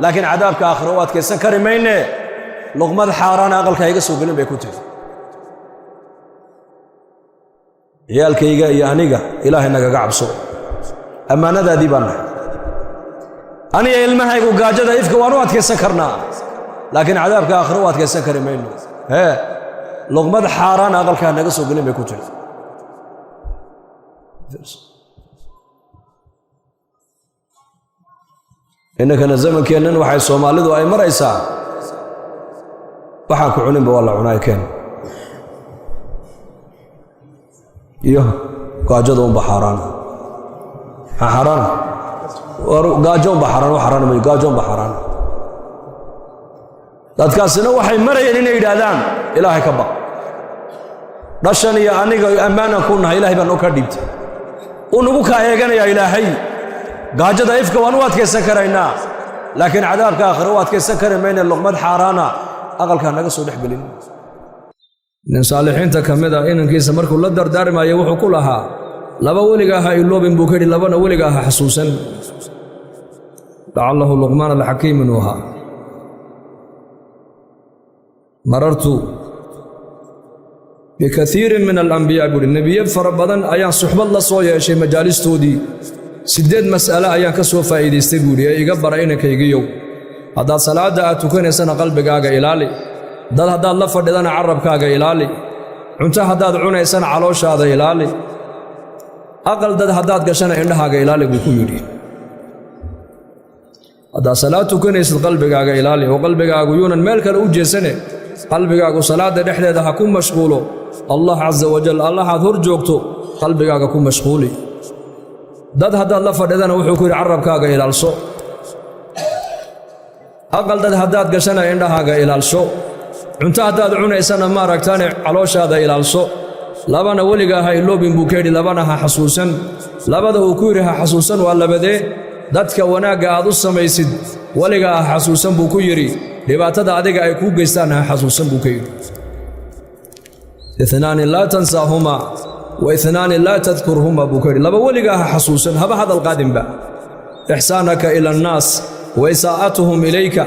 laakiin cadaabka aakhiro u adkaysan kari mayne. Luqmad xaaraana aqalka iga soo gelin, bay ku tiri. Ciyaalkayga iyo aniga Ilaahay nagaga cabso, ammaanadaadii baan nahay. Aniga ilmahaygu gaajada ifka waan u adkaysan karnaa, laakiin cadaabka aakhiro u adkaysan kari mayno. Hee, luqmad xaaraana aqalkaa naga soo gelin, bay ku tiri. Innankana zamankeennan waxay Soomaalidu ay maraysaa waxaan ku cuninba waa la cunaay keen iyo gaajada unba xaaraana. Maxaa xaaraana? Gaajo unba xaaraan, wax xaaraana mayo, gaajo unba xaaraana. Dadkaasina waxay marayeen inay yidhaahdaan: Ilaahay ka baq, dhashan iyo aniga ammaanan ku nahay, Ilahay baan noo kaa dhiibtay, uu nagu kaa eeganayaa Ilaahay. Gaajada ifka waan u adkaysan karaynaa, laakiin cadaabka aakhiro u adkaysan kari mayne. Luqmad xaaraana aqalkaa naga soo dhex gelin. Nin saalixiinta ka mid a inankiisa markuu la dardaarmayo wuxuu ku lahaa: laba weligaa ha iloobin, buu ka yidhi, labana weligaa ha xasuusan. Lacallahu Luqmaan alxakiim inuu ahaa. Marartu bikaiirin min alambiyaa, buuhi, nebiye fara badan ayaan suxbad la soo yeeshay majaalistoodii. 8 mas'ale ayaan ka soo faa'iidaystay, buuhi, ee iga bara inankaygiyow. Haddaad salaadda aad tukanaysana qalbigaaga ilaali, dad haddaad la fadhidana carabkaaga ilaali, Cunto haddaad cunaysana calooshaada ilaali. Aqal dad haddaad gashana indhahaaga ilaali, buu ku yidhi. Haddaad salaad tukanaysid, qalbigaaga ilaali, oo qalbigaagu yuunan meel kale u jeesane. Qalbigaagu salaadda dhexdeeda ha ku mashquulo Allah casa wajal. Allahaad hor joogto qalbigaaga ku mashquuli. Dad haddaad la fadhidana, wuxuu ku yidhi, carabkaaga ilaalso. Aqal dad haddaad gashana indhahaaga ilaalsho. Cunto haddaad cunaysana, maaragtaane, calooshaada ilaalso. Labana weligaa ha iloobin, buu ka yidhi, labana ha xasuusan. Labada uu ku yidhi ha xasuusan waa labadee? Dadka wanaagga aad u samaysid weligaa ha xasuusan, buu ku yidhi. Dhibaatada adiga ay kuu geystaan ha xasuusan, buu ka yidhi. اثنان لا تنساهما واثنان لا تذكرهما, buu ka yidhi. Laba weligaa ha xasuusan, haba hadal qaadinba: إحسانك إلى الناس وإساءتهم إليك.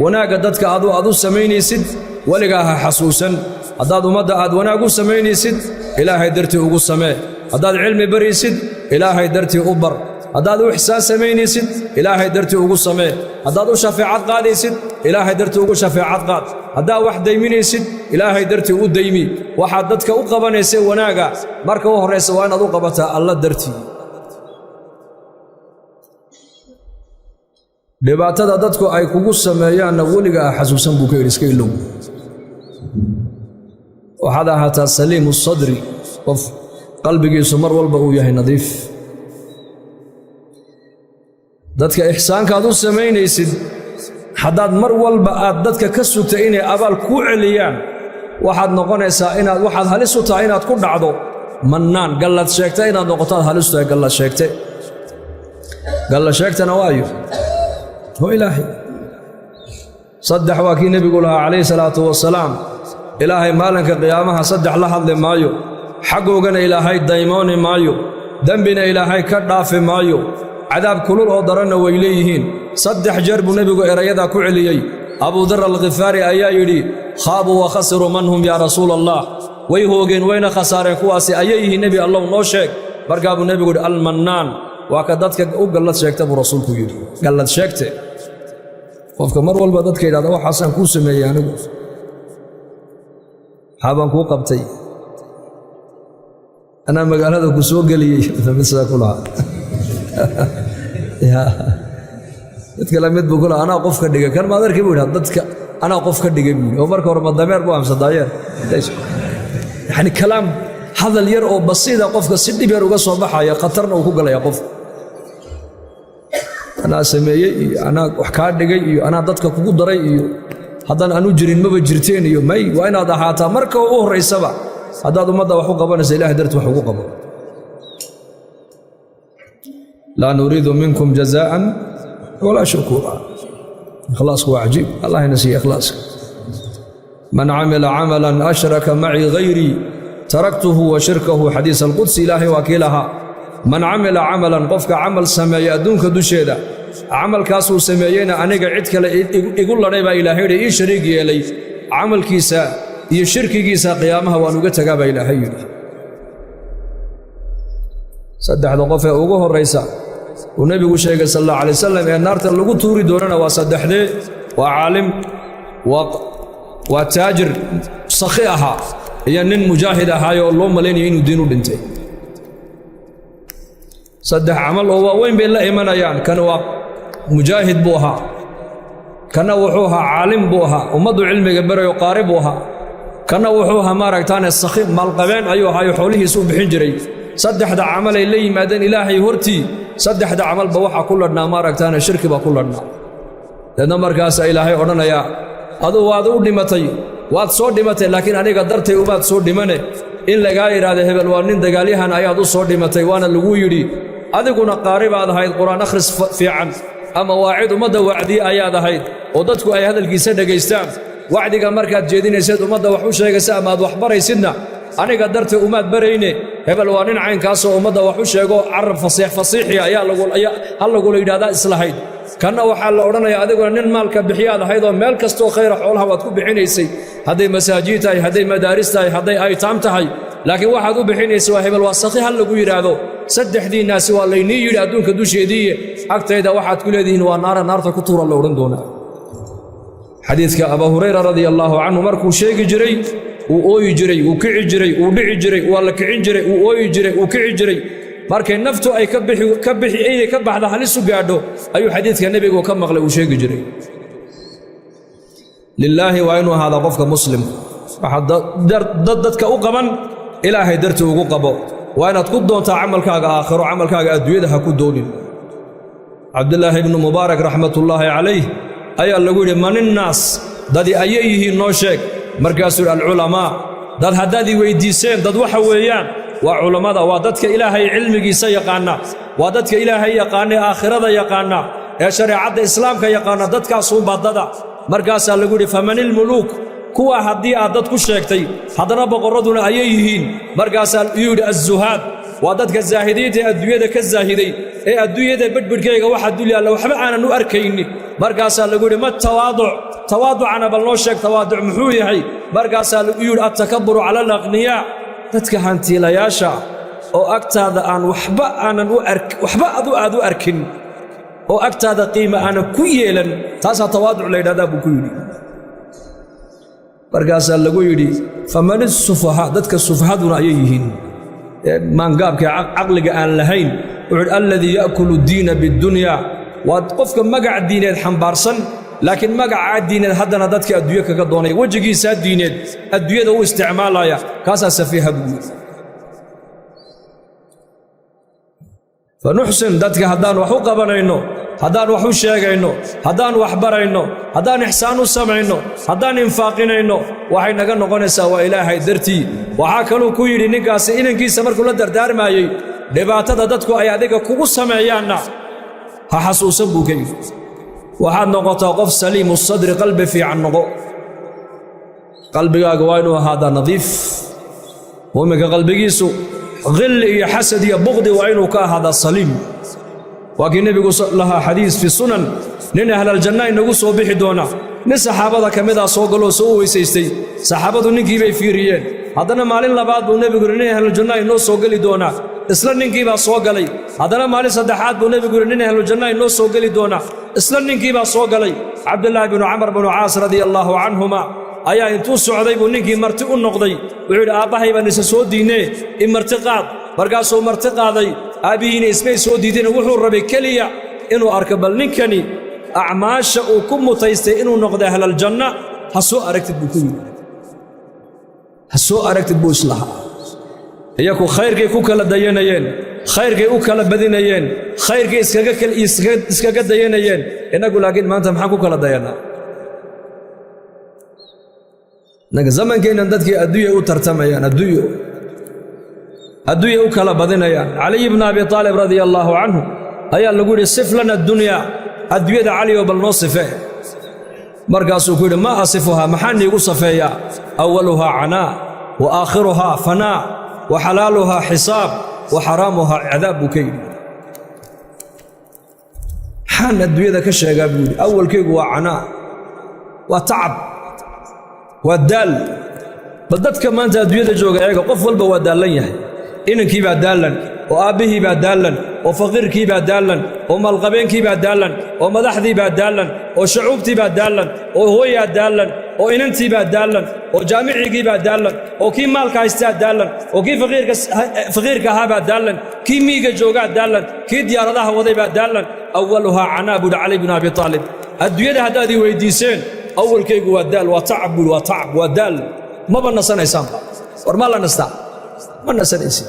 Wanaagga dadka adu aad u samaynaysid weligaa ha xasuusan. Haddaad ummadda aad wanaag u samaynaysid, Ilaahay dartii ugu samee. Haddaad cilmi baraysid, Ilaahay dartii u bar. Haddaad u ixsaan samaynaysid, Ilaahay dartii ugu samee. Haddaad u shafeecad qaadaysid, Ilaahay dartii ugu shafeecad qaad. Haddaad wax dayminaysid, Ilaahay dartii u daymi. Waxaad dadka u qabanaysa wanaaga, marka u horraysa waa inaad u qabataa Alla dartii. Dhibaatada dadku ay kugu sameeyaanna weliga ah xasuusan, buu ka yidhi, iska ilow. Waxaad ahaataa سليم الصدر, qof qalbigiisu mar walba uu yahay nadiif. Dadka ixsaankaad u samaynaysid, haddaad mar walba aad dadka ka sugta inay abaal kuu celiyaan, waxaad noqonaysaa inaad, waxaad halis u tahay inaad ku dhacdo mannaan, gallad sheegta inaad noqoto aad halis u tahay. Gallad sheegte, gallad sheegtana waayo oo Ilaahay. Saddex waa kii nebigu lahaa calayhi salaatu wasalaam: Ilaahay maalinka qiyaamaha saddex la hadli maayo, xaggoogana Ilaahay daymooni maayo, dembina Ilaahay ka dhaafi maayo, cadaab kulul oo daranna way leeyihiin. Saddex jeer buu nebigu erayadaa ku celiyey. Abudar Alkhifaari ayaa yidhi: خابوا وخسروا، من هم يا رسول الله? Way hoogeen, wayna khasaareen, kuwaasi ayay yihiin, Nebi Allow, noo sheeg. Markaa buu nebigu yidhi: المنان, waa ka dadka u gallad sheegta, buu rasuulku yidhi. Gallad sheegte, qofka mar walba dadka yidhahda: "Waxaasaan kuu sameeyey anigu, maxaa baan kuu qabtay, anaa magaalada ku soo geliyey," mid sidaa ku lahaa, ya mid kale mid buu ku lahaa: "Anaa qof ka dhigay kan maad arki," buu yidhaha, "dadka anaa qof ka dhigay," buu yidhi. Oo marka hore ma dameer buu amsa daayeer? Yani kalaam, hadal yar oo basiida qofka si dhib yar uga soo baxaya, khatarna uu ku galaya qofka. Anaa sameeyey iyo anaa wax kaa dhigay iyo anaa dadka kugu daray iyo haddaan anu jirin maba jirteen iyo may. Waa inaad ahaataa marka ugu horraysaba, haddaad ummadda wax u qabanaysa, Ilahay darti wax ugu qabo. لا نريد منكم جزاء ولا شكورا. Ikhlaasku waa cajiib. Allah ina siiya ikhlaaska. من عمل عملا أشرك معي غيري تركته وشركه. Xadiis alqudsi, Ilaahay waa kii lahaa: من عمل عملا, qofka camal sameeya adduunka dusheeda, camalkaasuu sameeyeyna aniga cid kale igu ladhay, baa Ilaahay yidhi, ii shariig yeelay, camalkiisa iyo shirkigiisa qiyaamaha waan uga tagaa, baa Ilaahay yidhi. Saddexda qof ee ugu horraysa uu nebigu sheegay sal allahu alay wasalam ee naarta lagu tuuri doonana waa saddexdee? Waa caalim, waa taajir sakhi ahaa, iyo nin mujaahid ahaayoo loo malaynaya inuu diin u dhintay. Saddex camal oo waaweyn bay la imanayaan. Kan waa mujaahid buu ahaa, kanna wuxuu ahaa caalim buu ahaa, ummaddu cilmiga berayo, qaari buu ahaa, kanna wuxuu ahaa, maaragtaane, sakhi maalqabeen ayuu ahaayo, xoolihiisa u bixin jiray. Saddexda camalay la yimaadeen Ilaahay hortii, saddexda camalba waxaa ku ladhnaa, maaragtaane, shirki baa ku ladhnaa. Deedna markaasaa Ilaahay odhanayaa: "Aduu waad u dhimatay, waad soo dhimatay, laakiin aniga dartay umaad soo dhimane. In lagaa yidhaahdo hebel waa nin dagaalyahan ayaad u soo dhimatay, waana laguu yidhi. Adiguna qaari baad ahayd, Qur-aan akhris fiican ama waacid ummadda wacdiye ayaad ahayd oo dadku ay hadalkiisa dhegaystaan. Wacdiga markaad jeedinaysaed ummadda wax u sheegaysa ama aad wax baraysidna, aniga dartay umaad barayne. Hebel waa nin caynkaasoo ummadda wax u sheego, carab fasiix fasiixi ayaa ha lagula yidhahdaa islahayd. Kanna waxaa la odhanayaa: adiguna nin maalka bixiyaad ahayd oo meel kastoo khayra xoolaha waad ku bixinaysay, hadday masaajid tahay, hadday madaaris tahay, hadday aytaam tahay, laakiin waxaad u bixinaysa waa hebel waa sakhi ha lagu yidhaahdo. Saddexdiinnaasi waa laynii yidhi adduunka dusheediiye, agtayda waxaad ku leedihiin waa naara, naarta ku tuura," la odhan doonaa. Xadiidka Abaa Hurayra radia allaahu canhu markuu sheegi jiray Wuu ooyi jiray, wuu kici jiray, wuu dhici jiray, waa la kicin jiray, wuu ooyi jiray, wuu kici jiray. Markay naftu ay ka bixi inay ka baxda halis u gaadho ayuu xadiidka nebigu ka maqlay uu sheegi jiray. Lilaahi waa inuu ahaadaa qofka muslimka. Waxaad dadka u qaban Ilaahay dartii ugu qabo. Waa inaad ku doontaa camalkaaga aakhiro, camalkaaga adduunyada ha ku doonin. Cabdulaahi ibnu Mubaarak raxmatullaahi calayh ayaa lagu yidhi: "Maninnaas, dadi ayay yihiin, noo sheeg." Markaasuu yidhi: "Alculamaa." Dad haddaad i weyddiiseen, dad waxa weeyaan waa culammada, waa dadka Ilaahay cilmigiisa yaqaanna, waa dadka Ilaahay yaqaana ee aakhirada yaqaanna ee shareecadda Islaamka yaqaana, dadkaasuunbaa dada. Markaasaa lagu yidhi: "Famanilmuluuk? Kuwa haddii aad dad ku sheegtay, haddana boqorraduna ayay yihiin?" Markaasaa yuu yidhi: "Azzuhaad, waa dadka zaahidiinta ee adduunyada ka zaahiday ee adduunyada bedhbidhkayga waxa dul yaalla waxba aanan u arkaynin." Markaasaa lagu yidhi: "Ma tawaaduc? Tawaaducana bal noo sheeg, tawaaduc muxuu yahay?" Markaasaa lagu yidhi: "Attakaburu cala alaqniyaa, dadka hantiilayaasha oo agtaada aan waxba aanan u ark, waxba adu aad u arkin oo agtaada qiima aanan ku yeelan, taasaa tawaaduc la yidhahdaa," buu ku yidhi. Markaasaa lagu yidhi: "Faman isufahaa? Dadka sufahaduna ayay yihiin, maangaabka caqliga aan lahayn?" Wuxuu yidhi: "Alladii ya'kulu diina biddunyaa, waa qofka magac diineed xambaarsan, laakiin magacaa diineed haddana dadka adduunyo kaga doonaya, wejigiisaa diineed adduunyada u isticmaalaya, kaasaa safiiha," buu yidhi. Fanuxsin dadka haddaan wax u qabanayno, haddaan wax u sheegayno, haddaan wax barayno, haddaan ixsaan u samayno, haddaan infaaqinayno, waxay naga noqonaysaa waa Ilaahay dartii. Waxaa kaluu ku yidhi ninkaasi inankiisa markuu la dardaarmaayey: "Dhibaatada dadku ay adiga kugu sameeyaanna ha xasuusan," buu ka yidhi. "Waxaad noqotaa qof saliimu sadri, qalbi fiican noqo. Qalbigaaga waa inuu ahaadaa nadiif. Muuminka qalbigiisu khilli iyo xasad iyo buqdi waa inuu ka ahaadaa saliim." Waa kii nebigu lahaa xadiis fi sunan: nin ahlaljanna inagu soo bixi doona. Nin saxaabada ka mid ah soo galoo soo u weysaystay. Saxaabadu ninkii bay fiiriyeen. Haddana maalin labaad buu nebigu yidhi: "Nin ahluljanna inoo soo geli doonaa." Isla ninkiibaa soo galay. Haddana maalin saddexaad buu nebigu yidhi: "Nin ahluljanna inoo soo geli doonaa." Isla ninkiibaa soo galay. Cabdulaahi binu Camar binu Caas radia allaahu canhuma ayaa intuu socday buu ninkii marti u noqday. Wuxuu yidhi: "Aabbahay baan isa soo diinnee, i marti qaad." Markaasuu marti qaaday. Aabbihiina ismay soo diideen. Wuxuu rabay keliya inuu arko bal ninkani acmaasha uu ku mutaystay inuu noqdo ahlaljanna. "Ha soo aragtid," buu ku yidhi, "ha soo aragtid," buu islahaa. Iyaku khayrkay ku kala dayanayeen, khayrkay u kala badinayeen, khayrkay iskaga dayanayeen. Innagu laakiin maanta maxaan ku kala dayannaa? Innaga zamankeennan dadkii adduunya u tartamayaan, adduunyo adduunya u kala badinayaan. Caliy bna Abi Aalib radia allaahu canhu ayaa lagu yidhi: "Sif lana addunyaa, adduunyada Caliyow bal noo sifee." Markaasuu ku yidhi: "Maa asifuhaa? Maxaa niigu safeeyaa? Awaluhaa canaa wa aakhiruhaa fanaa wa xalaaluhaa xisaab wa xaraamuhaa cadaab," buu ka yidhi. "Maxaan adduunyada ka sheegaa?" buu yidhi. "Awalkaygu waa canaa, waa tacab, waa daal." Bal dadka maanta adduunyada jooga eega, qof walba waa daallan yahay. Inankii baa daallan, oo aabbihii baa daallan, oo faqiirkii baa daallan, oo maalqabeenkii baa daallan, oo madaxdii baa daallan, oo shacuubtii baa daallan, oo hooyaa daallan, oo inantii baa daallan, oo jaamicigii baa daallan, oo kii maalka haystaa daallan, oo kii faqiirka ahaa baa daallan, kii miiga joogaa daallan, kii diyaaradaha waday baa daallan. "Awaluhaa canaa," buuhi Cali binu Abi Aalib. "Adduunyada haddaad ii weyddiiseen, awalkaygu waa daal, waa tacab," buuhi, "waa tacab, waa daal. Maba nasanaysaanba. War ma la nastaa? Ma nasanaysid."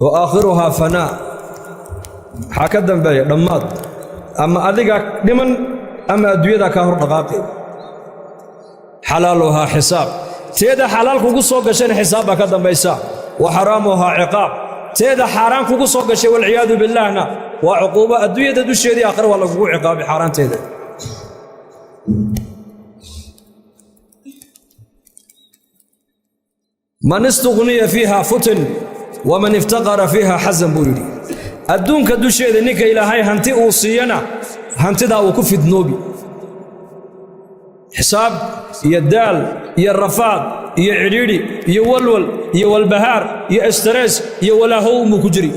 Wa aakhiruhaa fanaa. Maxaa ka dambeeya? Dhammaad. Ama adigaa dhiman ama adduunyadaa kaa hor dhaqaaqi. Xalaaluhaa xisaab. Teeda xalaal kugu soo gashayna xisaab baa ka dambaysa. Wa xaraamuhaa ciqaab. Teeda xaaraan kugu soo gashay, walciyaadu billaahna, waa cuquubo adduunyada dusheedii, aakhira waa lagugu ciqaabay xaaraanteeda. Man istuqniya fiiha futin, waman iftaqara fiiha xasan, buu yidhi. Adduunka dusheeda ninka Ilaahay hanti uu siiyana, hantidaa uu ku fidnoobi, xisaab iyo daal iyo rafaad iyo cidhiidhi iyo walwal iyo walbahaar iyo estarees iyo walaahow unbuu ku jiri.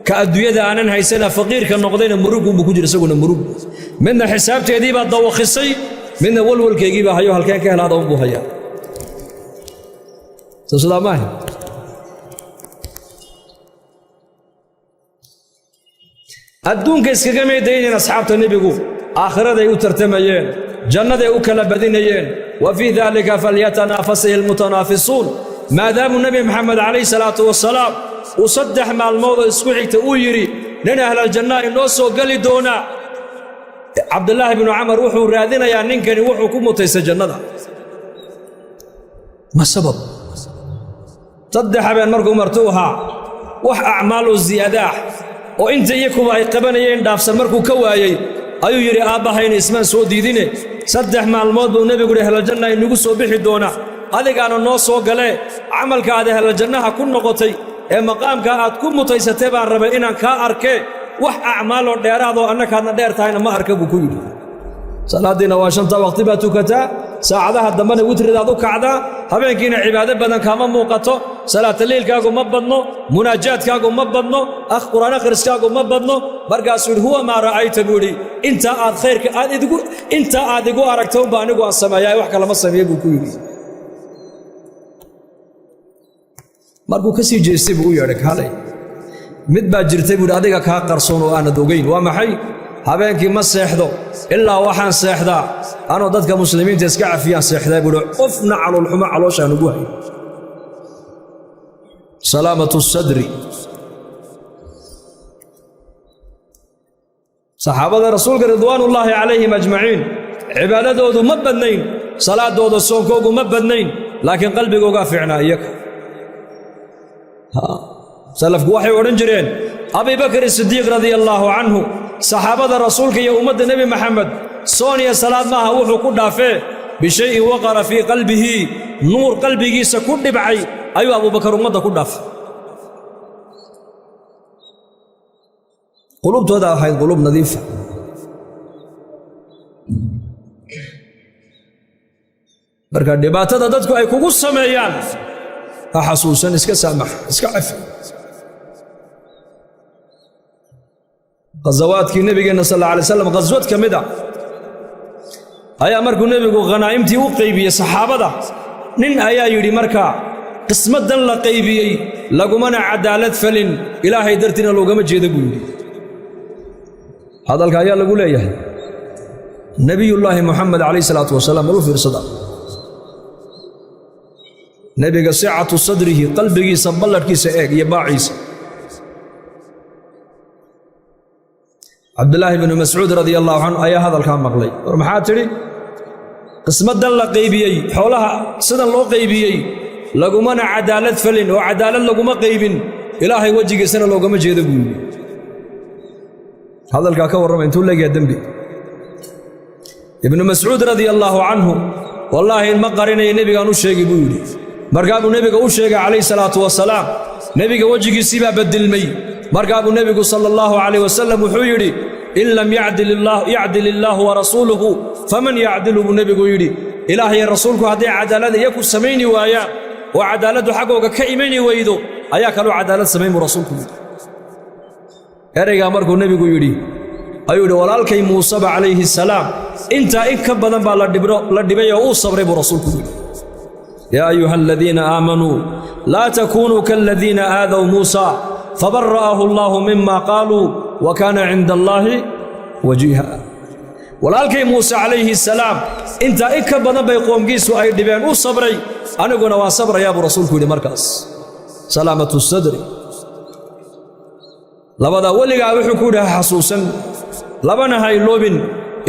Ka adduunyada aanan haysana faqiirka noqdayna murugunbuu ku jira isaguna murug. Midna xisaabteedii baa dawakhisay, midna walwalkaygii baa hayo, halkeen ka helaada unbuu hayaa. Soo sidaa maaha? Adduunka iskaga meydaynayn asxaabta nebigu, aakhiraday u tartamayeen, jannaday u kala badinayeen. Wa fii daalika falyatanaafasahi almutanaafisuun. Maadaamuu nebi Maxamed calayhi salaatu wasalaam uu 3 maalmoodoo isku xigta uu yidhi nin ahlaljannaha inoo soo geli doonaa, Cabdulaahi binu Camar wuxuu raadinayaa ninkani wuxuu ku mutaystay jannada. Ma sabab? 3 habeen markuu martuu ahaa, wax acmaal oo ziyaadaah oo inta iyakuba ay qabanayeen dhaafsan markuu ka waayey, ayuu yidhi aabbahayna ismaan soo diidine, 3 maalmood buu nebigu yidhi ahlaljanna inagu soo bixi doona, adigaana noo soo galee, camalkaada ahlaljannaha ku noqotay ee maqaamka aad ku mutaysatay baan rabay inaan kaa arkee, wax acmaaloo dheeraadoo annakaadna dheer tahayna ma arka buu ku yidhi. Salaaddiina waa 5 waqti baad tukataa, saacadaha dambena witridaad u kacdaa, habeenkiina cibaado badan kaama muuqato, salaataliilkaagu ma badno, munaajaadkaagu ma badno, qur'aan akhriskaagu ma badno. Markaasuu yidhi huwa maa ra'ayta buu yidhi, intaa aad khayrka aad idigu intaa aad igu aragta unba anigu aan sameeyaa, wax kalama sameeye buu ku yidhi. Markuu ka sii jeestay buu u yeedhay, kaalay, mid baa jirtay buu yidhi adiga kaa qarsoon oo aanad ogeyn. Waa maxay? Habeenkii ma seexdo ilaa waxaan seexdaa anoo dadka muslimiinta iska cafiyaan seexdaa buu yidhi, qofna caloolxumo calooshaan ugu hayn. Salaamatu sadri. Saxaabada rasuulka ridwaanullaahi calayhim ajmaciin cibaadadoodu ma badnayn, salaadooda soonkoogu ma badnayn, laakiin qalbigoogaa fiicnaa iyaga. Salafku waxay odhan jireen Abi Bakr Sidiiq radia allaahu canhu, saxaabada rasuulka iyo ummadda nebi Maxamed soon iyo salaad maaha wuxuu ku dhaafee, bishayin waqara fii qalbihi, nuur qalbigiisa ku dhibcay ayuu Abubakar ummadda ku dhaafay. Qulubtooda ahayd qulub nadiifa. Marka dhibaatada dadku ay kugu sameeyaan ha xasuusan, iska saamax, iska cafi. Ghazawaadkii nabigeenna sal alla alay slam, ghaswad ka mid a ayaa markuu nebigu khanaa'imtii u qaybiyey saxaabada, nin ayaa yidhi markaa qismadan la qaybiyey lagumana cadaalad falin, ilaahay dartiina loogama jeeda buu yidhi. Hadalka ayaa lagu leeyahay nebiyullaahi Muxamed calayhi salaatu wasalaam. Malu fiirsada nebiga sicatu sadrihi, qalbigiisa balladhkiisa eeg iyo baaciisa. Cabdulaahi bnu Mascuud radia allahu canhu ayaa hadalkaa maqlay. War maxaa tidhi? Qismadan la qaybiyey, xoolaha sidan loo qaybiyey lagumana cadaalad falin oo cadaalad laguma qaybin, ilaahay wejigiisana loogama jeedo buu yidhi. Hadalkaa ka warrama intuu leegyaha dembi. Ibnu Mascuud radia allaahu canhu, wallaahi ma qarinaya, nebigaan u sheegay buu yidhi. Markaa buu nebiga u sheegay calayhi salaatu wasalaam. Nebiga wejigiisii baa bedilmay. Markaa buu nebigu sala allahu calayh wasalam wuxuu yidhi in lam yacdil illaahu warasuuluhu faman yacdilu buu nebigu yidhi. Ilaahay rasuulku hadday cadaalad iyaku samayni waayaan oo cadaaladdu xaggooga ka imani weydo, ayaa kaloo cadaalad samayn buu rasuulku yidhi. Ereygaa markuu nebigu yidhi ayuu yidhi walaalkay Muuseba calayhi salaam intaa in ka badan baa la dhibay oo uu sabray buu rasuulku yidhi. Yaa ayuha aladiina aamanuu laa takuunuu kaaladiina aadaw Muusa fabara'ahu allaahu mima qaaluu wa kaana cinda allaahi wajiiha. Walaalkay Muuse calayhi salaam intaa in ka badan bay qoomkiisu ay dhibeen, u sabray, aniguna waan sabrayaa buu rasuulku yidhi. Markaas salaamatu sadri. Labadaa weligaa wuxuu ku yidhi ha xasuusan, labana ha iloobin,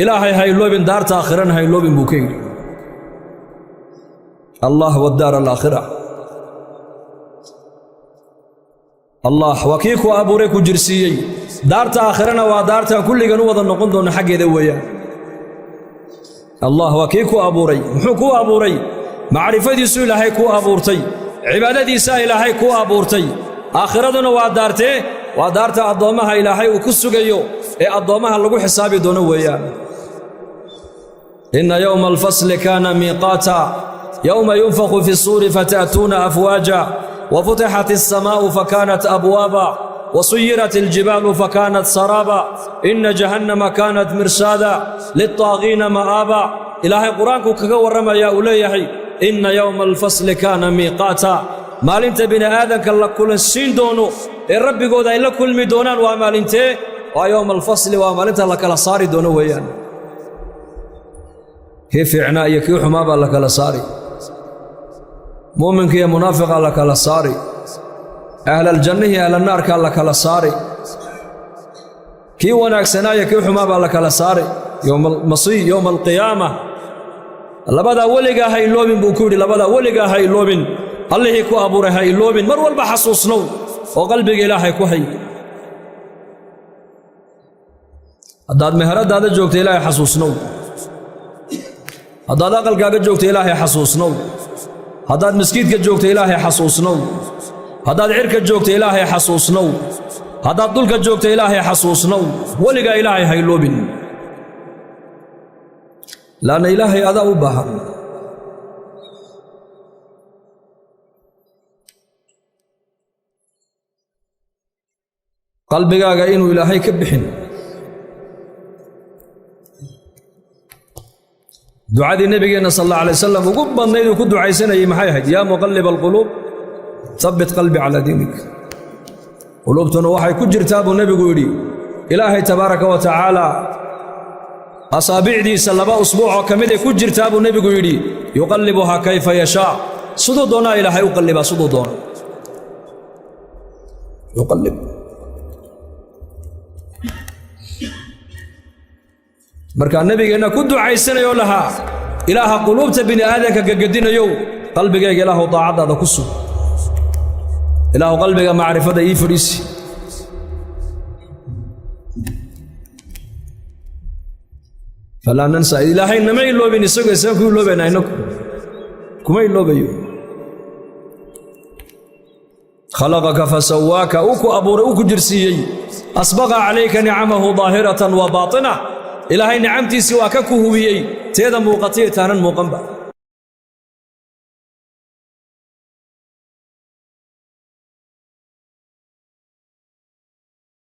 ilaahay ha iloobin, daarta aakhirana ha iloobin buu ka yidhi. Allah wadaar alaakhira. Allah waa kii ku abuuray, ku jirsiiyey. Daarta aakhirana waa daartaan kulligan u wada noqon doonno xaggeeda weeyaan. Allah waa kii ku abuuray. Muxuu kuu abuuray? Macrifadiisu ilaahay kuu abuurtay, cibaadadiisaa ilaahay kuu abuurtay. Aakhiraduna waa daartee, waa daarta addoommaha ilaahay uu ku sugayo ee addoommaha lagu xisaabi doono weeyaan. Inna yowma alfasli kaana miiqaata, yowma yunfakhu fi suuri fata'tuuna afwaaja, wafutixat alsamaa'u fakaanat abwaaba, Wasuyirat aljibaalu fakaanat saraaba. Inna jahannama kaanat mirsaada liltaagiina ma'aaba. Ilaahay qur-aanku kaga warramayaa, uu leeyahay: inna yowma alfasli kaana miiqaata. Maalinta bini aadanka la kulansiin doono ee rabbigooda ay la kulmi doonaan waa maalintee? Waa yowma alfasli, waa maalinta la kala saari doono weeyaan. Kii fiicnaa iyo kii xumaa baa la kala saari, muuminka iyo munaafiqaa la kala saari, ahlaljannihi ahlalnaarkaa la kala saari, kii wanaagsanaa iyo kii xumaa baa la kala saari. Yowma almasiih, yowma alqiyaama. Labadaa weligaa ha iloobin, buu ku yidhi. Labadaa weligaa ha iloobin. Allihii ku abuuray ha iloobin. Mar walba xasuusnow oo qalbiga Ilaahay ku hay. Haddaad meheradaada joogta, Ilaahay xasuusnow. Haddaad aqalkaaga joogta, Ilaahay xasuusnow. Haddaad maskiidka joogta, Ilaahay xasuusnow. Haddaad cirka joogta, Ilaahay xasuusnow. Haddaad dhulka joogta, Ilaahay xasuusnow. Weligaa Ilaahay ha iloobin, laanna Ilaahay adaa u baahan. Qalbigaaga inuu Ilaahay ka bixin. Ducadii Nebigeenna sal alla alay wasalam ugu badnayd uu ku ducaysanayey maxay ahayd? Yaa muqallib alquluub, habbit qalbi calaa diinik. Quluubtuna waxay ku jirtaa, buu nebigu yidhi, Ilaahay tabaaraka wa tacaala asaabicdiisa laba usbuuc oo ka mid ay ku jirtaa, buu nebigu yidhi. Yuqallibuhaa kayfa yashaa. Siduu doonaa Ilaahay u qallibaa, siduu doono yuqallib. Markaa nebigeenna ku ducaysanayoo lahaa: Ilaaha quluubta bini aadanka gagadinayow, qalbigayga Ilaahu daacaddaada ku sug. Ilaahu qalbiga macrifada ii fadhiisi. Falaa nansa. Ilaahay nama iloobin, isago isaan ku iloobayna? Inagu kuma iloobayo. Khalaqaka fasawaaka, uu ku abuuray, uu ku jirsiiyey. Asbaqa calayka nicamahu daahiratan wa baatina. Ilaahay nicamtiisii waa ka ku hubiyey, teeda muuqatay taanan muuqanba.